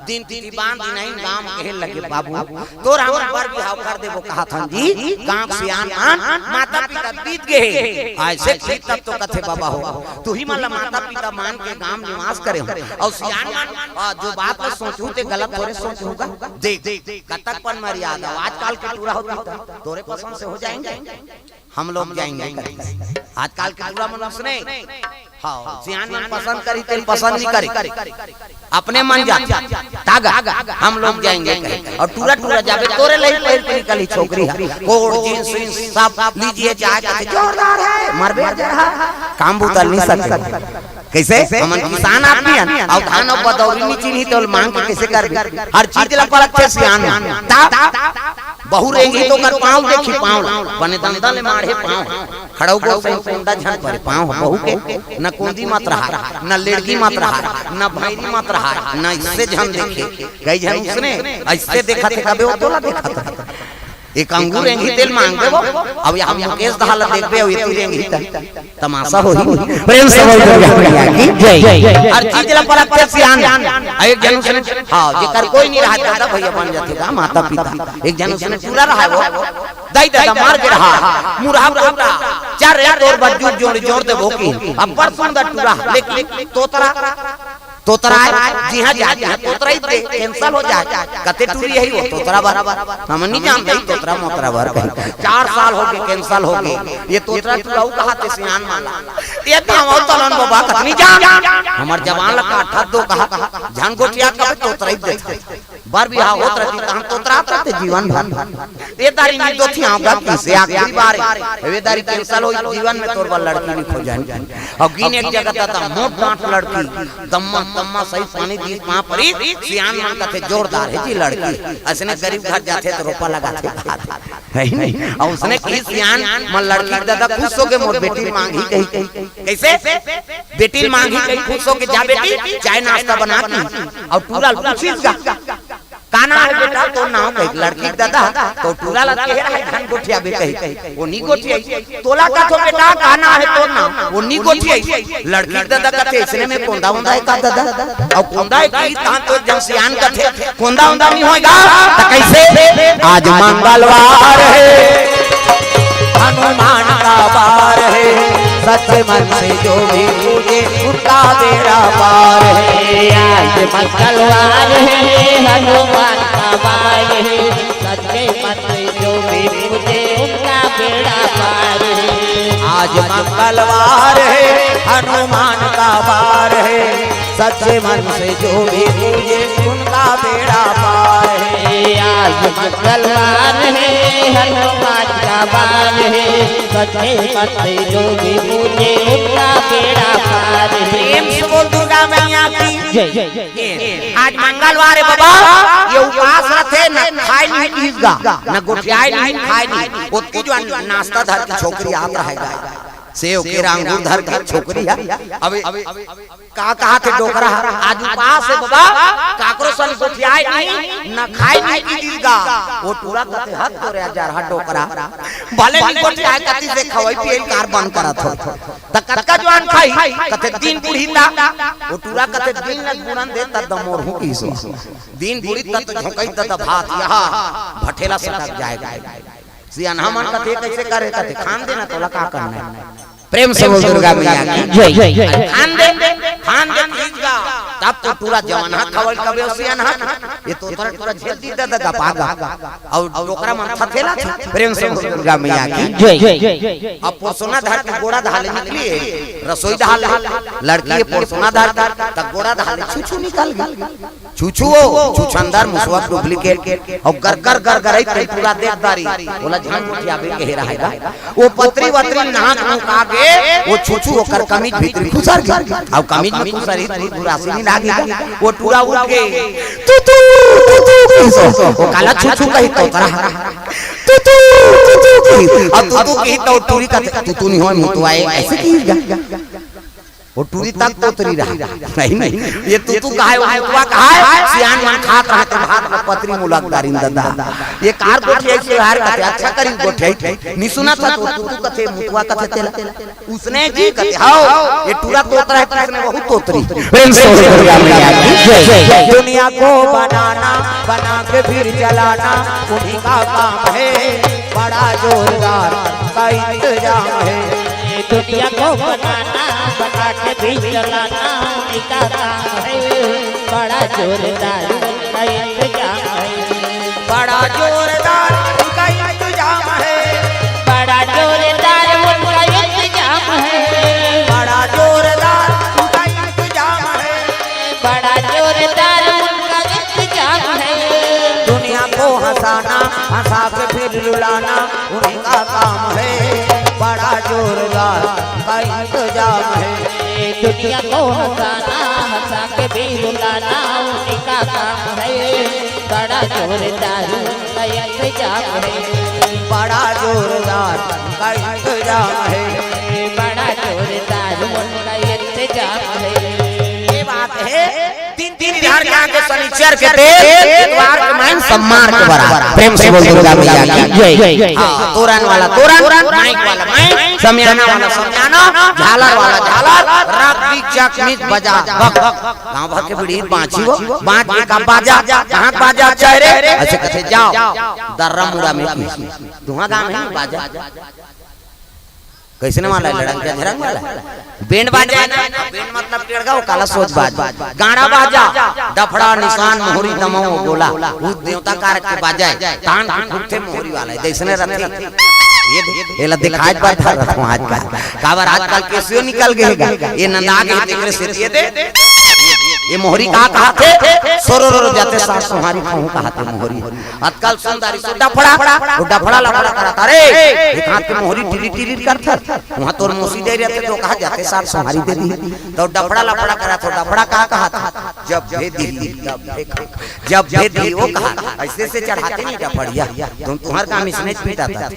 दिन तिथि बांध दिन आइन गांव कहे लगे, "बाबू, तोर हमर बर बिहाव कर देबो," कहा थन जी। गांव सियान मन माता पिता बीत गए। ऐसे ठीक तब तो कथे, "बाबा हो, तू ही मन ला माता पिता मान के गांव निवास करे हो।" अउ सियान मन, आ, जो बात ला सोचहू ते गलत थोरे सोचहू गा। देख, कतक पन मर्यादा, आजकल के टूरा होती तो तोरे पसंद से हो जाएंगे। हम लोग जाएंगे करेंगे। आजकल के टूरा मन उसने, हाँ, सियान मन पसंद करी, तेन पसंद नहीं करी, अपने मन जाथे। तागा, हम लोग जाएंगे कहे। अउ टूरा टूरा जाबे, तोरे लही पहिर के निकली छोकरी है। कोट, जींस, वींस सब लीजिए जाए, कथे, "जोरदार है, मरबे जरा।" काम बुतल नहीं सकते। कैसे? हमन किसान आदमी हन, अउ धान अउ पदौरी नहीं चिन्ही, तो मांग के कैसे करबे? हर चीज ला परखथे सियान मन। ता, बहू रेंगी तो कर पाँव देखी, पाँव ला। बने दंदा ले माढ़े पाँव। खड़ऊ गोसाई कोंदा झन परे पाँव ह बहू के, न कोंदी मत रहा, न लेड़गी मत रहा, न भैरी मत रहा, न इससे झन देखे। कई झन उसने ऐसे देखत हे, कबे वो तोला देखत हे। एक अंगूर एंगी तेल मांग देबो। अब यहाँ मुकेश दहा ला देखबे, अब इतनी रेंगी त तमाशा होही। प्रेम से बोल दुर्गा मैया की जय। हर चीज ला परखथे सियान। एक झन उसने, हाँ, जेकर कोई नहीं रहा, दादा भैया बन जाथे का माता पिता। एक झन उसने टूरा रहा वो, दाई दादा मार के रहा, मुरहा पोटा, चार रे तोर बर जुग जोड़ जोड़ देबो की। अब्बड़ सुंदर टूरा, लेकिन तोतरा, तोतरा जिहाँ जात हे, तोतरा ही दे, cancel हो जाए। कते टूरी है वो तोतरा बर, हम नहीं जानते ही तोतरा मोतरा बर कहीं। चार साल हो गए, cancel हो गए। ये तोतरा टूरा ऊ कहा थे सियान माला। ये तो हम तलन बाबा कतनी जान, हमर जवान लगा ठग दो कहा, झन गोठिया कबे तोतरा ही दे। बर बिहाव होत रहती, तहन तोतरात रहते जीवन भर। ए दारी नहीं दोथियां गलती से आखिरी बार। ए दारी cancel होई, जीवन में तोर बर लड़की नहीं खोजन। अउ गिन एक जगह दादा मोट डांट लड़की, दम्मा, दम्मा सही पानी दी पाँ परी, सियान मन कथे जोरदार है जी लड़की। असने गरीब घर जाथे तो रोपा लगाथे, है नहीं? अउ उसने कही सियान मन लड़की दादा खुश हो के मोर बेटी मांगी कही, कही। कैसे? बेटी मांगी कही खुश हो के, "जा बेटी, चाय नाश्ता बना दी।" अउ टूरा ल पूछिस गा, "का नाम है बेटा तोर नाम?" कही, "लड़की दादा।" तो टूरा ला कहे रहा है, "झन गोठिया बे," कही, "वो नी गोठिया।" "तोला कथो बेटा, का नाम है तोर नाम?" "वो नी गोठिया।" लड़की दादा कथे, "इसने में कोंदा उंदा है का दादा?" अउ कोंदा है कही, तहां तो जब सियान कथे, "कोंदा उंदा नहीं होएगा, तो कैसे?" आज मंगलवार है, हनुमान का वार है, सच्चे मन से जो भी पूजे, उनका बेड़ा पार है। आज मंगलवार है, हनुमान का वार है, सच्चे मन से जो भी पूजे, उनका बेड़ा पार है। आज मंगलवार है, हनुमान का वार है, सच्चे मन से जो भी पूजे, उनका बेड़ा पार है। आज मंगलवार है, हनुमान का वार है, सच्चे मन से जो भी पूजे, उनका बेड़ा पार है। प्रेम से बोल दुर्गा मैया की जय। आज मंगलवार है बाबा, ये उपास रथे, न खाए नहीं किहिस गा, न गोठियाए नहीं, खाए नहीं। ओतकी जो नाश्ता धर के छोकरी आत रहेगा, सेव केरा अंगूर धर के छोकरी है। अब का कहा थे डोकरा, आज उपास है बाबा, काकरो सन गोठियाए नहीं, न खाए नहीं किहिस गा। वो टूरा कथे, "हद तोरे जरहा डोकरा, भले नहीं गोठियाए कति से खवई पिए कार बंद करत हो।" त कतका जुवान खाई, कथे, "दिन बुढ़ी ता।" वो टूरा कथे, "दिन ल गुड़न दे त दमोर हूँ किहिस।" दिन बुढ़ी त तो झोंकई त भात यहाँ भठेला सटक जाएगा। सियानहा मन कथे, "कैसे करे?" कथे, "खान देना तोला का करना है।" प्रेम से बोल दुर्गा मैया की जय। खान दे, खान दे, ठीक बा। तब तो टूरा जवान हा खवल कबे हो सियानहा। ये तो तोरा टूरा झेल दी दादा गपा गप। और डोकरा मन थथेला थे। प्रेम से बोल दुर्गा मैया की जय। अब पोसना धर के गोड़ा धाले निकली है, रसोई धाले। लड़की ये पोसना धर के त गोड़ा धाले छुछू निकल गई। छुछू हो, छुछंदर मुसवा डुप्लीकेट। और गरगर गरगरई ते पूरा देख दारी। बोला झांझ उठिया बे कहे रहेगा। वो पतरी वतरी नाक मुका के, वो छुछू ओकर कमीज भीतरी खुसर गई। और कमीज में खुसर ही दूर दूर आसी नहीं लागी। वो टूरा उठ के, "तू तू, तू तू," कही सो। वो काला छुछू कही तो करा। "तू तू, तू तू," कही। अब तू तू कही तो टूरी का, "तू तू नहीं हो, मुतुआ है," ऐसे की। वो टूरी तक तोतरी रहा। नहीं, नहीं, ये तू तू कहा है, वो मुतुआ कहा है, सियान मन खात रहा तो भात में पतरी मुलक दारिन दादा। ये कार गोठियाई से हार कथे, अच्छा करी गोठियाई। नहीं सुना था तो तू तू कथे, मुतुआ कथे तेला। उसने जी कथे, "हाओ, ये टूरा तोतरा है, किसने बहुत तोतरी।" प्रेम से बोल दुर्गा मैया की जय। दुनिया को बनाना, बना के फिर जलाना, उन्हीं का काम है, बड़ा जोरदार का इंतजाम है। दुनिया को बनाना, बना के भी जलाना, उन्हीं का काम है, बड़ा जोरदार का इंतजाम है। बड़ा जोरदार उनका इंतजाम है। बड़ा जोरदार उनका इंतजाम है। बड़ा जोरदार उनका इंतजाम है। बड़ा जोरदार उनका इंतजाम है। दुनिया को हंसाना, हंसा के फिर रुलाना, उन्हीं का काम है, बड़ा जोरदार का इंतजाम है। दुनिया को हंसाना, हंसा के भी रुलाना, उन्हीं का काम है, बड़ा जोरदार का इंतजाम है। बड़ा जोरदार का इंतजाम है। बड़ा जोरदार का इंतजाम है। ये बात है। तीन, तीन बिहार के आके शनिचर के दिन, इतवार के माइन सम्मान के बराबर। प्रेम से बोल दुर्गा मैया की जय। हाँ, तोरन वाला तोरन, माइक वाला माइक, समियाना वाला समियाना, झालर वाला झालर, रख दी चक मिच बजा, बक, बक। गाँव भर के बीड़ी बाँची हो, बाँच के का बाजा, कहाँ बाजा चाहे रे? ऐसे कथे जाओ, दर्रा मुड़ा में की, तुहाँ गाँव में बाजा। कैसने वाला है? लड़ंग के झरंग वाला है। बैंड बाजा है ना? बैंड मतलब टेढ़गा, वो काला सोच बाज। गाड़ा बाजा, डफड़ा, निशान, मोहरी, दमऊ, गोला। वो देवता कारक के बाजा है। तान के फूटथे मोहरी वाला है। जैसने रथे। ये दे-, ये ला दिखाए बर धर रखो आज का। काबर आजकल केसियो निकल गए गा। ये नंदा के तेकरे से ये दे। ये मोहरी का कहा थे? सोरो रो जाते सास सोहारी कहूँ कहा थे मोहरी। आजकल सुंदरी से डफड़ा, वो डफड़ा लफड़ा करत। अरे, एक हाथ के मोहरी टिरी टिरी करत। वहाँ तोर मौसी दे रहे थे तो कहा जाते साथ संभारी दे दी। तो डफड़ा लफड़ा करा तो डफड़ा का कहा था? जब भेदी, जब भेदी, जब भेदी वो कहा, ऐसे से चढ़ाते नहीं डफड़िया। तुम तुम्हार काम इसने पीटा था।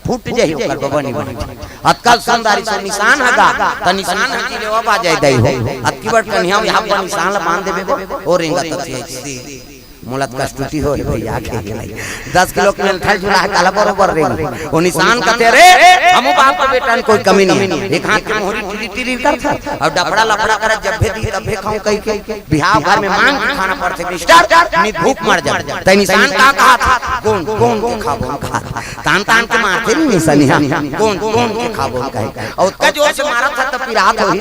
फूट जाही ओकर बबनी बनी। आजकल सुंदरी से निशान हगा, त निशान हजी लेवा बाजे दई हो। अतकी बड़ कन्हैया यहाँ पर निशान ला बांध देबे को, ओ रेंगा तक ऐसी। मोला कस्तुति हो हे भैया, के के नहीं। दस किलो के मेंथल झुला हे, काला बरोबर रे। वो निशान कथे, "रे, हमू बाप के बेटा में कोई कमी नहीं है।" एक हाथ के मोहरी टिरी टिरी करत हे, अउ डफड़ा लफड़ा करत, "जब भी दी तब भी खाऊं," कहि के। बिहाव घर में मांग के खाना पड़थे, "मिस्टर, नहीं भूख मर जा।" तै निशान का कहा था? "गोंद, गोंद के खा, गोंद खा।" तान तान के मारथे नहीं निशानिया, "गोंद, गोंद के खा, गोंद खा।" अउ ओतका जोर से मारत था तब पिरात होही।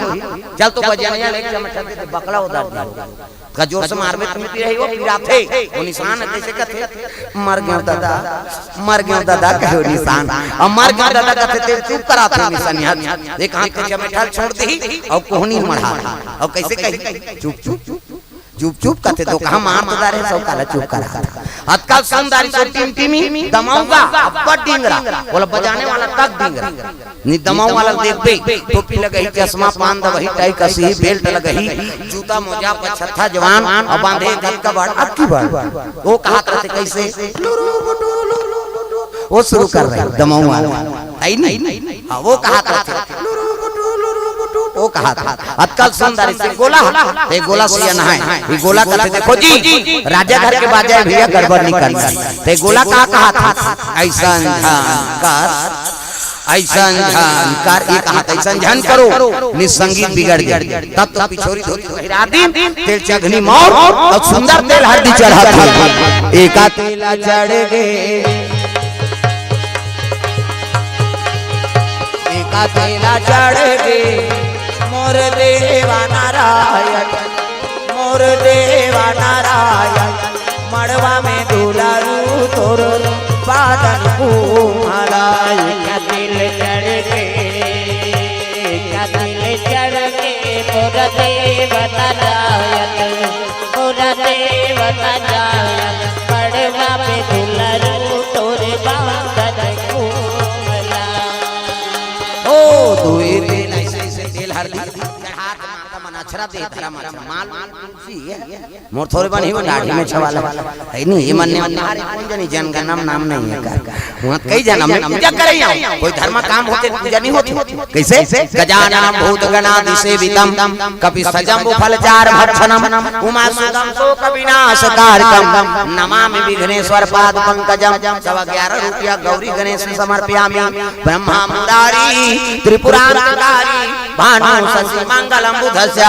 चल तो बजनिया लेके चमचा दे, बकला उधर दे। का जोर से मारबे, तुम पी रही हो, पिराथे। वो निशान हे, कइसे कथे, "मर गयो दादा, मर गयो दादा," कहे वो निशान। अब "मर गयो दादा" कथे, ते चुप कराथे निशानिया। एक हाथ के चमेठल छोड़ दी, अब कोहनी मढ़ा। अब कइसे कही, "चुप, चुप, चुप, चुप, चुप," कथे, तो कहा मार तो डारे, सब काला चुप करा। अतका सुंदर सो टिमटिमी दमऊगा, अब्बड़ डिंगरा, बोला बजाने वाला तक डिंगरा। निदमऊ वाला देखबे, टोपी लगही, चश्मा, पान दबही, टाई कसही, बेल्ट लगही, जूता, मोजा, पछत्था, जवान, अउ बांधे कतका बड़, अतकी बड़। वो कहत रथे कइसे? वो शुरू कर रही दमऊ वाला। आई नहीं? हाँ, वो कहत रथे। वो कहत रथे। अतका सुंदर से गोला, ते गोला से नहाए। ये गोला कथे, "देखो जी, राजा घर के बाजा हे भैया, गड़बड़ नहीं करना।" ते गोला का कहत हे? "अइसन झन कर।" अइसन झन कर, ये कहत हे, "अइसन झन करो, निसंगीत बिगड़ गे।" तब तो पिछोरी धोती पहिरा दिन, तेल चघनी मौर अउ सुंदर तेल हरदी चढ़त हे। एका तेला चढ़ गे, एका तेला चढ़ गे, मोर देवा नारायण। मोर देवा नारायण, मड़वा में दुलारू तोर बादन घूमलाई। कतिल चढ़ के, कतिल चढ़ के, मोर देवा नारायण, मोर देवा नारायण, मड़वा में दुलारू तोर बादन घूमलाई। ओ, दुई दिन ऐसे, ऐसे तेल हरदी चढ़ात माता मन अछरा दे धरा माता माल। मोर थोरे बन ही वो दाढ़ी में छवाला। है नहीं, ये मन ने मन हारे कौन जनी जनगणना में नाम नहीं है का? वहाँ कई जन्म में पूजा करे आओ। कोई धर्म काम होते पूजा नहीं होती। कैसे? गजानन भूत गणादि सेवितम, कपि सजम्बु फल चार भक्षणम, उमा सुगम शोक विनाश कारकम, नमामि विघ्नेश्वर पाद पंकजम। सवा ग्यारह रुपया गौरी गणेश समर्पयामि। ब्रह्मा मुरारी त्रिपुरांतकारी, भानु शशि मंगलम बुधस्य,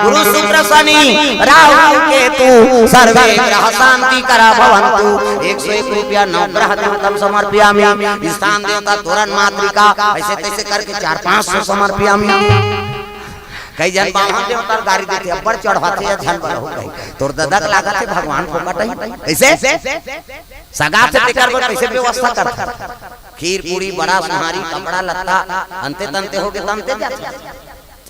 गुरु शुक्र शनि राहु केतु, सर्वे ग्रह शांति करा भवंतु। एक सौ एक रुपया नवग्रह देवतम समर्पयामि। स्थान देवता तोरण मातृका, ऐसे तैसे करके चार पाँच सौ समर्पयामि। कई जन बामन देवता गारी देथे, अब्बड़ चढ़ाथे या झन बरहु कही। तोर ददा के लागत हे भगवान फोकट ही। कैसे? सगा से तेकर बर कैसे व्यवस्था करथे? खीर, पूरी, बड़ा, सुहारी, कपड़ा, लत्ता, अंते तंते होगे, तंते जाथे।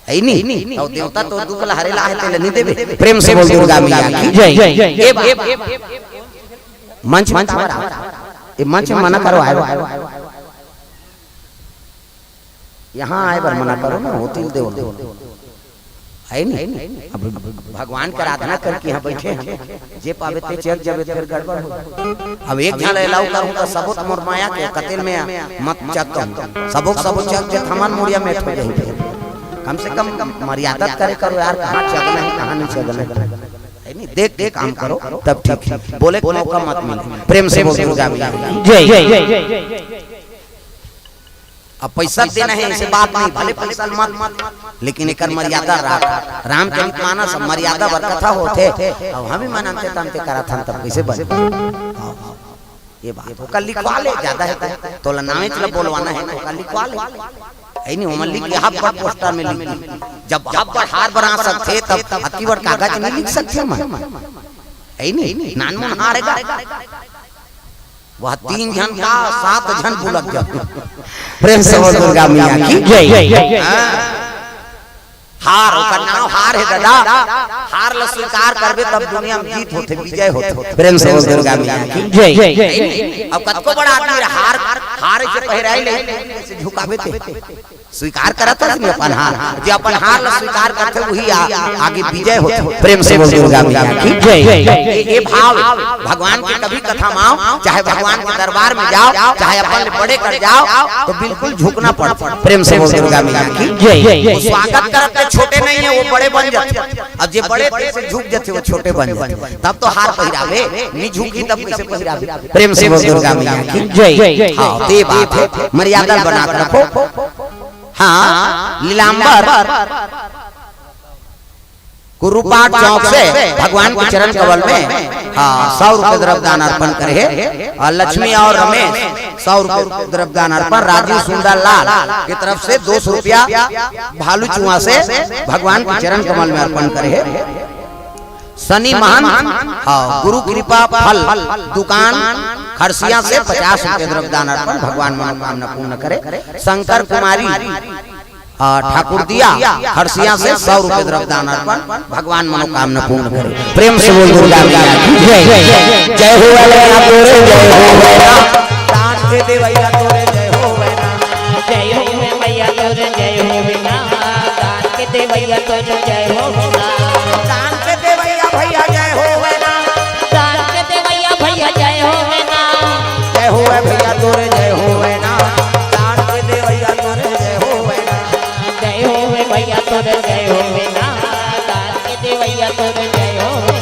है नी? अउ देवता तो दुख लहरे ला हे, तेला नहीं देबे। प्रेम से बोल दुर्गा मैया की जय। ए बा-, मंच, मंच पर आओ। ए मंच में मना करो, आए। यहाँ आए बर मना करो ना, होतिल देव। है नी? अब भगवान के आराधना करके यहाँ बैठे हैं, जे पावे ते चक जबे, फिर गड़बड़ हो। अब एक झन allow करूँ तो सबो तो मोर माया के कतेल में मत चक कहूँ। सबो, सबो चक जे थमन मुड़िया में ठो जाही फिर। कम से कम मर्यादा करे करो यार, कहाँ चगना है, कहाँ नहीं चगना है। है नी? देख के काम करो, तब ठीक है। बोले को मौका मत मिले। प्रेम से बोल दुर्गा मैया की जय। अब पैसा देना है, ऐसे बात नहीं, भले पैसा मत, लेकिन एकर मर्यादा राख। रामचरित मानस अब मर्यादा बर कथा होथे। अब हम ही मन अंते तंते करत हन, तब कैसे बन? ये बात ओकर लिखवा ले, ज्यादा है तो, तोला नावेच ला बोलवाना है तो ओकर लिखवा ले। है नी, ओमन लिख के हब्बड़ पोस्टर में लिख दी। जब हब्बड़ हार बना सकथे, तब अति बड़ कागज नहीं लिख सकथे मन। है नी, नानमुन हार है। वह तीन झन का सात झन बुलक जाथे। प्रेम से बोल दुर्गा मैया की जय। हाँ। हार, ओकर नाम हार है दादा। हार ला स्वीकार करबे तब दुनिया में जीत होथे, विजय होथे। प्रेम से बोल दुर्गा मैया की जय। अब कतको बड़ा आदमी रहे, हार, हार से पहिराई ले, ऐसे झुकाबे ते। स्वीकार करत हस नहीं अपन हार, जे अपन हार ला स्वीकार करथे, वही आ, आगे विजय होथे। प्रेम से बोल दुर्गा मैया की जय। ये, ये भाव भगवान के कभी कथा माओ, चाहे भगवान के दरबार में जाओ, चाहे अपन ले बड़े कर जाओ, तो बिल्कुल झुकना पड़थे। प्रेम से बोल दुर्गा मैया की जय। वो स्वागत करत ते छोटे नहीं है, वो बड़े बन जाथे। अब जे बड़े ते से झुक जाथे, वो छोटे बन जाथे। तब तो हार पहिरावे, नहीं झुकी तब कैसे पहिरावे? प्रेम से बोल दुर्गा मैया की जय। हाँ, तो ये बात है, मर्यादा बना के रखो। हाँ, लीलांबर कुरुपाट चौक से भगवान के चरण कमल में, हाँ, सौ रुपये द्रव्य दान अर्पण करे हे। और लक्ष्मी और रमेश सौ रुपये द्रव्य दान अर्पण, राजीव सुंदर लाल की तरफ से दो सौ रुपया भालू चुआ से भगवान के चरण कमल में अर्पण करे हे। सनी महंत, हाँ, गुरु कृपा फल दुकान खरसिया से पचास रुपये द्रव्य दान अर्पण, भगवान मनोकामना पूर्ण करे। शंकर कुमारी, आ, ठाकुर दिया खरसिया से सौ रुपये द्रव्य दान अर्पण, भगवान मनोकामना पूर्ण करे। प्रेम से बोल दुर्गा मैया की जय। जय हो भैया तोरे, जय हो भैया। दान के देवैया तोरे, जय हो भैया। जय हो भैया तोरे, जय हो भैया। दान के देवैया तोरे, जय हो भैया। दान के देवैया भैया, जय हो भैया। दान के देवैया भैया, जय हो भैया। जय हो भैया तोरे, जय हो भैया। दान के देवैया तोरे, जय हो भैया। जय हो भैया तोरे, जय हो भैया। दान के देवैया तोरे, जय हो भैया।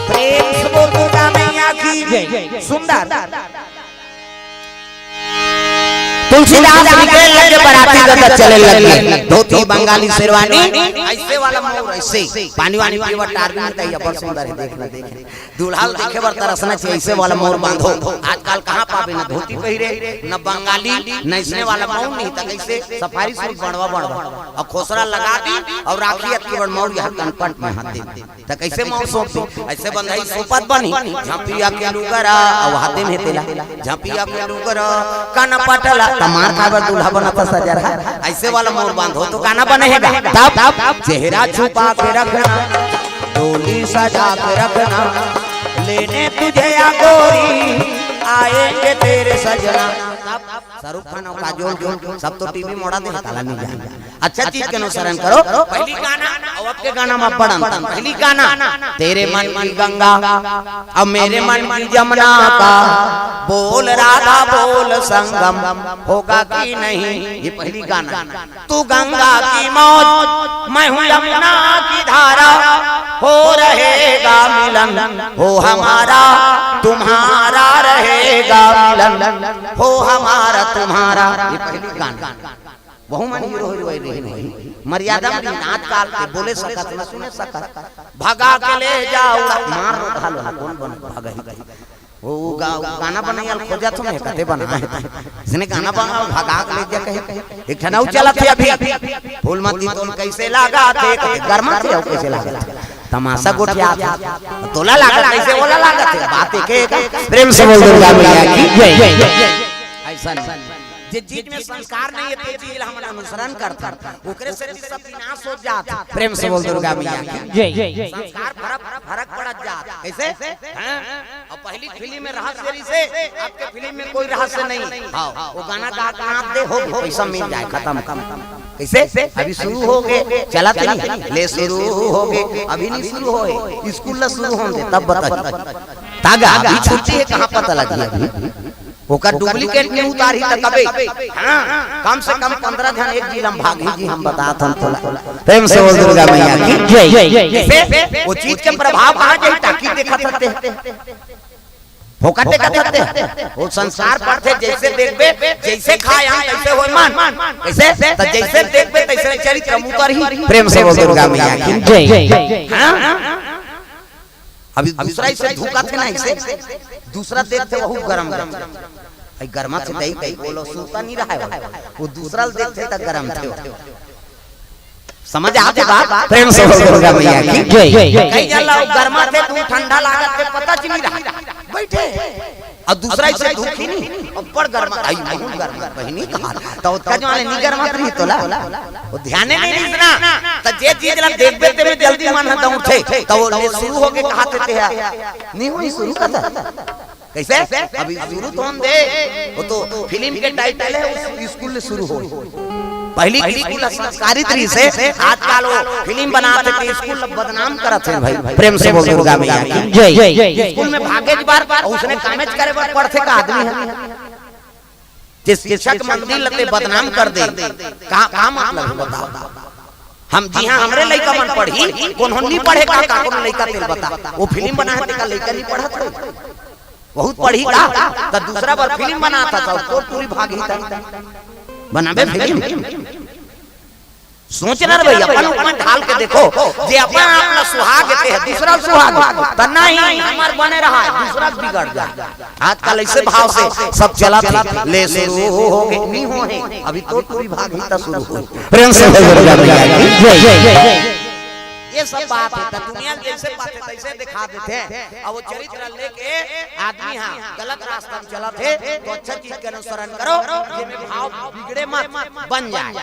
प्रेम से बोल दुर्गा मैया की जय। सुंदर। तुलसीदास निकले लगे, बराती गदर चले लगे। धोती बंगाली शेरवानी, ऐसे वाला मौर, ऐसे पानी वानी पीवा टार में तैया, बहुत सुंदर है, देखना, देखना। दूल्हा ल देखे बर तरसना चाहिए, ऐसे वाला मौर बांधो। आजकल कहाँ पाबे, न धोती पहिरे, न बंगाली, न इसने वाला मौर नहीं, त कैसे सफारी सूट बनवा बनवा और खोसरा लगा दी और राखी अतकी बड़ मौर यहाँ कनपट में हाथ दे। त कैसे मौर सौंप दो? ऐसे बंधई सोपत बनी, झपिया के लुगरा, अउ हाथे में तेला, झपिया के लुगरा, कन पटला, त मार खाए बर दूल्हा बनत सजर है। ऐसे वाला मौर बांधो तो काना बने हे गा? तब चेहरा छुपा के रखना, डोली सजा के रखना, लेने तुझे या गोरी, आएंगे तेरे सजना। तब शाहरुख खान और काजोल के सब तो टीवी मोड़ा दे, ताला नहीं जाए। अच्छा चीज के अनुसरण करो। पहली गाना अउ अब के गाना में बड़ अंतर। पहली गाना, तेरे मन की गंगा, अब मेरे मन की जमुना का, बोल राधा बोल संगम, होगा कि नहीं, ये पहली गाना। तू गंगा की मौज, मैं हूँ यमुना की धारा, हो रहेगा मिलन, हो हमारा तुम्हारा रहेगा मिलन, हो हमारा तुम्हारा। ये पहली गाना। वहू मन हीरो हीरोइन रहिन होही। मर्यादा में रहिन, आजकल के बोले सकत, न सुने सकत। भगा के ले जाओ, मार रो घालो, कोन बन भगही? वो गा-, गाना बनैया ल खोजत हूँ मैं, कते बना है। इसने गाना बना, भगा के ले जा कहे। एक ठन अउ चलत हे अभी, फूलमती तोल कैसे लागा थे, कते गरमा थे, अउ कैसे लागा थे। तमाशा गोठिया थे। तोला लागा कैसे, ओला लागा थे, बात एक एक। प्रेम से बोल दुर्गा मैया की जय। ऐसा नहीं। जे चीज में संस्कार नहीं है, ते चीज ला हमन अनुसरण करथन, ओकरे से सब विनाश हो जात। प्रेम से बोल दुर्गा मैया की जय। संस्कार फरक, फरक पड़त जात। कैसे? हाँ? और पहली फिल्म में रहस्य रहिसे, आपके फिल्म में कोई रहस्य नहीं। हाँ, वो गाना गा के नाच दे, हो गए, पैसा मिल जाए, खत्म। कैसे? अभी शुरू हो गए, चला तो नहीं, ले शुरू हो गए, अभी नहीं शुरू होए, स्कूल ला शुरू होने दे, तब बताइए। तागा अभी छुट्टी है, कहाँ पता लगी अभी? ओकर डुप्लीकेट नहीं उतारी त कबे? हाँ, कम से कम पंद्रह झन एक जिला में भागही जी, हम बतात हन तोला। प्रेम से बोल दुर्गा मैया की जय। जैसे वो चीज के प्रभाव कहाँ जाई, ताकि देखत रहते हैं, फोकट देखत रहते हैं। वो संस्कार पड़थे, जैसे देखबे, जैसे खाए हम, तैसे होए मन। कैसे? त जैसे देखबे, तैसे चरित्र में उतरही। प्रेम से बोल दुर्गा मैया की जय। हाँ? अभी दूसरा इसे धुकाथे ना, इसे दूसरा देखथे, वहू गरम गरम। भाई गरमा से दही कहीं बोलो, सूता नहीं रहा है वो। वो दूसरा ल देखथे त गरम थे। समझ आथे बात? प्रेम से बोल दुर्गा मैया की जय। कई झन ला गरमाथे, धूप ठंडा लागत हे, पता च नहीं रहा, बइठे। अउ दूसरा इसे धूप ही नहीं, अब्बड़ गरमा, आई महूं गरमा, बहिनी कहा, त ओतका जो आने नहीं गरमात रही तोला, वो ध्याने नहीं रहिस ना, त जे चीज ला देखबे ते में जल्दी मन ह दौड़थे, त वो ले शुरू होके कहाथे ते हा, नहीं होई शुरू कथा। कइसे? अभी शुरू तो होन दे, वो तो फिल्म के टाइटल हे, उस स्कूल ले शुरू होई। पहिली के स्कूल ह संस्कारित रहिस हे, आजकल वो फिल्म बनात हे, त स्कूल ला बदनाम करत हे भाई। प्रेम से बोल दुर्गा मैया की जय। स्कूल में भागे बर, अउ उसने कामेच करे बर पड़थे का आदमी ह? जे शिक्षक मन ल ते बदनाम कर दे, का, का मतलब हे बताओ? हम जिहां हमरे लइका मन पढ़ही, कोनो नहीं पढ़े का, का कोनो लइका तेल बता, वो फिल्म बनाए तेका लइका नहीं पढ़त हे, बहुत पढ़ही का, त दूसरा बर फिल्म बनात हे, त तो टूरी भागही त बनाबे फिल्म। सोच ना रे भई, अपन ऊपर ढाल के देखो, जे अपन आप ला सुहागे ते हे, दूसरा सुहागे, त नहीं, हमर बने रहा हे, दूसरा बिगड़ जाए। आजकल ऐसे भाव से सब चलत हे, ले शुरू हो, हो गए, नहीं हो हे, अभी तो टूरी भागही त शुरू हो। प्रेम से बोल दुर्गा मैया की जय। ये सब बात हे, त दुनिया जैसे बात हे, तैसे दिखा देथे। अब वो चरित्र लेके आदमी हा गलत रास्ता में चलत हे, तो अच्छा चीज के अनुसरण करो, जेमे भाव बिगड़े मत, बन जाए,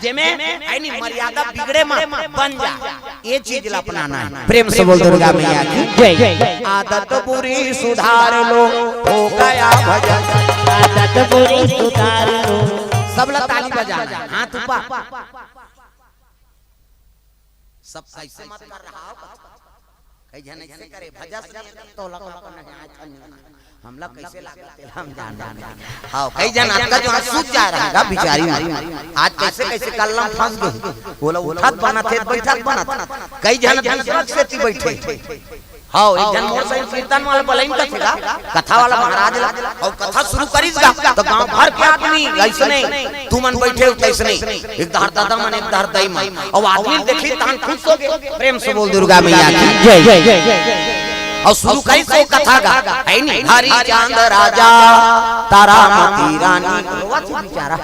जेमे यानी मर्यादा बिगड़े मत, बन जाए, ये चीज ला अपनाना हे। प्रेम से बोल दुर्गा मैया की जय। आदत बुरी सुधार लो, हो गया भजन। आदत बुरी सुधार लो। सब ला ताली बजाना हे, हाथ ऊपर। सब ऐसे मत कर रहा हो। कई झन ऐसे करे, भजस नहीं, तो लगा अपन नहीं, आज नहीं। हमला कैसे लागत हे, हम जान जान। हाँ, कई झन अतका जो सूझ जा रहा हे बिचारी मन। आज कैसे कैसे कल्लम फंस गए। बोला उठत बनत हे, बैठत बनत। कई झन दूसरा सेती बैठे। हाँ, एक झन मोर संग कीर्तन वाला बलइन कथे गा, कथा वाला महाराज ला, अउ कथा शुरू करिस गा, त गांव भर के आदमी अइसने, तुमन बइठे हो तइसने, एक डहर दादा मन, एक डहर दाई मन, अउ आदमी देखही तहान खुश हो गे। प्रेम से बोल दुर्गा मैया की जय। अउ शुरू करिस वो कथा गा, हे नी, हरिचंद राजा, तारामती रानी, रोवत हे बिचारा,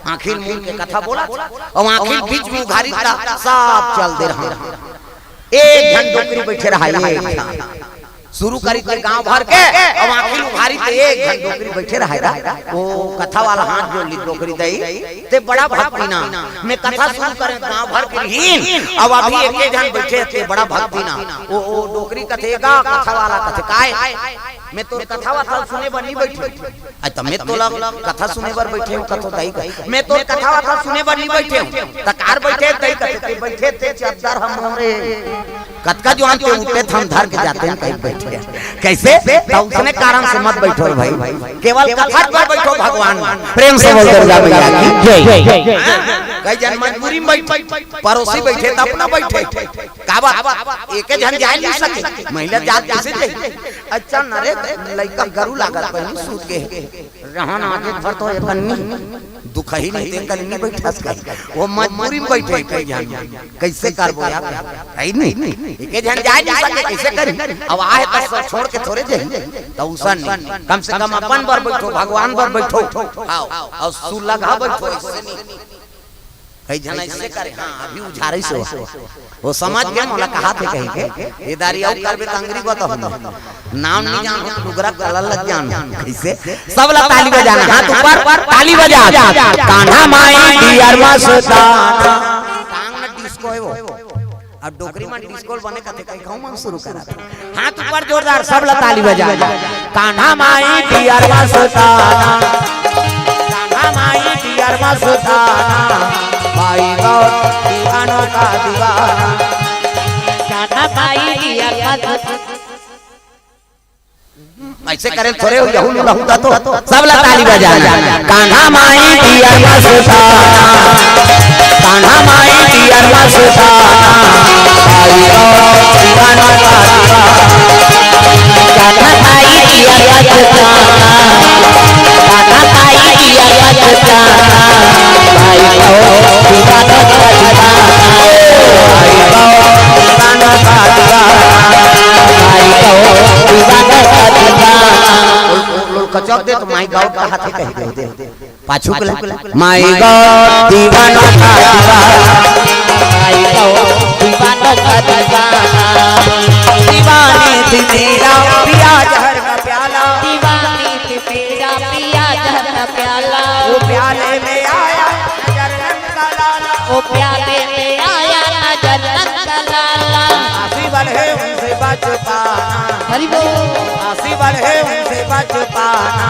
आंखी मूंद के कथा बोलत हे, अउ आंखी बीच में उघारिस त सब चल दे रहा। एक झन डोकरी बइठे रहा, एक झन। शुरू करिस ते गांव भर के, अउ आंखी उघारिस ते एक झन डोकरी बइठे रहा। वो कथा वाला हाथ जोड़ लिस, डोकरी दाई, ते बड़ा भक्ति ना। मैं कथा शुरू करें, गांव भर के रहिन, अउ अभी एके झन बइठे हे, ते बड़ा भक्ति ना। वो, वो डोकरी कथे गा, कथा वाला कथे, "काय? मैं तोर कथा वाथा सुने बर नहीं बइठे।" अरे त मैं तोला कथा सुने बर बइठे हूं, कथो दाई का। मैं तोर कथा वथा सुने बर नहीं बइठे हूं। त काबर बइठे हस दाई कथे, ते बइठे ते चद्दर ह मोरे। कतका जुवान ते उठे थम धर के जाते हैं कहीं बइठे। कइसे? त उसने कारण से मत बइठो रे भई। केवल कथा बर बइठो भगवान। प्रेम से बोल दुर्गा मैया की जय। कई झन मजबूरी में बइठे, परोसी बइठे त अपना बइठे। काबर? एके झन जाय नहीं सके। महिला जात कइसे जाही? अच्छा न रे, लइका गरू लागत बहिनी सूत गे। रहन आगे भर तो एकन्नी दुखही नहीं, ते कल नहीं बइठस कही। वो मजबूरी में बइठे कई झन। कइसे करबो यार? हइ नहीं। एके झन जाय नहीं सके, कइसे करी? अब आहे त सब छोड़ के थोरे जाही। त उसन नहीं। कम से कम अपन बर बइठो, भगवान बर बइठो। हाँ, अउ सुलघा बइठो, अइसे नहीं। कई झन अइसे करे, हाँ, अभी उझारे से हो। वो समझ के मोला कहाथे कहिके, ए दारी अउ करबे त अंगरी बताहूं। नाम नहीं जानहूं, लुगरा कलर लग जानहूं। कइसे? सब ला ताली बजाना, हाथ ऊपर, ताली बजा। कान्हा माई डियर मस्ताना। टांग न डिस्को हे वो। अब डोकरी मन डिस्को ल बने कथे, कहीं कहूं मन शुरू करा। हाथ ऊपर जोरदार, सब ला ताली बजा। कान्हा माई डियर मस्ताना, कान्हा माई डियर मस्ताना, भाई गौर दीवानों का दीवाना। कान्हा माई डियर मस्ताना। अइसे करे थोरे हो, यहू लहू ता तो सब ला ताली बजाना। कान्हा माई डियर मस्ताना, कान्हा माई डियर मस्ताना, भाई गौर दीवानों का दीवाना। कान्हा माई डियर मस्ताना, कान्हा माई डियर मस्ताना, भाई गौर दीवानों का दीवाना। भाई गौर दीवानों का दीवाना, भाई गौर दीवानों का दीवाना। कचक दे त माई गौर कहाथे कहि दे। पाछू के ला, माई गौर दीवाना का दीवाना। भाई गौर दीवानों का दीवाना। दीवानी थी तेरा पिया जहर का प्याला। दीवानी थी तेरा पिया जहर का प्याला। वो प्याले में आया नजर नंद का लाला। वो प्याले में आया नजर नंद का लाला। आसी वाले उनसे बच पाना। हरि बोल। आसी वाले उनसे बच पाना।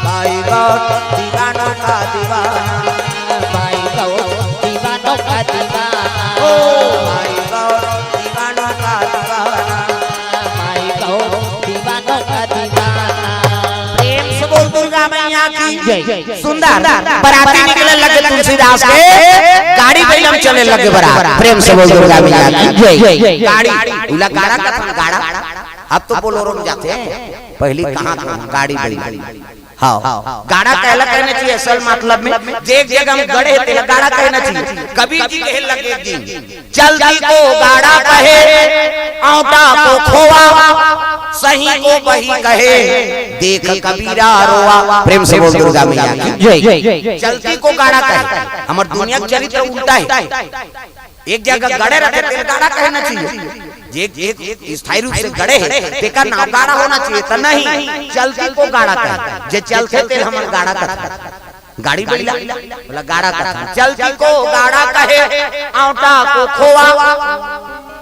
भाई गौर दीवानों का दीवाना। भाई गौर दीवानों का दीवाना। ओ भाई गौर दीवानों का दीवाना। भाई गौर दीवानों का दीवाना। प्रेम से बोल दुर्गा मैया की जय। सुंदर। बराती निकले लगे तुलसीदास के, गाड़ी बैलम चले लगे बरात। प्रेम से बोल दुर्गा मैया की जय। गाड़ी, उला गाड़ा कथन गाड़ा। अब तो बोलोरो में जाते हैं, पहली कहाँ था गाड़ी बैल। हाँ, गाड़ा कहला कहना चाहिए असल मतलब में, जे एक जगह हम गड़े हैं, तेला गाड़ा कहना चाहिए। कबीर जी कहे लगे एक दिन, चलती को गाड़ा कहे, औंटा को खोवा, सही को बही कहे, देख कबीरा रोवा। प्रेम से बोल दुर्गा मैया की जय। चलती को गाड़ा कहे, हमर दुनिया के चरित्र उल्टा है। एक जगह गड़े रथे, तेल गाड़ा कहना चाहिए। जे, जे स्थायी रूप से गड़े है, तेकर नाम गाड़ा होना चाहिए, त नहीं, चलती को गाड़ा कहे। जे चलथे, तेल हमन गाड़ा कथन। गाड़ी बैला, बोला गाड़ा कथन। चलती को गाड़ा कहे, औंटा को खोवा।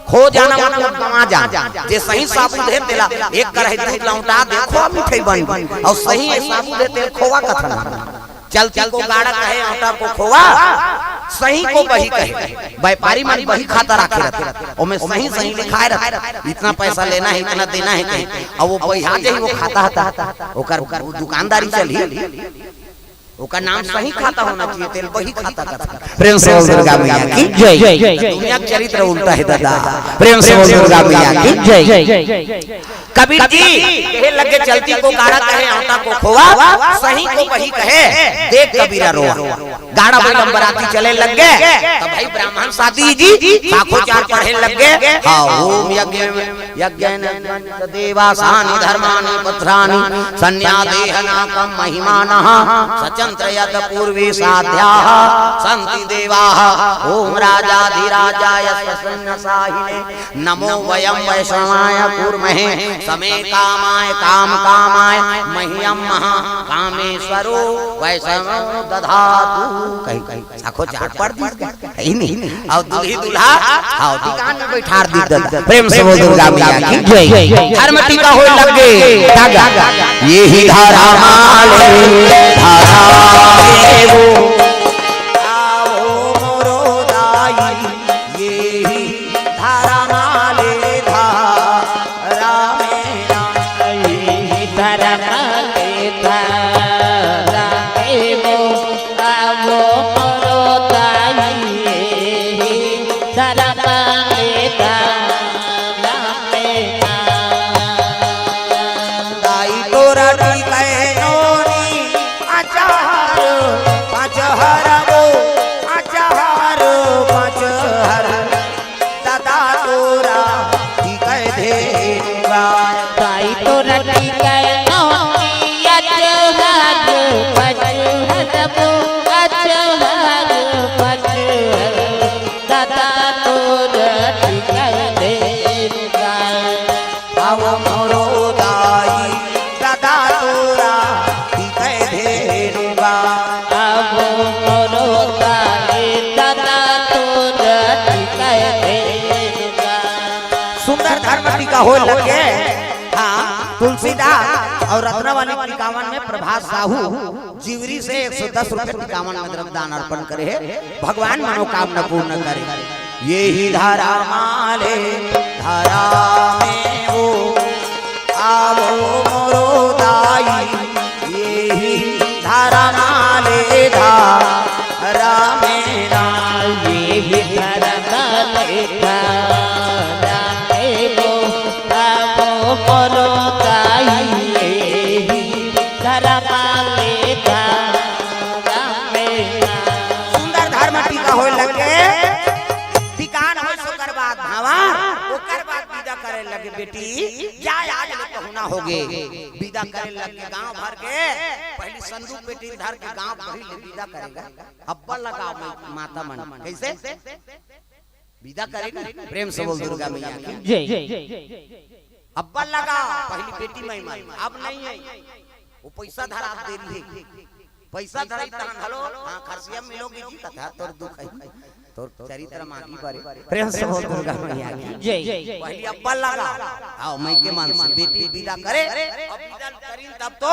खो जाना मतलब गंवा जाना। जे सही साबुत हे, तेला एक कढ़ाई दूध ला औंटा दे, खोवा मिठाई बन गई। और सही साबुत हे, तेल खोवा कथन। चलती को गाड़ा कहे, औंटा को खोवा, सही को बही कहे। व्यापारी मन बही खाता राखे रहथे, ओमे सही सही लिखाए रहथे, इतना पैसा लेना है, इतना देना है कहे। अब वो बहिया जाही, वो खाता हता, ओकर दुकानदारी चलही, ओकर नाम सही खाता होना चाहिए, तेल बही खाता कथन। प्रेम से बोल दुर्गा मैया की जय। दुनिया के चरित्र उल्टा है दादा। प्रेम से बोल दुर्गा मैया की जय। कबीर जी कहे लगे, चलती को गाड़ा कहे, औंटा को खोवा, सही को बही कहे, देख कबीरा रोवा। गाड़ा बैलम बराती चले लग गे, तब भाई ब्राह्मण शादी जी, साखोचार पढ़े लग गे। हाँ, ओम यज्ञ, यज्ञेन देवासानि धर्माणि पुत्राणि संज्ञा देहनाकं महिमानः सचंत यद पूर्वे साध्याः सन्ति देवाः। ओम राजाधिराजाय सुसिंह साहिने नमो वयं वैष्णवाय कुर्महे समे कामाय काम कामाय मह्यं महा कामेश्वरो वैष्णवो दधातु। कही, कही, साखोचार पढ़ दी, कही नहीं। और दूल्ही दूल्हा, हाँ, दुकान में बैठार दी दादा। प्रेम से बोल दुर्गा मैया की जय। धर्म टीका होए लग गे, धागा। यही धारा माले, धारा में वो। आओ मोरो दाई, यही धारा माले, धारा में ना। यही धारा माले, धारा में वो। आवो मोरो दाई, यही धारा माले, धारा में ना। दाई तोरा टीकै नोनी, अचार पचहर वो, अचार पचहर। दादा तोरा टीकै धेनुगा। दाई तोरा टीकै नोनी, अचार पचहर वो, अचार पचहर। दादा तोरा टीकै धेनुगा। आवो मोरो दाई, दादा तोरा टीकै धेनुगा। आवो मोरो दाई, दादा तोरा टीकै धेनुगा। सुंदर धर्म टीका होए लगे। हाँ, तुलसीदास और रत्नावली टीकावन में प्रभात साहू जिवरी से एक सौ दस रुपये टीकावन में द्रव्य दान अर्पण करे हे। भगवान मनोकामना पूर्ण करे। यही धारा माले, धारा में वो, आवो मोरो दाई। यही धारा माले, धारा में ना। यही धारा माले, धारा में वो, आवो मोरो दाई। यही धारा माले, धारा में ना। सुंदर धर्म टीका होए लगे। टीकान होइस ओकर बाद भांवर, ओकर बाद विदा करे लगे, "बेटी, जा, आज ले पहुना होगे।" विदा करे लगे गांव भर के, पहली संदूक पेटी धर के गांव भर ले विदा करेगा। अब्बल लगाओ माता मन, कैसे? विदा करे ना, प्रेम से बोल दुर्गा मैया की। जय। अब्बल लगा, पहली बेटी महिमा, अब नहीं है। वो पैसा धरा दे रही है, पैसा धराई तहन, "हेलो, हाँ, खरसिया मिलोगी जी?" कथा तोर दुख है, तोर चरित्र मांगी बारे। प्रेम से बोल दुर्गा मैया की। जय। पहली अब्बल लगा, आओ, मैं के मान से बेटी विदा करे, अब विदा करीन तब तो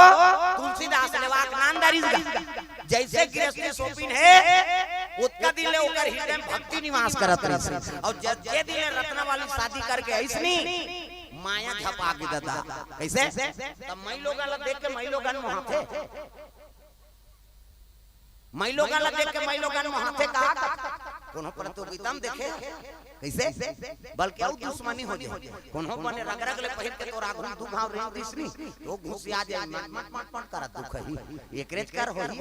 तुलसीदास लेवा के नाम धरिस गा। जैसे गृहस्थी सोपिन हे, ओतका दिन ले ओकर हृदय में भक्ति निवास करत रहिस। अउ ज-, जे दिन ले रत्नावली शादी करके अइसनी, माया झपा गे ददा। कइसे? त मई लोगन ला देख के मई लोगन मोहाथे। मई लोगन ला देख के मई लोगन मोहाथे का? कोनो प्रतियोगिता में देखे? कइसे? बल्कि अउ दुश्मनी हो जाए। कोनो बने रग-रग ले पहिर के तोर आघू में दू घांव रेंग दिसनी, तो घुसिया जाए, मट, मट, मट, मट करत दुखही। एकरेच कर होही।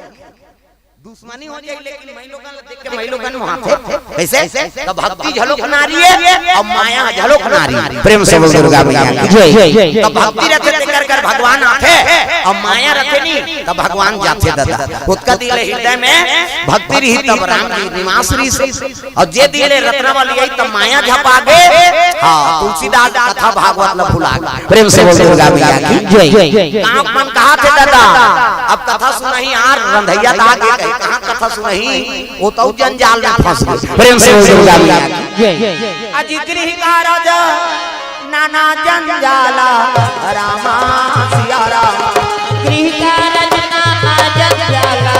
दुश्मनी हो जाए, लेकिन मई लोगन ला देख के मई लोगन मोहाथे। कइसे? त भक्ति झलोक नारी हे, अउ माया झलोक नारी। प्रेम से बोल दुर्गा मैया की। जय। त भक्ति रथे तेकर कर भगवान आथे, अउ माया रथे नी, त भगवान जाथे ददा। ओतका दिन ले हृदय में भक्ति रही, तब राम जी निवास रही। अउ जे दिन ले रत्नावली आई, तब माया झपा गे। हाँ, तुलसीदास कथा भागवत ला भुला गे। प्रेम से बोल दुर्गा मैया की। जय। गाँव मन कहाथे ददा, अब कथा सुनही यार, रंधैया दा गे कहे, कहाँ कथा सुनही? वो तो जंजाल में फंस गे। प्रेम से बोल दुर्गा मैया की। जय। अजी गृह कारज नाना जंजाला, रामा सिया रामा। गृह कारज नाना जंजाला,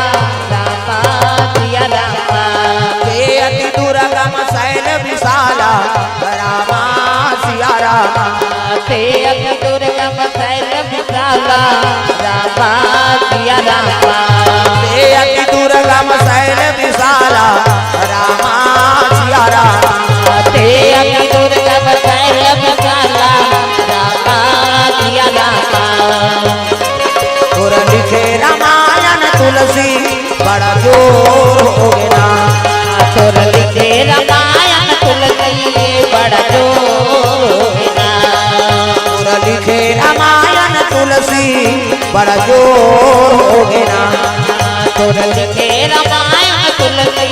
रामा सिया रामा। ते अति दुर्गम शैल विशाला, रामा सिया रामा। ते अति दुर्गम शैल विशाला, रामा सिया रामा। ते अति दुर्गम शैल विशाला, रामा सिया रामा। ते अति दुर्गम शैल विशाला, रामा सिया रामा। तोर लिखे रामायण तुलसी बड़ा जोर हो गे ना। तोर लिखे रामायण तुलसी बड़ा जोर हो गे ना। तोर लिखे रामायण तुलसी बड़ा जोर हो गे ना। तोर लिखे रामायण तुलसी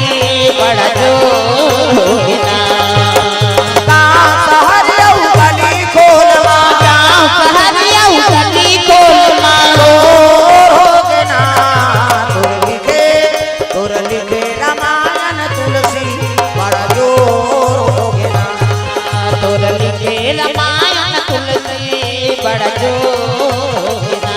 बड़ा जोर हो गे ना। गाँव शहर अउ गली खोलवा। गाँव शहर अउ गली खोलवा। तोर हो गे ना, तोर लिखे, तोर लिखे रामायण तुलसी बड़ा जोर हो गे ना। तोर लिखे रामायण तुलसी बड़ा जोर हो गे ना।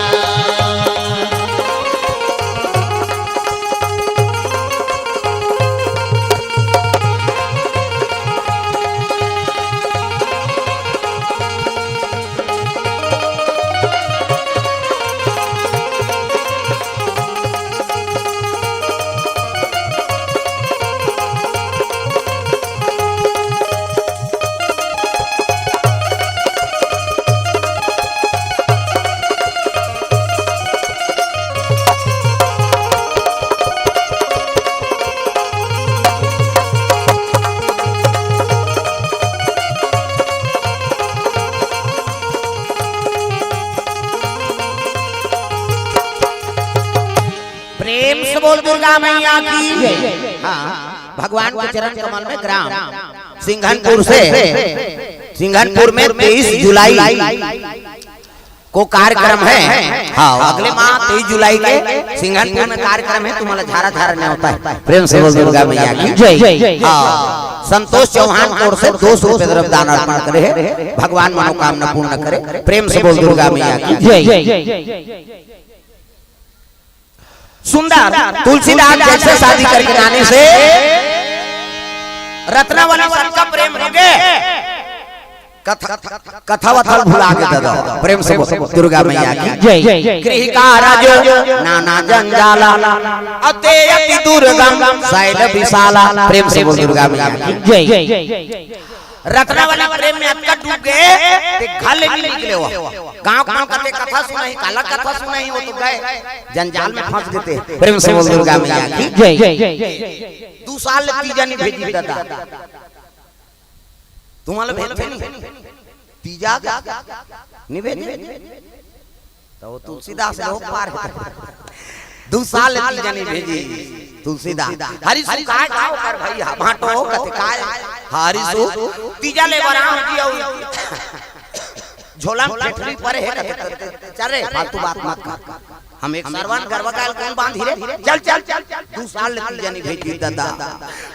प्रेम से बोल दुर्गा मैया की। हाँ, भगवान के चरण कमल में ग्राम सिंघनपुर से, सिंघनपुर में तेईस जुलाई को कार्यक्रम है। हाँ, अगले माह तेईस जुलाई के सिंघनपुर में कार्यक्रम है, तुम्हारा झारा झारा न्योता है। प्रेम से बोल दुर्गा मैया की। जय। हाँ, संतोष चौहान की ओर से दो सौ रुपये द्रव्य दान अर्पण करे है, भगवान मनोकामना पूर्ण करे। प्रेम से बोल दुर्गा मैया की। जय। सुंदर तुलसीदास जैसे शादी करके लाने से रत्नावली सबका प्रेम हो गए। कथा, कथा वथा भुला के दे दो। प्रेम से बोल दुर्गा मैया की। जय। गृह कारज नाना जंजाला, अते अति दुर्गम शैल विशाला। प्रेम से बोल दुर्गा मैया की। जय। रत्नावली प्रेम में अतका डूब गए, ते घर ले नहीं निकले हो। गांव, गांव कते कथा सुनाही, काला कथा सुनाही, वो तो गए, जंजाल में फंस गए थे। प्रेम से बोल दुर्गा मैया की। जय। दू साल ले तीजा नहीं भेजी दादा। तुम्हारा भेजते नहीं। तीजा का नहीं भेजी। तो वो तुलसीदास लोग पार है। दू साल ले तीजा नहीं भेजी तुलसीदास। हरि सुखाए का ओकर भैया, भांटो हो कते काय। हरिसु, तीजा ले बराम जी अउ झोला में ठेठरी परे हे कथे। चल रे, फालतू बात मत कर। हम एक सरवन गरवा काल कोन बांधी रे? चल, चल, चल, चल। दू साल ले तीजा नहीं भेजी दादा।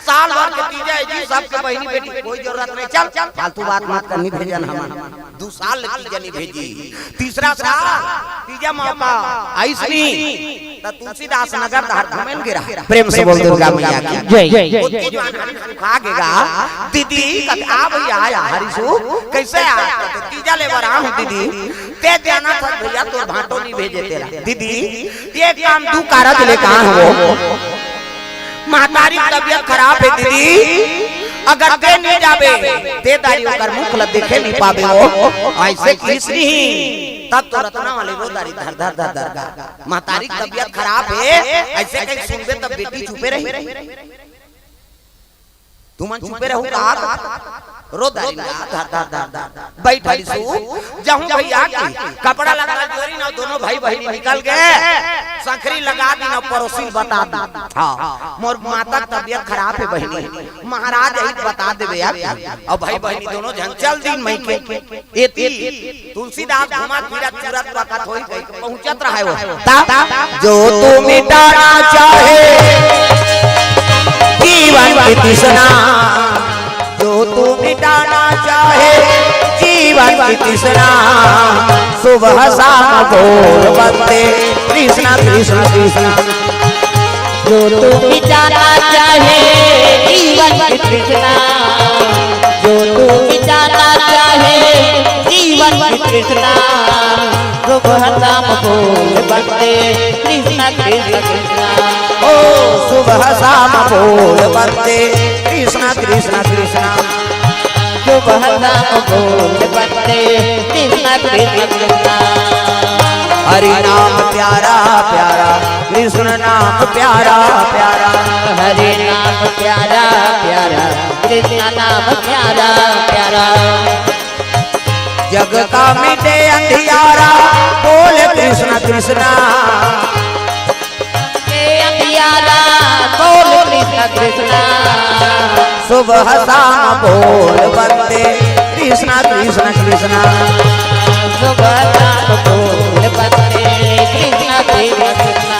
साल भर के तीजा हे जी, सबके बहिनी बेटी, कोई जरूरत नहीं। चल, चल, फालतू बात मत कर, नहीं भेजन हमन। दू साल ले तीजा नहीं भेजी। तीसरा साल तीजा मौका आइस नहीं, त तुलसीदास नगर डहर घूमेन गे रहा। प्रेम से बोल दुर्गा मैया की जय। ओतकी जुवान हरी सुखा गेगा, दीदी कथे, आ भैया, आया हरिसु, कैसे आ? कथे, तीजा ले बराम हूँ दीदी, ते जाना था भैया, तोर भांटो नहीं भेजे तेला। दीदी, ये काम दू कारज ले कहाँ हो? महतारी के तबीयत खराब हे दीदी, अगर ते नहीं जाबे, ते दारी ओकर मुख ल देखे नहीं पाबे हो। ऐसे किस नहीं, तब तो रत्ना वाली रो दारी धर धर धर धर गा। महतारी के तबीयत खराब हे, ऐसे कहीं सुनबे तब बेटी चुपे रही। तुमन चुपे रहू का? रो दारी ला, धर, धर, धर, धर। बैठ हरिसु, जाहूं भैया की कपड़ा लत्ता जोरी ना, दोनों भाई बहिनी निकल गे। संखरी लगा दी ना, पड़ोसी बता दी। हाँ, मोर माता के तबीयत खराब हे बहिनी, महाराज यही बता देबे यार। अउ भाई बहिनी दोनों झन चल दीन मइके। एती तुलसीदास घूमत फिरत चुरत बकत होई गई, पहुंचत रहे वो। ता, जो तू मिटाना चाहे जीवन की तृष्णा, जो तू मिटाना चाहे जीवन की तृष्णा, सुबह शाम बोल बंदे कृष्णा कृष्णा कृष्णा। जो तू मिटाना चाहे जीवन की तृष्णा, जो तू मिटाना चाहे जीवन की तृष्णा, सुबह शाम बोल बंदे कृष्णा कृष्णा कृष्णा। ओ सुबह शाम बोल बंदे कृष्णा कृष्णा कृष्णा। सुबह शाम बोल बंदे कृष्णा कृष्णा कृष्णा। हरि नाम प्यारा प्यारा, कृष्ण नाम प्यारा प्यारा। हरि नाम प्यारा प्यारा, कृष्ण नाम प्यारा प्यारा। जग का मिटे अंधियारा, बोल कृष्ण कृष्ण। मिटे अंधियारा, बोल कृष्ण कृष्ण। सुबह शाम बोल बंदे कृष्ण कृष्ण कृष्ण। सुबह शाम बोल बंदे कृष्ण कृष्ण कृष्ण।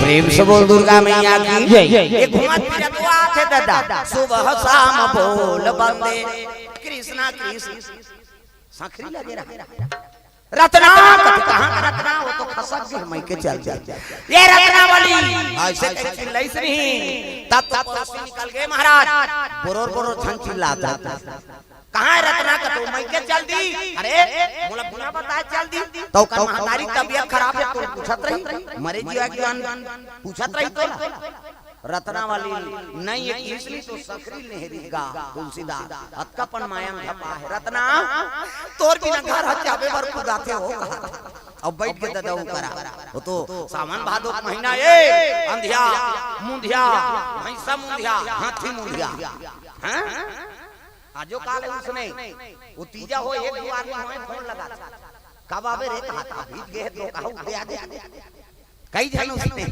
प्रेम से बोल दुर्गा मैया की जय। ये घूमत फिरत वो आथे दादा, सुबह शाम बोल बंदे कृष्णा कृष्ण। संखरी लगे रहा। रत्ना, कहाँ का रत्ना? वो तो खसक गई, मइके चल जाए। ये रत्ना वाली ऐसे कहीं चिल्लाइस नहीं, तब तो पड़ोसी निकल गए महाराज, बोरोर बोरोर झन चिल्लात रहा। कहाँ हे रत्ना? कथे मइके चल दी। अरे, मोला बिना बताए चल दी। तो ओकर महतारी तबीयत खराब हे, तो पूछत रही, मरे जिया के अन पूछत रही तो ना। रत्ना वाली नहीं, ये किस नहीं तो संखरी नेहरी गा तुलसीदास, अतका पन माया में झपा हे। रत्ना, तोर बिना घर ह जाबे बर कुदाथे हो कहा। अब बैठ के ददा करा। वो तो सावन भादो के महीना ए, अंधिया, मुंधिया, भैंसा मुंधिया, हाथी मुंधिया। हैं? आजो काल उसने, वो तीजा हो, एक दो आदमी होए, फोन लगा। कब आबे रे, कहा था, भीज गए, तो कहा, उठे आ दे। कई झन उसने।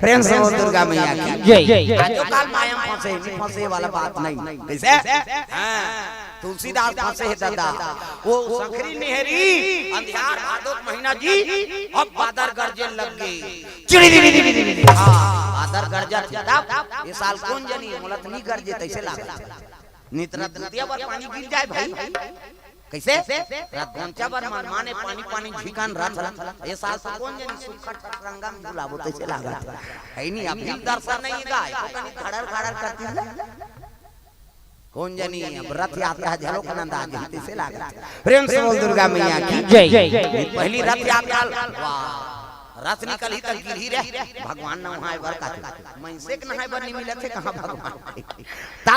प्रेम से बोल दुर्गा मैया की जय। आजो काल माया में फंसे, नहीं फंसे वाला बात नहीं। कैसे? हाँ, तुलसीदास फंसे हे दादा। वो संखरी नेहरी, अंधियार भादो के महीना जी, अब बादर गरजे लग गए। चिड़ी, चिड़ी, चिड़ी, चिड़ी, चिड़ी। हाँ, बादर गरजत हे तब, ये साल कोन जनी, मोला तो नहीं गरजे, तैसे लागत। नित रतगुतिया बर पानी गिर जाए भाई। कैसे? रतगोंचा बर मनमाने पानी पानी झिकन रथ। ये साल तो कोन जनी सुक्खा ठठरंगा में झुलाबो तैसे लागत। है नहीं, अभी दर्शन नहीं गा, एको कनी घड़र घड़र करती है। कोन जनी अब रथ यात्रा झलक आनंद आ जाए तैसे लागत। प्रेम से बोल दुर्गा मैया की जय। पहली रथ यात्रा, वाह। रथ निकलही त गिरही रे, भगवान नहाए बर काथे। मइनसे के नहाए बर नहीं मिलत हे, कहाँ भगवान के। ता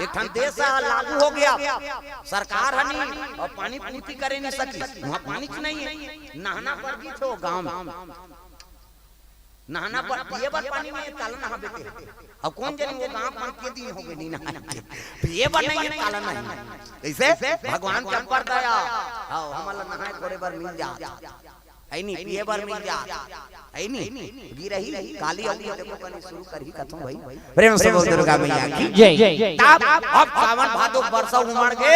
एक ठन देश ह लागू हो गया, सरकार ह नहीं, अउ पानी पूर्ति करे नहीं सकी, वहाँ पानी च नहीं है, नहाना बर गिथे ओ गाँव में। नहाना बर, पिए बर पानी नहीं है, काला नहाबे ते। अब कोन जनी वो गाँव मन के दिन हो गए नहीं नहाए के। पिए बर नहीं है, काला नहीं। कैसे? भगवान के अब्बड़ दया। हाँ, हमन ला नहाए खोरे बर मिल जात। है नहीं, पिए बर मिल जात। है नहीं, गिरही, काली अउ देखो कनी शुरू करही कथों भाई। प्रेम से बोल दुर्गा मैया की जय। तब अब सावन भादो बरसा उमड़ के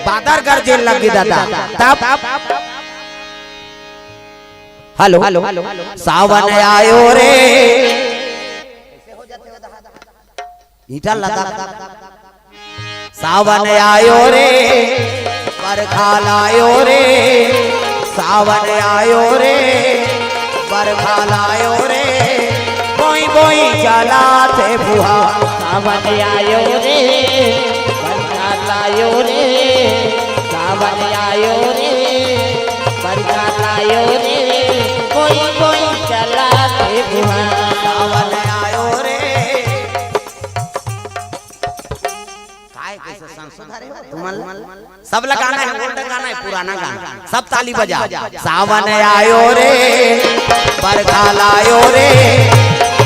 बादर गरजे लग गे दादा। तब हेलो, सावन आयो रे, ईंटा लगा। सावन आयो रे, बरखा लायो रे, सावन आयो रे, बरखा लायो रे, बोई बोई चलाथे फुहार। सावन आयो रे, बरखा लायो रे, सावन आयो रे, बरखा लायो रे, बोई बोई चलाथे फुहार। सावन आयो रे। काय कैसे संग सुधारे हो तुमन? सब ला गाना है, ओल्ड गाना है, पुराना गाना, सब ताली बजा। सावन आयो रे, बरखा लायो रे,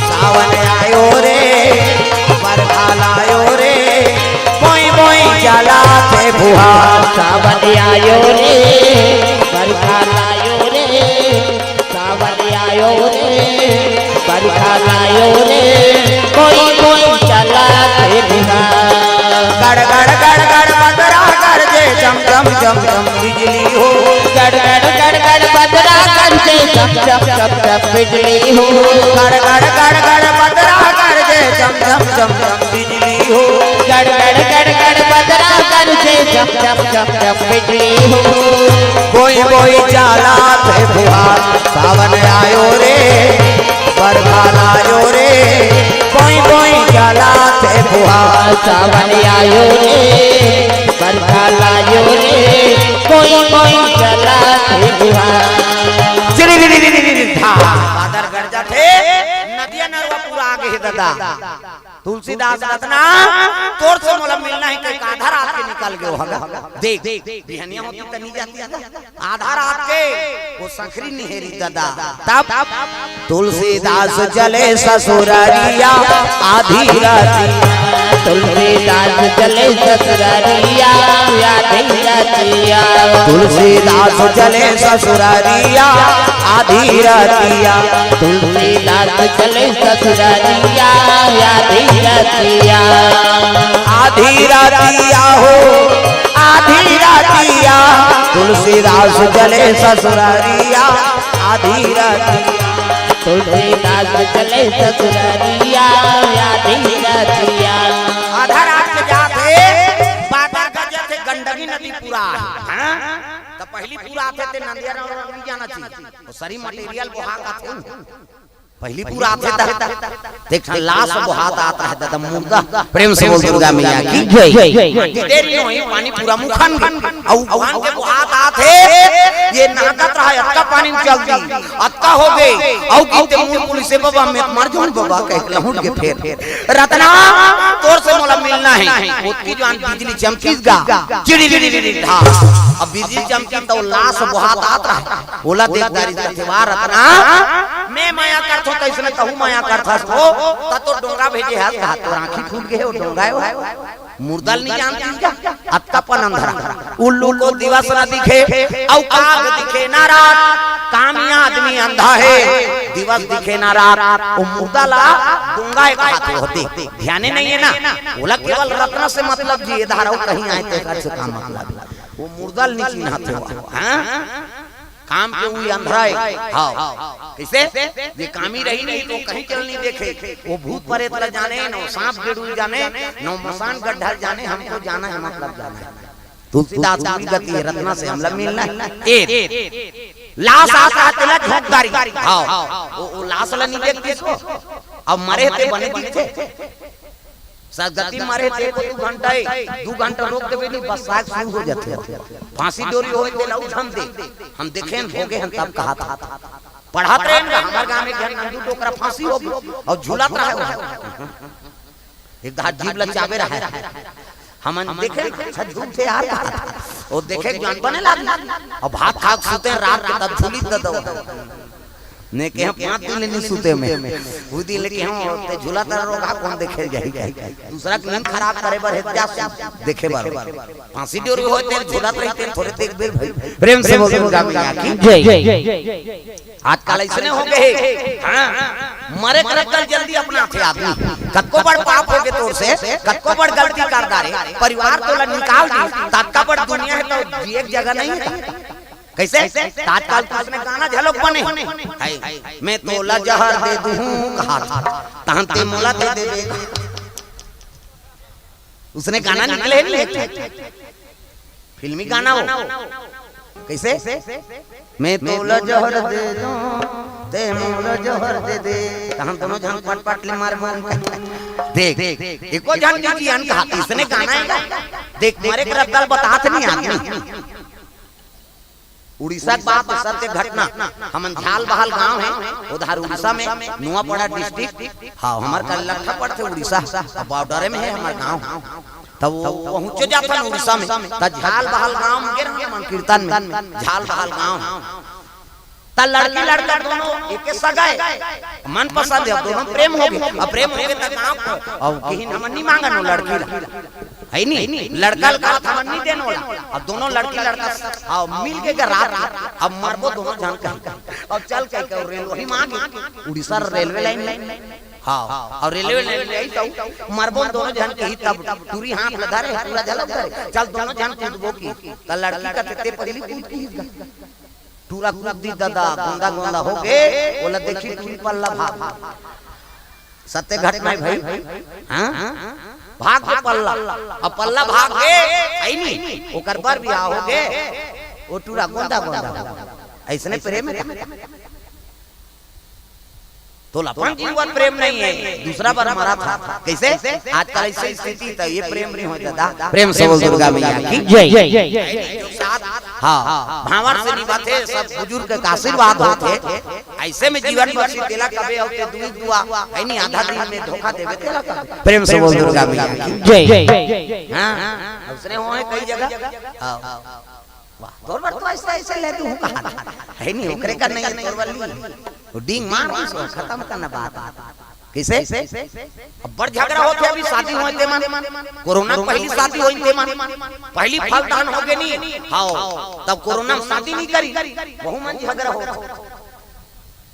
सावन आयो रे, बरखा लायो रे, बोई बोई चलाथे फुहार। सावन आयो रे, बरखा लायो रे, सावन आयो रे, बरखा लायो रे, कोई कोई चलाथे फुहार। गड़ गड़ गड़ गड़ बदरा गरजे, चम चम चम चम बिजली हो। गड़ गड़ गड़ गड़ बदरा गरजे, चम चम चम चम बिजली हो। गड़ गड़ गड़ गड़ बदरा गरजे, चम चम चम चम बिजली हो। गड़ गड़ गड़ गड़ बदरा गरजे, चम चम चम चम बिजली हो। बोई बोई चलाथे फुहार। सावन आयो रे, बरखा लायो रे, बोई बोई चलाथे फुहार। सावन आयो रे, बरखा लायो रे, बोई बोई चलाथे फुहार। चिरी री री री री री, धा। बादर गरजाथे, नदिया नरवा पूरा आगे हे दादा। तुलसीदास रतना, तोर से मोला मिलना हे, कहिके आधा रात के निकल गयो हगा। देख, बिहनिया होती त नहीं जाती हगा। आधा रात के वो संखरी निहेरी दादा। तब तुलसीदास चले ससुरारिया आधी राती। तुलसीदास चले ससुरारिया आधी रातिया। तुलसीदास चले ससुरारिया आधी रातिया। तुलसीदास चले ससुरारिया आधी रातिया। आधी रातिया हो, आधी रातिया। तुलसीदास चले ससुरारिया आधी रातिया। तुलसीदास चले ससुरारिया आधी रातिया। आधा रात के जात हे, बादर गरजत हे, गंडकी नदी पूरा हे। हाँ? त पहिली पूरा आथे ते नंदिया राम नहीं जाना चाहिए। वो सरी मटेरियल बोहा का थे। पहिली पूरा आथे त देख, लाश बोहात आत रहे दादा, मुर्दा। प्रेम से बोल दुर्गा मैया की जय। माटी देरी होई, पानी पूरा मुखन गे। अउ उफान के बोहात आथे, ये नाकत रहा, अतका पानी में चल दी, अतका हो गे। अउ गिनते मुड़ पुलिस से, "बाबा, मैं मर जाऊं बाबा," कह के लहुट के फेर। रतना, तोर से मोला मिलना हे। ओतकी जुवार बिजली चमकिस गा, चिड़ी री री री री धा। अब बिजली चमकिस त लाश बोहात आत रहा। ओला देख दारी कथे, "वाह रतना, मैं मया करथों, तइसने तहू मया करथस हो, त तो डोंगा भेजे हस," कहा, "तोर आँखी फूट गे हे, वो डोंगा हे, वो मुर्दा ल नहीं जानती का? अतका पन अंधरा, उल्लू को दिवस न दिखे, अउ काग दिखे ना रात, कामी आदमी अंधा हे, दिवस दिखे ना रात, वो मुर्दा ला डोंगा हे कहत हो, देख, ध्याने नहीं हे ना, ओला केवल रतना से मतलब जी, ए धारा कहीं आए, तेकर से का मतलब, वो मुर्दा ल नहीं चिन्हत हे, हाँ?" काम के उही अंधरा हे। हाँ। कइसे? जे कामी रही नहीं त कहीं चल नहीं देखे। वो भूत परेत ला जाने, न वो सांप गेड़ू जाने, न वो मसान गड्ढा जाने, हमको जाना है मतलब जाना है। तुलसीदास की गति हे, रतना से हमला मिलना हे। ए, लाश आत रहा तेला झोंक दारी। हाँ। वो, वो लाश ला नहीं देखतिस वो। अब मरे हे ते बने दिखथे। सदगति मरे हे ते को दू घंटा हे, दू घंटा रोक देबे नहीं, बस साग शुरू हो जाथे। फांसी डोरी होय तेला उठन दे, हम देखेन, भोगे हन तब कहा था। पढ़त रहे ना, हमर गांव में एक झन नंदू डोकरा फांसी हो गई अउ झूलत रहे हो। एक दाहर जीभ ल चाबे रहे। हमन देखे, "अच्छा झूठ हे यार।" अउ देखे के जान बने लागी। अउ भात खा के सुते रात के, तब झूली दे दो। ने कहे, "पांच दिन ले नइ सुते में।" उ दिन ले कहे, "ते झूलत रहे रोगहा, कोन देखे जाही?" दूसरा के नींद खराब करे बर हे, क्या सु-, देखे बर। फांसी डोरी होय ते झूलत रहिते, थोरे देख बेर भाई। प्रेम से बोल दुर्गा मैया की। जय। आजकल अइसने हो गए हे। हाँ, मरे के रद्दा ल जल्दी अपनाथे आदमी। कतको बड़ पाप हो गे तोर से, कतको बड़ गलती कर डारे, परिवार तोला निकाल दी, ततका बड़ दुनिया हे त जिए के जगह नहीं हे। कइसे? त आजकल तो उसने गाना घलोक बने हे, "मैं तोला जहर दे दूहूं," कहा था, "तहन ते मोला दे देबे।" उसने गाना निकले हे नहीं, फिल्मी गाना हो। कइसे? "मैं तोला जहर दे दूं, ते मोला जहर दे दे, तहन दोनों झन पट पट ले मारबो।" देख, एको झन नहीं जियन कहा, इसने गाना हे का? देख, मरे के रद्दा ल बतात नहीं आदमी। उड़ीसा के बात, सत्य घटना। हमन झाल बहाल गांव हे, उधर उड़ीसा में, नुआपड़ा डिस्ट्रिक्ट। हाँ, हमर कलकत्ता पड़थे उड़ीसा, अब बॉर्डर में हे हमर गांव। तब वो पहुंचे जाथन उड़ीसा में, त झाल बहाल गांव में गे रहन हमन कीर्तन में, झाल बहाल गांव। त लड़की लड़का दोनों एके सगा हे, मन पसंद हे, दोनों प्रेम हो गे। अब प्रेम हो गे त गांव, अब किहिन हमन नहीं मांगन वो लड़की ला। हे नी, लड़का ल कहा था, "हमन नहीं देन ओला।" अब दोनों लड़की लड़का, हाँ, मिल के गे रात, अब मरबो दोनों झन कही। अब चल कही के रेलवे ही मांगे, उड़ीसा रेलवे लाइन में। हाँ, अउ रेलवे लाइन ले आई तो मरबो दोनों झन कही, तब टूरी हाथ ल धरे, टूरा झलक धरे। चल दोनों झन कूदबो की, त लड़की कथे, "ते पहिली कूद की।" टूरा कूद दी ददा, गोंदा गोंदा हो गे, ओला देखी टूरी पल्ला भाग। सत्य घटना हे भाई। हाँ? भाग गे पल्ला। अब पल्ला भाग गे, हे नी, ओकर बर बिहाव हो गे, वो टूरा गोंदा गोंदा हो गे। अइसने प्रेम हे। तोला अपन जीवन प्रेम नहीं हे, दूसरा बर मरत हस। कइसे? आजकल अइसे स्थिति, त ये प्रेम नहीं होय ददा। प्रेम से बोल दुर्गा मैया की। जय। साथ, हाँ, भांवर से निभाथे, सब बुजुर्ग के आशीर्वाद होथे। अइसे में जीवन बरसी तेला कबे अउ ते दुई दुआ, हे नी, आधा दिन में धोखा देबे तेला कबे। प्रेम से बोल दुर्गा मैया की। जय। हाँ, अइसने होय कई जगह। हाँ। वाह, तोर बर तो अइसे, अइसे ले दूहूं कहा। हे नी, ओकरे का नहीं हे, तोर बर ली। वो डींग मार दी सो, खतम करना बात। कइसे? अब बड़ झगरा होथे, अभी शादी होय ते मन। कोरोना के पहिली शादी होय ते मन। पहिली फलदान हो गे नी। हाँ, तब कोरोना में शादी नहीं करी। वहू मन झगरा होथे।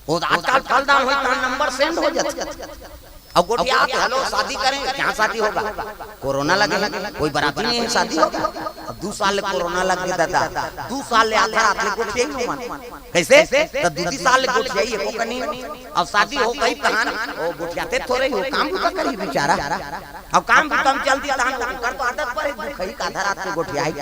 वो आजकल फलदान होय, तहां नंबर सेंड हो जाथे। अब गोठियाथे, "हेलो, शादी करें, कहां शादी होगा? कोरोना लगे हे, कोई बराती नहीं है, शादी होगा?" अब दू साल ले कोरोना लग गे ददा, दू साल ले आधा रात ले गोठियाही मन। कइसे? त दू तीन साल ले गोठियाही, एको कनी। अब शादी हो गे तहां, वो गोठियाथे थोरे ही, वो काम बुता करही बेचारा। अब काम बुता में चल दी तहां, ओकर तो आदत परे दुखही का आधा रात के गोठियाही।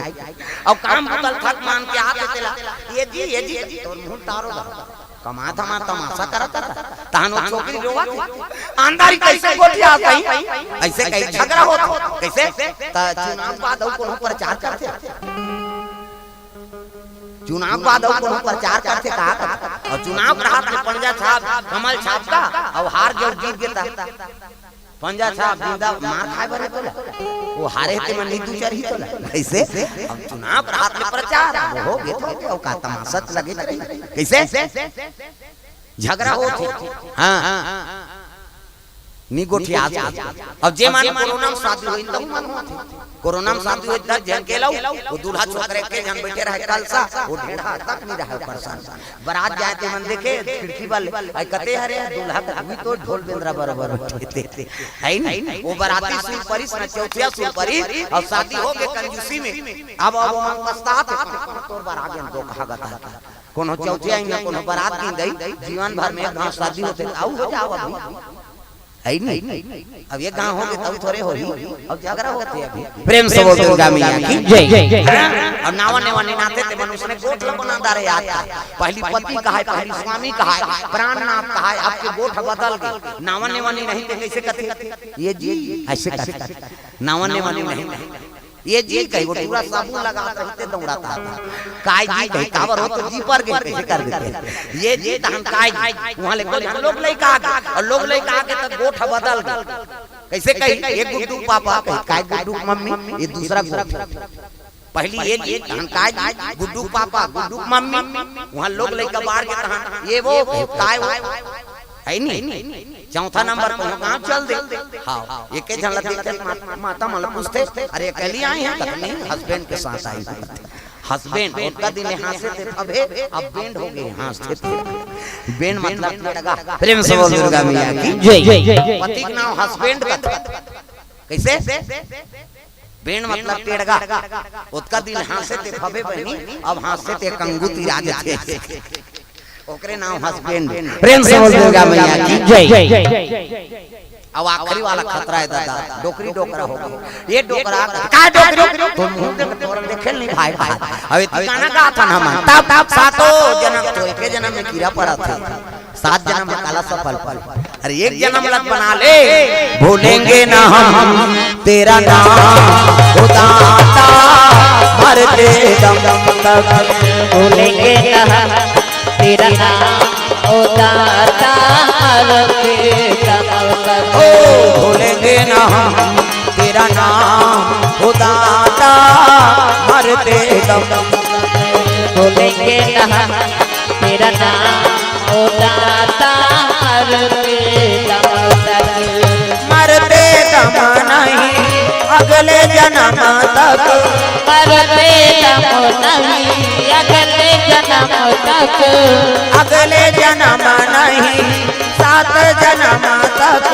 अब काम बुता ल थक मान के आथे तेला, "ये जी, ये जी, ये जी, तोर मुंह तारो दा।" कमात हमार तमाशा करत हस। तहां वो छोकरी रोवत हे। अंदर ही कइसे गोठियाही? अइसे कहीं झगरा होत हे। कइसे? त चुनाव बाद अउ कोनो प्रचार करथे। चुनाव बाद अउ कोनो प्रचार करथे का? अउ चुनाव के रात में पंजा छाप, कमल छाप का, अउ हार गे, जीत गे त पंजा छाप जिंदा मार खाय बर हे तोला। वो हारे हे ते मन नहीं दू चार ही तोला। कइसे? अब चुनाव के रात में प्रचार, अब हो गे त हो गे, अउ का तमाशा त लगे रही। कइसे? झगरा होथे। हाँ। नी गोठियाथे। अब जे मन कोरोना में शादी होय, तहू मन होथे। कोरोना में शादी होय, दस झन के लऊ, वो दूल्हा छोकरा एके झन बइठे रहे कलसा, वो ढेढ़ा तक नहीं रहे परेशान। बरात जाय ते मन देखे, खिड़की बल, "अई कते हरे, दूल्हा का भी तो ढोल बेंदरा बरोबर बइठे हे।" हे नी? वो बराती सुन परिस न चौथिया सुन परिस, अउ शादी हो गे कंजूसी में। अब, अब वो मन पछतात हे, "तोर बर आ गेन दो कहा गता।" कोनो चौथिया ही ना, कोनो बरात गिन दई, जीवन भर में एक घांव शादी होथे, त अउ हो जाव अभी। हे नी? अब एक घांव हो गे, त अउ थोरे होही, अउ झगरा होथे अभी। प्रेम से बोल दुर्गा मैया की जय। हाँ? अउ नावा नेवा निनाथे ते मन उसने गोठ ल बना डारे आज। पहिली पति कहाय, पहिली स्वामी कहाय, प्राणनाथ कहाय, अब के गोठ बदल गे। नावा नेवा निनाही ते कइसे कथे? ये जी, अइसे कथे। नावा नेवा निनाही। ये जी कही, वो टूरा साबुन लगात रहिथे, दौड़ात हे। काय जी कही, काबर हो तो जी पर गे, कइसे कर देथे। ये जी तहन काय जी, उहाँ ले कोई हम लोग लइका आगे, अउ लोग लइका आगे त गोठ बदल गे। कइसे कही, ये गुड्डू पापा कही, काय गुड्डू मम्मी, ये दूसरा गोठ। पहिली ये जी, तहन काय जी, गुड्डू पापा, गुड्डू मम्मी, उहाँ लोग लइका बाढ़ गे तहन, ये वो, काय वो, हे नी? चौथा नंबर पे गाँव चल दे। हाँ, एके झन ला देख के मा-, माता मन ला पूछथे, "अरे, अकेली आई हैं?" कहथे, "नहीं, husband के साथ आई हूँ।" Husband, ओतका दिन ले हाँसे थे, अब हे, अब band हो गे, हाँसथे थे। Band मतलब टेड़गा। प्रेम से बोल दुर्गा मैया की जय। पति के नाम husband कथे। कइसे? Band मतलब टेड़गा। ओतका दिन हाँसे थे फबे बहिनी, अब हाँसे थे कंगूती राज थे। ओकरे नाम husband। प्रेम से बोल दुर्गा मैया की जय। अब आखिरी वाला खतरा हे दादा, डोकरी डोकरा हो गे। ये डोकरा, का डोकरी? तो मुँह देख, तोर देखे नहीं भाई, भाई। अब इतनी गाना गात हन हमन। तब, तब सातों जनम, तो एके जनम में कीरा पड़त हे। सात जनम में काला सफल पल। अरे एक जनम लग बना ले, भूलेंगे ना हम तेरा नाम, ओ दाता, मरते दम तक। भूलेंगे ना हम तेरा नाम, ओ दाता, मरते दम तक। ओ भूलेंगे ना हम तेरा नाम, ओ दाता, मरते दम तक। भूलेंगे ना हम तेरा नाम, ओ दाता, मरते दम तक। मरते दम नहीं, अगले जनम तक। मरते दम नहीं, अगले जनम तक। अगले जनम नहीं, सात जनम तक।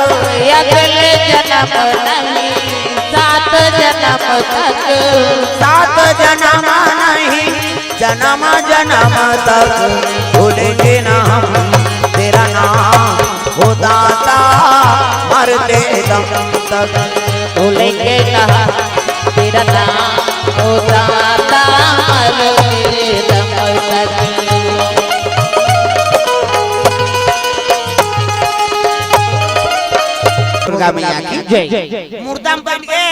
अगले जनम नहीं, सात जनम तक। सात जनम नहीं, जनम जनम तक भूलेंगे ना हम तेरा नाम, ओ दाता, मरते दम तक। भूलेंगे ना हम तेरा नाम, ओ दाता, मरते दम तक। दुर्गा मैया की जय। मुर्दा में बइठ गे,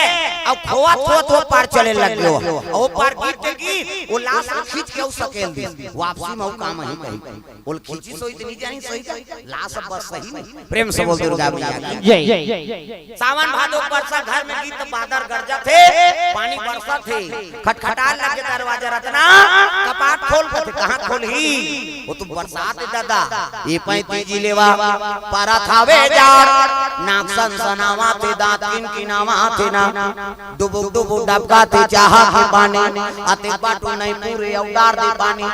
अउ खोवत खोवत ओ पार चले लग गे। अउ ओ पार गिर के गिर, ओ लाश ल खींच के अउ सकेल दिस। वापसी में अउ काम ही कही। ओला खींचिस होही त नइ जानिस होही, लाश अब बस सही नहीं। प्रेम से बोल दुर्गा मैया की जय। सावन भादो के बरसा घर में गिस त बादर गरजथे, पानी बरसथे। खटखटाय लगे दरवाजा, रतना कपाट खोल कथे, कहाँ खोलही? ओ तो बरसात हे दादा, ए पइत जी लेवा परत हवे जाड़, नाक सनसनावथे, दाँत किनकिनावथे ना, डुबुक डुबुक डबकाथे चाहा के पानी, अतेक बाटू नइ पूरे अउ डार दे पानी।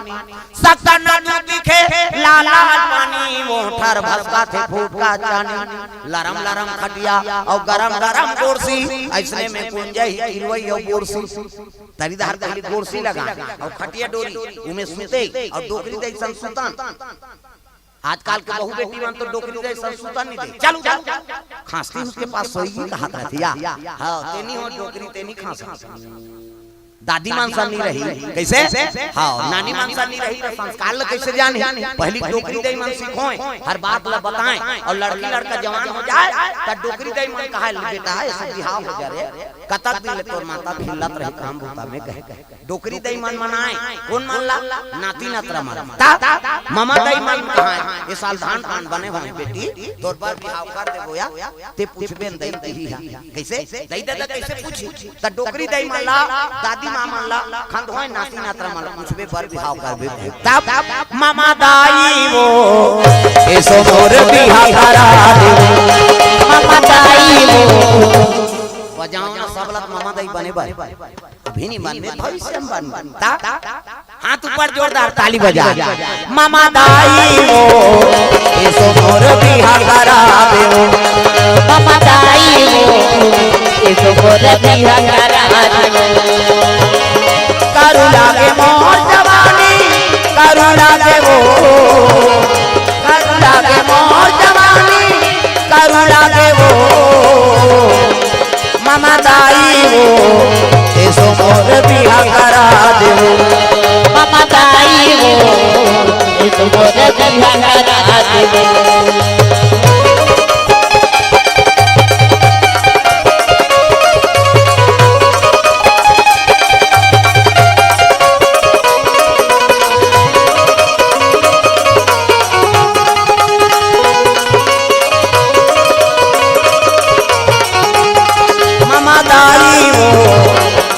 सकता ना दूध दिखे लाल लाल पानी, मोठर भसकाथे फूटका चानी। लरम लरम खटिया अउ गरम गरम गोरसी, अइसने में कुंजही किरवई अउ बोरसी। तरी डहर पहिली गोरसी लगाय अउ खटिया डोरी, उमे सुते अउ डोकरी दई सन सुतन। आजकल के बहू बेटी मन तो डोकरी दई सन सुतन नइ दे। चल उठ, खांसथे उसके पास सोइगी कहत रहिथे या। हाँ, तेनी हो डोकरी, तेनी खांस। दादी मन सन नइ रही, कइसे? हाँ, नानी मन सन नइ रही, त संस्कार ल कइसे जानही? पहिली डोकरी दई मन सिखोय, हर बात ल बताय, अउ लड़की लड़का जवान हो जाय, त डोकरी दई मन कहय, "बेटा, अइसे बिहाव हो जा रे, कतक दिन ले तोर माता ढिल्लत रही काम बूता में," कहे। डोकरी दई मन मनाय, कोन मन ला? नाती नतरा मन। त ममा दई मन कहय, "ए साल धान पान बने होही बेटी, तोर बर बिहाव कर देबो या, ते पूछबे न दई दिही हा।" कइसे? दई ददा कइसे पूछही? त डोकरी दई मन ला, दादी माँ मन ला, खंधोय नाती नतरा मन ला पूछबे, बर बिहाव करबे। तब ममा दाई वो, एसो मोर बिहा करा दे। ममा दाई वो। बजाओ ना सबला त ममा दाई बने बर। अभी नइ बनबे, भविष्य में बनबे। ता? हाथ ऊपर जोरदार ताली बजा। ममा दाई वो, एसो मोर बिहा करा देवो। ममा दाई वो, एसो मोर बिहा करा देवो। करू लागे मोर जवानी, करू लागे वो। करू लागे मोर जवानी, करू लागे वो। ममा दाई वो, एसो मोर बिहा करा देवो। ममा दाई वो, एसो मोर बिहा करा देवो।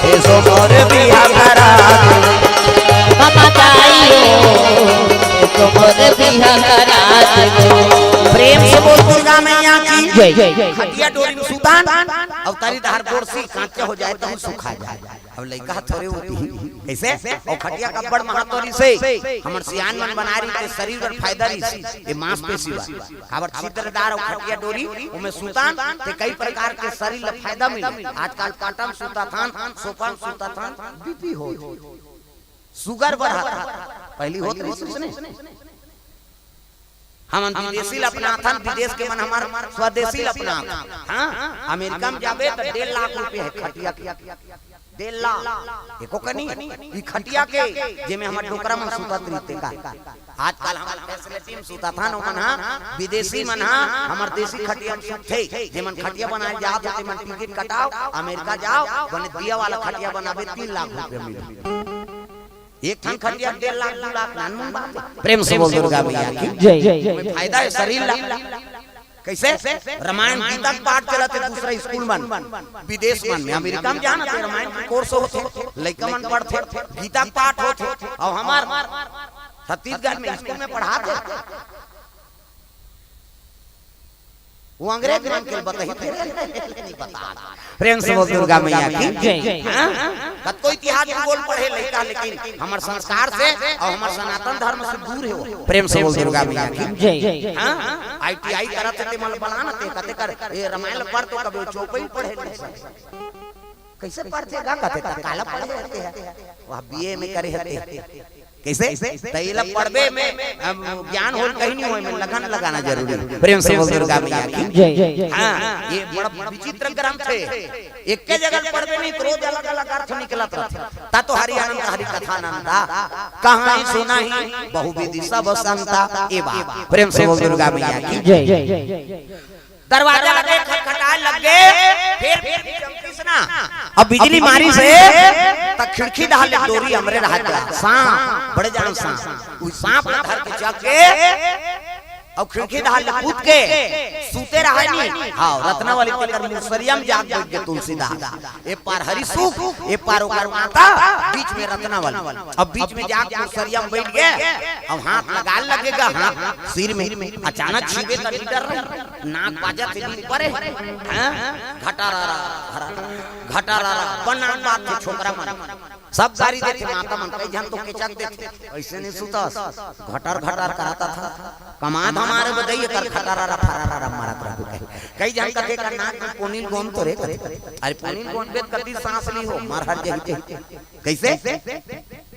एसो मोर बिहा करा दे। बाबा दाई हो, एसो मोर बिहा करा दे। प्रेम से बोल दुर्गा मैया की जय। खटिया डोरी में सुतान, अउ तरी डहर गोड़सी कांचा हो जाए त सुखा जाए। अब लइका थोरे होती ही, कइसे? अउ खटिया कब्बड़ महत्व रिसे, हमर सियान मन बनाए रिहिस ते शरीर बर फायदा रिसे, ये मांसपेशी बर। काबर छिद्रदार अउ खटिया डोरी, ओमे सुतान, ते कई प्रकार के शरीर ल फायदा मिले। आजकल पाटन सुताथन, सोफा म सुताथन, बीपी हो, सुगर बढ़त। पहिली होत रिहिस ने। हमन विदेशी ल अपनाथन, विदेश के मन हमर स्वदेशी ल अपनाथन। हाँ, अमेरिका म जाबे त डेढ़ लाख रुपया हे खटिया के। डेढ़ लाख। एको कनी, ई खटिया के, जेमे हमर डोकरा मन सुतत रहिथे का। आजकल हमर facility म सुतथन, ओमन ह, विदेशी मन ह, हमर देशी खटिया म सुतथे। जेमन खटिया बनाए जात हे, तेमन टिकट कटाव, अमेरिका जाव, बने दिया वाला खटिया बनाबे, तीन लाख रुपया मिलही। एक ठन खटिया डेढ़ लाख, दू लाख, नानमुन बात हे। प्रेम से बोल दुर्गा मैया की। जय। ओमे फायदा हे शरीर ला। कइसे? रामायण गीता के पाठ चलत हे दूसरा स्कूल मन, विदेश मन में, अमेरिका म जाना ते रामायण के course होथे, लइका मन पढ़थे, गीता के पाठ होथे, अउ हमर छत्तीसगढ़ में स्कूल में पढ़ाथे। वो अंग्रेज मन के बताही, फिर नहीं बता। प्रेम से बोल दुर्गा मैया की। जय। हाँ? कतको इतिहास भूगोल पढ़े लइका, लेकिन हमर संस्कार से अउ हमर सनातन धर्म से दूर हे वो। प्रेम से बोल दुर्गा मैया की। जय। हाँ? ITI करत हे ते मन बलाना ते, कते कर, ए, रामायण ल पढ़ तो कभी चौपई पढ़े नहीं। कइसे पढ़थे गा कथे, त काला पढ़े हते हे? वह BA में करे हते। कइसे? त एला पढ़बे में, अम, ज्ञान होल कहीं नहीं होय, में लगन लगाना जरूरी हे। प्रेम से बोल दुर्गा मैया की। जय। हाँ, ये बड़ा विचित्र ग्रंथ हे। एके जगह पढ़बे नहीं, त रोज अलग-अलग अर्थ निकलत रहिथे। ता तो हरि अनंत हरि कथा अनंता, कहानी सुनाही बहुविधि सब संता। ए बात। प्रेम से बोल दुर्गा मैया की। जय। दरवाजा लगे, खटखटाए लगे, फिर, फिर भी चमकिस ना। अब बिजली मारिस हे, त खिड़की डहर ले डोरी हमरे रहत हे। सांप, बड़े जान सांप। उ सांप ल धर के चघ के, अउ खिड़की डहर ले कूद के, सुते रहे नी। हाँ, रत्नावली तेकर मुसरिया म जाके बइठ गे तुलसीदास। ए पार हरिसुख, ए पार ओकर माता, बीच में रत्नावली। अब बीच में जाके मुसरिया म बइठ गे, अब हाथ लगाए लगेगा, हाथ सिर में, अचानक छिबे त डर रही। नाक बाजत हे, नींद परे। हाँ? घटारारा, घटारारा, बन नाक बाजथे छोकरा मन। सब गारी देथे माता मन, कई झन तो केचक देथे, अइसे नहीं सुतस, घटर घटर करत हे। कमात हमारे बदई कर घटारारा फरारारा मारत रहिथे कहे। कई झन कथे कर नाक में पोनील गोंद तो रे कथे। अरे पोनील गोंद बेत कति सांस ली हो, मर हर जही। कइसे?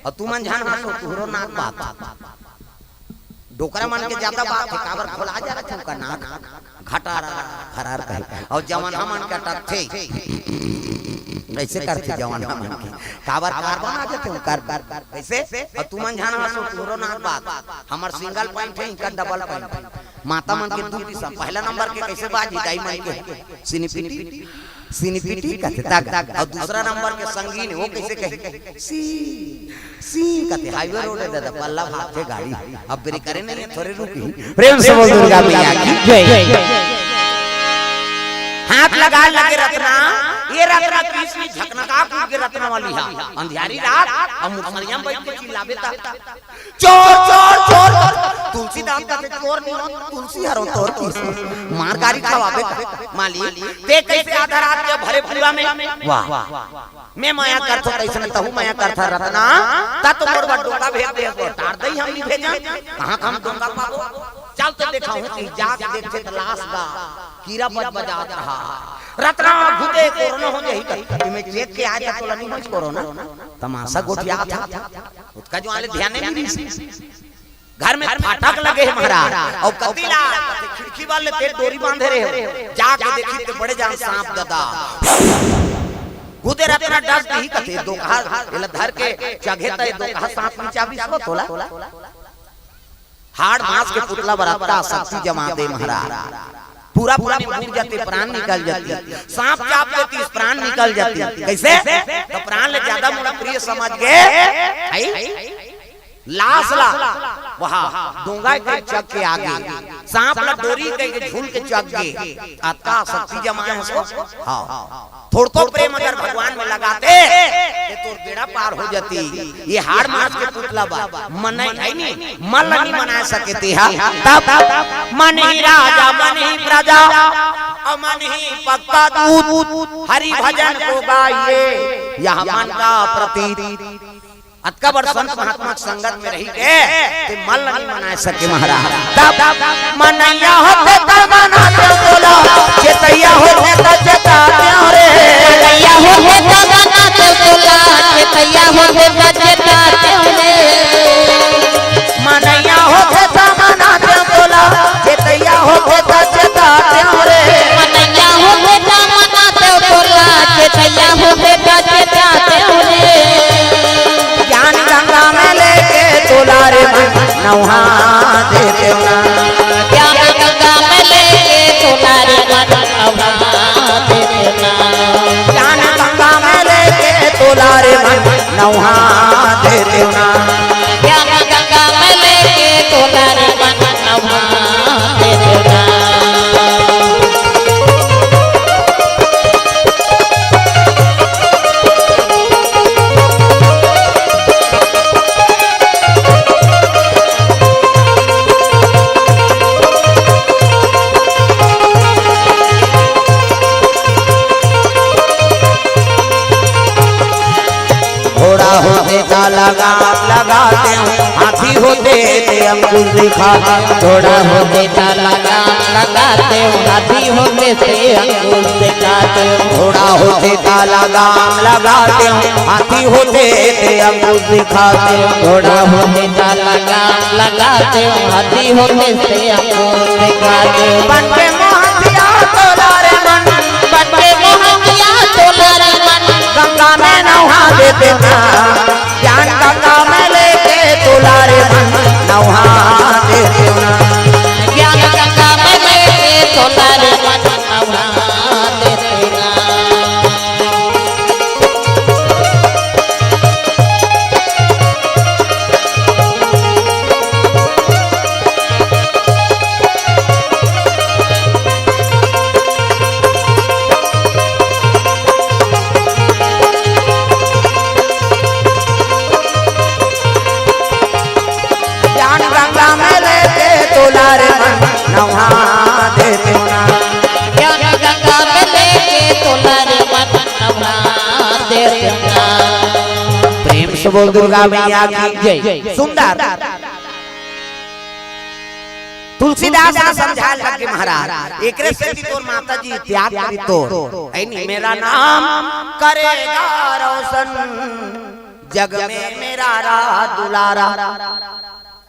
अउ तुमन झन हंसो, तुहरो नाक बात। डोकरा मन के जादा बात हे, काबर खोला जा रहा उनका नाक, घटारारा, घटारारा कहे। अउ जवान हमन के अटकथे, कइसे करथे जवान हमन के, काबर कार्बन आ जाथे उनकर, कइसे? अउ तुमन झन हंसो, तुहरो नाक बात, हमर single point हे, इनकर double point हे। माता मन के दू किसम, पहला नंबर के कइसे बाजी, दाई मन के, सिनिपिटी, सिनिपिटी कथे तक, अउ दूसरा नंबर के संगीन, वो कइसे कही? सी, सी कथे, highway road हे दादा, पल्ला भागथे गाड़ी, अब ब्रेक करे नहीं हे, थोरे रुकही। प्रेम से बोल दुर्गा मैया की जय। हाथ लगा लगे रत्ना, ये रत्ना किसने झकनका कूद के रत्नावली हा, अंधियारी रात, अब मुसरिया म बइठ के चिल्लाबे ता। चोर, चोर, चोर, चोर। तुलसीदास कथे चोर नहीं हो, तुलसी हरो तोर की। मार गारी खवाबे का। माली, ते कइसे आधा रात के भरे पूरा में? वाह। मैं मया करथों, कइसे न तहू मया करथा रत्ना। ता तो मोर बर डोंगा भेज दे, तो तार दई हम नहीं भेजन। कहाँ का हम डोंगा पाबो? चल तो देखाहूँ कि जाके देखथे त लाश गा। कीरा बज बजात रहा। रत्ना घुदे कोरोना हो जाही कही। इमे चेक के आए त तोला नहीं होइस कोरोना। तमाशा गोठियाथा। ओतका जुवार ले ध्यान नहीं रिहिस। घर में फाटक लगे हे महाराज, अउ कति ला खिड़की वाले ते डोरी बांधे रहे हो, जाके देखी ते बड़े जान सांप ददा। घुदे रत्ना डस दिही कथे, दोकहा, एला धर के चघे त दोकहा सांप नीचा बिसरो तोला। हाड़ मांस के पुतला बराबर शक्ति जमा दे महाराज। पूरा पानी बूड़ जाथे, प्राण निकल जाथे। सांप चाब देतिस, प्राण निकल जाथे। कइसे? त प्राण ले जादा मोला प्रिय समझ गे। हई? लाश ला। वहा डोंगा के चघ के आगे। सांप ला डोरी कहिके झूल के चघ गे। अतका शक्ति जमाए हस। हाँ। थोड़को प्रेम अगर भगवान में लगाते, बेड़ा पार हो जाती। ये हाड़ मांस के पुतला बा, मनई है नी, मन ला नी मना सके तेहा। तब मन ही राजा मन ही प्रजा, और मन ही पक्का दूत, हरि भजन को गाइए, यह मन का प्रतीत। अतका बड़ संत महात्मा के संगत में रही के ते मन ला नी मना सके महाराज। तब मनैया होते त मनाते तोला, चेतैया होते त चेताते रे। मनैया होते त मनाते तोला, चेतैया होते त चेताते रे। मनैया होते त मनाते तोला, चेतैया होते त चेताते रे। मनैया होते त मनाते तोला, चेतैया होते त चेताते रे। ज्ञान गंगा में लेके तोला रे मन नहा देते ना। ज्ञान गंगा में लेके तोला रे मन नहा देते ना। ज्ञान गंगा में लेके तोला रे मन नहा देते ना। ज्ञान गंगा में लेके तोला रे मन नहा देते ना। घोड़ा होते त लगाम लगाते हूँ, हाथी होते ते अंकुश दिखाते। घोड़ा होते त लगाम लगाते हूँ, हाथी होते ते अंकुश दिखाते। घोड़ा होते त लगाम लगाते हूँ, हाथी होते ते अंकुश दिखाते। घोड़ा होते त लगाम लगाते हूँ, हाथी होते ते अंकुश दिखाते। बन के मोहतिया तोला रे मन, बन के मोहतिया तोला रे मन, गंगा में नहा देते ना। ज्ञान गंगा में लेके तोला रे मन नहा देते ना। ज्ञान गंगा में लेके तोला रे मन नहा देते ना। ज्ञान गंगा में लेके तोला रे मन नहा देते ना। ज्ञान गंगा में लेके तोला रे मन नहा देते ना। प्रेम से बोल दुर्गा मैया की जय। सुंदर। तुलसीदास ला समझाए लगे महाराज, एकरे सेती तोर माता जी त्याग करी तोर। ऐ नी, मेरा नाम करेगा रोशन, जग में मेरा रहा दुलारा।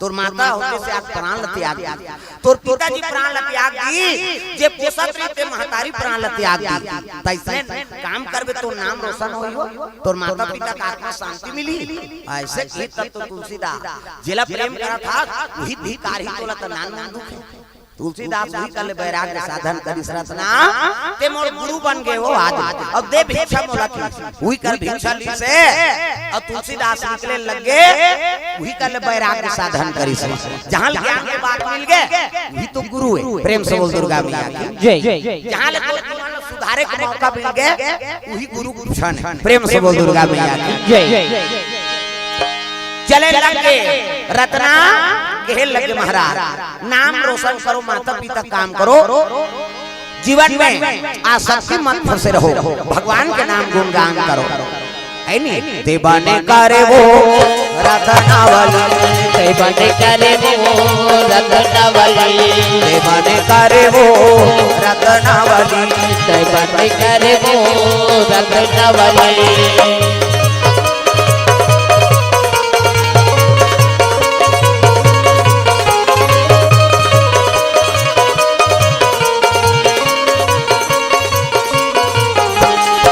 तोर माता होते से आज प्राण ल त्याग दी, तोर पिताजी प्राण ल त्याग दी, जे पोसत रहिस ते महतारी प्राण ल त्याग दी। तइसने काम करबे, तोर नाम रोशन होही हो, तोर माता पिता का आत्मा शांति मिली। ऐसे कही तब तो तुलसीदास जेला प्रेम करत हस, उही धिक्कार ही तोला त नानमुन दुख हे। तुलसीदास उही कर ले बैराग्य साधन करिस रतना, ते मोर गुरु बन गे हो आज। अब दे भिक्षा मोला की, उही कर भिक्षा लिस हे। अब तुलसीदास निकले लगे, उही कर ले बैराग्य साधन करिस हे। जहाँ ले ज्ञान के बात मिल गे, उही तो गुरु हे। प्रेम से बोल दुर्गा मैया की जय। जहाँ ले तोर जीवन ल सुधारे के मौका मिल गे, उही गुरु गुरुजन हे। प्रेम से बोल दुर्गा मैया की जय। चले लगे रतना, कहे लगे महाराज, नाम रोशन करो, माता पिता काम करो, जीवन में आसक्ति मत फंसे रहो, भगवान के नाम गुणगान करो। ऐ नी? ते बने करे वो रतनावली, ते बने करे वो रतनावली, ते बने करे वो रतनावली, ते बने करे वो रतनावली।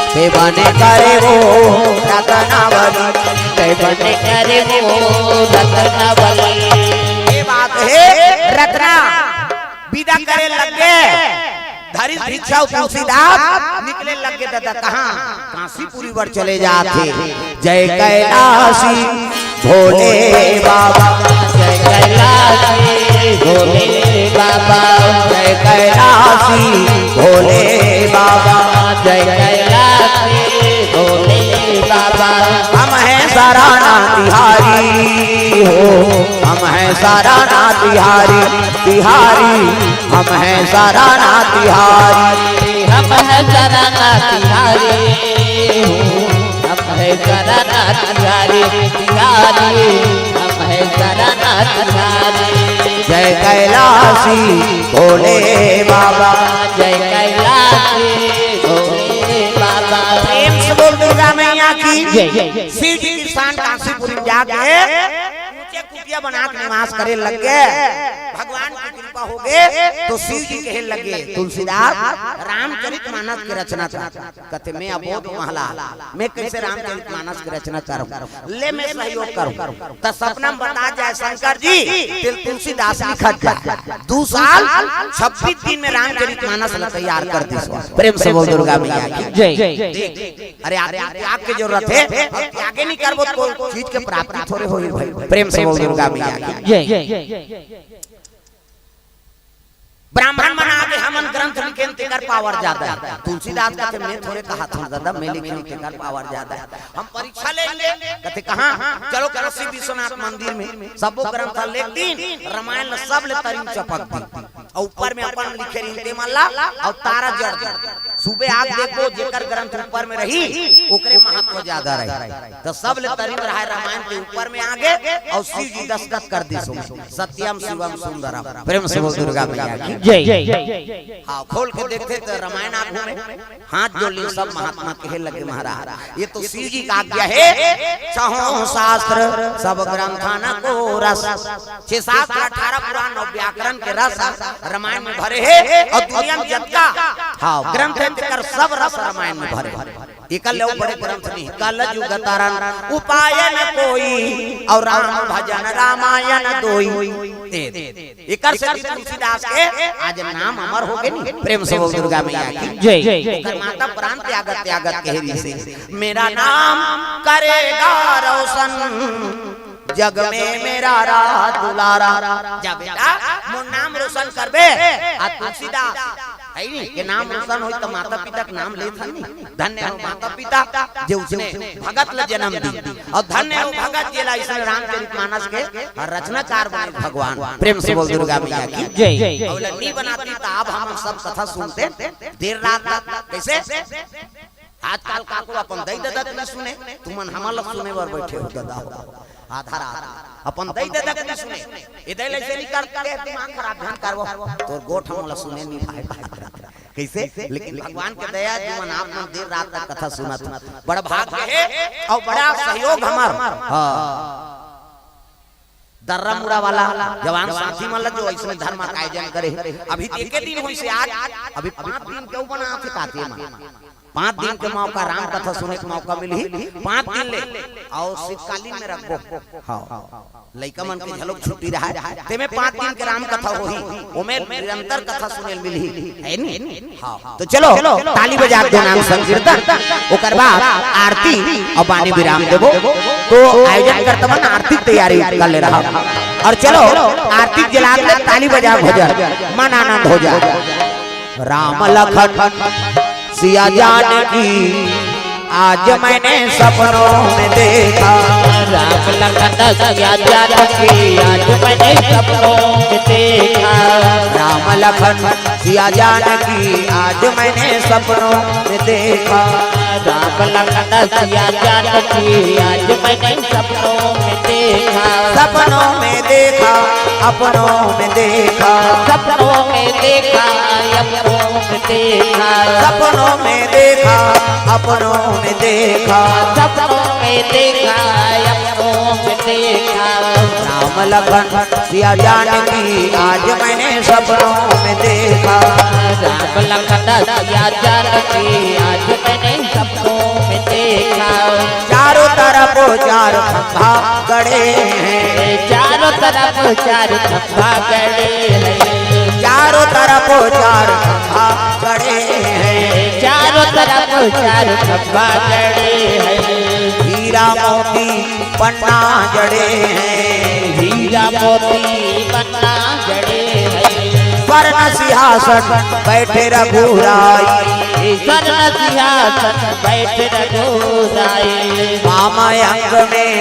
ते बने करे वो रतनावली, ते बने करे वो रतनावली। ये बात हे रतना, विदा करे लगे। धरिस भिक्षा अउ तुलसीदास निकले लगे दादा, कहाँ? काशीपुरी बर चले जात हे। जय कैलासी भोले बाबा, जय कैलासी भोले बाबा, जय कैलासी भोले बाबा, जय कैलासी भोले बाबा। हम हैं सारनाथ बिहारी, बिहारी, हम हैं सारनाथ बिहारी। हम हैं सारनाथ बिहारी हो, हम हैं सारनाथ बिहारी, बिहारी, हम हैं सारनाथ बिहारी। जय कैलाशी भोले बाबा, जय कैलाशी भोले बाबा। प्रेम से बोल दुर्गा मैया की जय। शिव जी की शान कांसीपुरी में जाके ऊंचे कुटिया बना के निवास करे लग गे। भगवान की कृपा हो गे तो शिव जी कहे लग गे, "तुलसीदास, रामचरित मानस के रचना कर।" कथे, "मैं अबोध महला, मैं कैसे रामचरित मानस के रचना करूं? ले मैं सहयोग करूं।" त सपना में बता जाए शंकर जी, तिल तुलसीदास लिखत जाए। दू साल छब्बीस दिन में रामचरित मानस ला तैयार कर दिस। प्रेम से बोल दुर्गा मैया की जय। देख, अरे, आदमी त्याग के जरूरत हे, अउ त्यागे नहीं करबो तो कोई चीज के प्राप्ति थोड़े होही भाई। प्रेम से बोल दुर्गा मैया की जय। ब्राह्मण मन आगे हमन ग्रंथ लिखेन तेकर पावर ज्यादा हे। तुलसीदास कथे, "मैं थोड़े कहाथंव दादा, मैं लिखेन तेकर पावर ज्यादा हे। हम परीक्षा लेंगे।" कथे, "कहाँ?" "चलो काशी विश्वनाथ मंदिर में।" सबो ग्रंथ लेख दिन, रामायण ल सब ले तरी म चपक दिन। अउ ऊपर में अपन लिखे रहिन ते मन ला, अउ तारा जड़ दे। सुबह आग देखबो, जेकर ग्रंथ ऊपर में रही, ओकरे महत्व ज्यादा रही। त सब ले तरी म रहाय रामायण के ऊपर में आगे, अउ शिव जी दस्तखत कर दिस। सत्यम शिवम सुंदरम। प्रेम से बोल दुर्गा मैया की जय। हाँ, खोल के देखथे त रामायण आगू में हाथ जोड़ लिन सब महात्मा, कहे लगे, "महाराज, ये तो शिव जी का आज्ञा हे, छहों शास्त्र सब ग्रंथन को रस।" छह शास्त्र, अठारह पुराण अउ व्याकरण के रस रामायण में भरे हे, अउ दुनिया में जतका, हाँ, ग्रंथ हे, तेकर सब रस रामायण में भरे हे। एकर ले अउ बड़े ग्रंथ नहीं। कल युग तरन उपाय न कोई, अउ राम भजन रामायण दोई। ए, एकर सेती तुलसीदास के आज नाम अमर हो गे नी। प्रेम से बोल दुर्गा मैया की जय। ओकर माता प्राण त्यागत त्यागत कहे रहिसे, "मेरा नाम करेगा रोशन, जग में मेरा राज दुलारा।" जा बेटा, मोर नाम रोशन करबे। आ तुलसीदास हे नी, के नाम रोशन होई त माता पिता के नाम लेथन नी। धन्य हो माता पिता, जे उसने भगत ल जन्म दी, अउ धन्य हो भगत जेला इसने रामचरित मानस के रचनाकार बने भगवान। प्रेम से बोल दुर्गा मैया की जय। अउ ल नी बनाती त अब हम सब कथा सुनते देर रात तक। कैसे? आजकल काकरो अपन दई ददा के नी सुने, तुमन हमन ल सुने बर बैठे हो ददा हो। आधा रात अपन दई ददा के नी सुने, ए दई ल अइसे नी करते, दिमाग खराब झन करबो, तोर गोठ हमन ल सुने नी भाई। कैसे? लेकिन भगवान के दया, जुमन आप मन देर रात तक कथा सुनत हो। बड़ा भाग्य हे अउ बड़ा सहयोग हमर। हाँ। दर्रा मुड़ा वाला जवान साथी मन ल जो अइसने धर्म का आयोजन करे हे। अभी एके दिन होइसे आज, अभी पाँच दिन के ऊपर आथे काते मन। पाँच दिन के मौका, राम कथा सुने के मौका मिलही। पाँच दिन ले अउ शीतकालीन में रखबो। हाँ। लइका मन के घलोक छुट्टी रहय, तेमे पाँच दिन के राम कथा होही, ओमे निरंतर कथा सुने ल मिलही, हे नी? हाँ। तो चलो, ताली बजा के दो नाम संकीर्तन, ओकर बाद आरती अउ बानी विराम देबो। तो आयोजन करता मन आरती के तैयारी कर ले रहा। अउ चलो, आरती जला के ताली बजा के भजन, मन आनंद हो जाए। राम लखन सिया जानकी, आज मैंने सपनों में देखा। राम लखन सिया जानकी, आज मैंने सपनों में देखा। राम लखन सिया जानकी, आज मैंने सपनों में देखा। राम लखन सिया जानकी, आज मैंने सपनों में देखा। सपनों में देखा, अपनों में देखा। सपनों में देखा, अपनों में देखा। सपनों में देखा, अपनों में देखा। सपनों में देखा, अपनों में देखा। राम लखन सिया जानकी, आज मैंने सपनों में देखा। राम लखन सिया जानकी, आज मैंने सपनों में देखा। चारों तरफ चार खंभा गड़े हैं। चारों तरफ चार खंभा गड़े हैं। चारों तरफ चार खंभा गड़े हैं। चारों तरफ चार खंभा गड़े हैं। हीरा मोती पन्ना जड़े हैं। हीरा मोती पन्ना जड़े हैं। स्वर्ण सिंहासन बैठे रघुराई। सरन सिंहासन बैठ रघुराई। वाम अंग में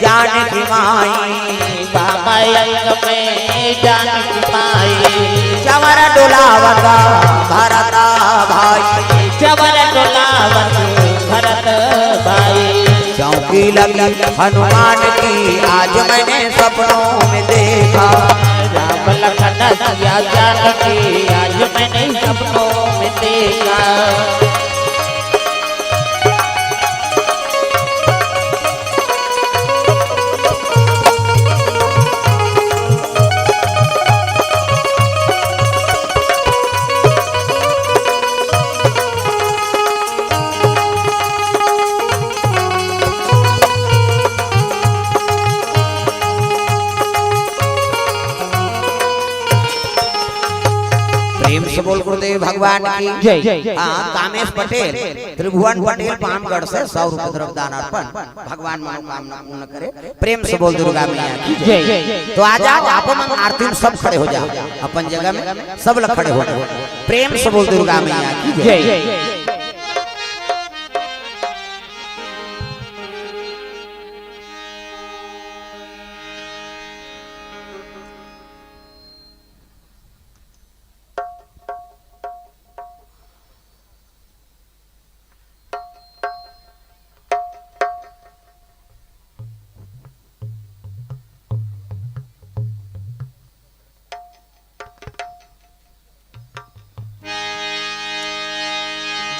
जानकी माई। वाम अंग में जानकी माई। चंवर डोलावत भरत भाई। चंवर डोलावत भरत भाई। चौकी लगी हनुमान की आज मैंने सपनों में देखा। राम लखन सिया जानकी आज मैंने सपनों में देखा। प्रेम से बोल गुरुदेव भगवान की। जय। हाँ, कामेश पटेल, त्रिभुवन पटेल, पामगढ़ से सौ रुपये द्रव्य दान अर्पण। भगवान मनोकामना पूर्ण करे। प्रेम से बोल दुर्गा मैया की जय। जय। तो आ जाओ, आप मन आरती में सब खड़े हो जाओ, अपन जगह में सब लोग खड़े हो जाओ। प्रेम से बोल दुर्गा मैया की जय। जय।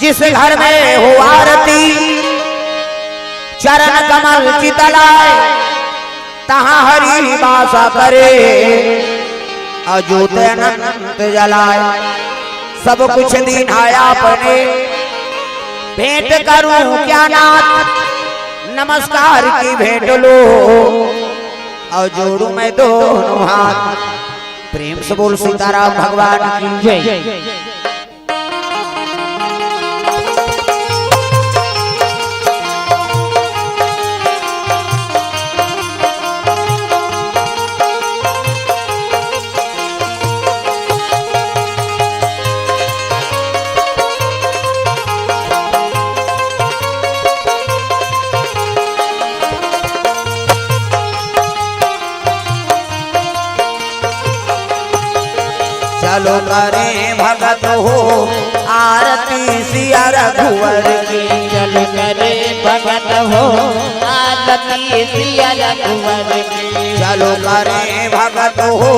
जिस घर में हो आरती, चरण कमल चितलाय, तहाँ हरि वास करे, अजोत अनंत जलाय। सब कुछ दीन्हा आपने, भेंट करूं क्या नाथ, नमस्कार की भेंट लो, और जोड़ू मैं दोनों हाथ। प्रेम से बोल सीताराम भगवान की जय। चलो करे भगत हो आरती सिया रघुवर की। चलो करे भगत हो आरती सिया रघुवर की। चलो करे भगत हो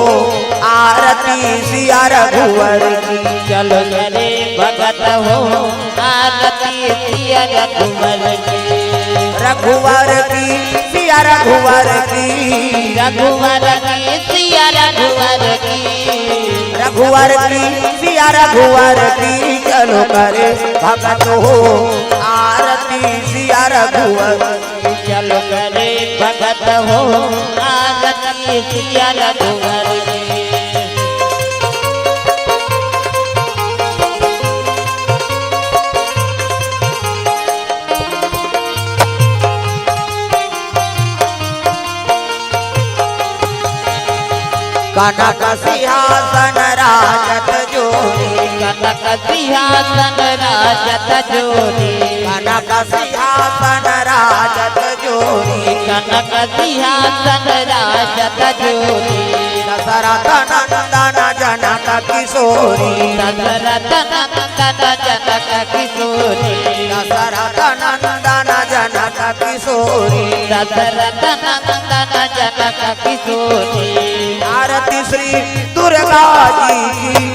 आरती सिया रघुवर की। चलो करे भगत हो आरती सिया रघुवर की। रघुवर की सिया रघुवर की। रघुवर की सिया रघुवर की। रघुवर की सिया रघुवर की। चलो करे भगत हो आरती सिया रघुवर की। चलो करे भगत हो आरती सिया रघुवर की। कनक सिंहासन राजत जोरी। कनक सिंहासन राजत जोरी। कनक सिंहासन राजत जोरी। कनक सिंहासन राजत जोरी। दशरथ नंदन जनक किशोरी। दशरथ नंदन जनक किशोरी। दशरथ नंदन जनक किशोरी। दशरथ नंदन जनक किशोरी। आरती श्री दुर्गा जी की।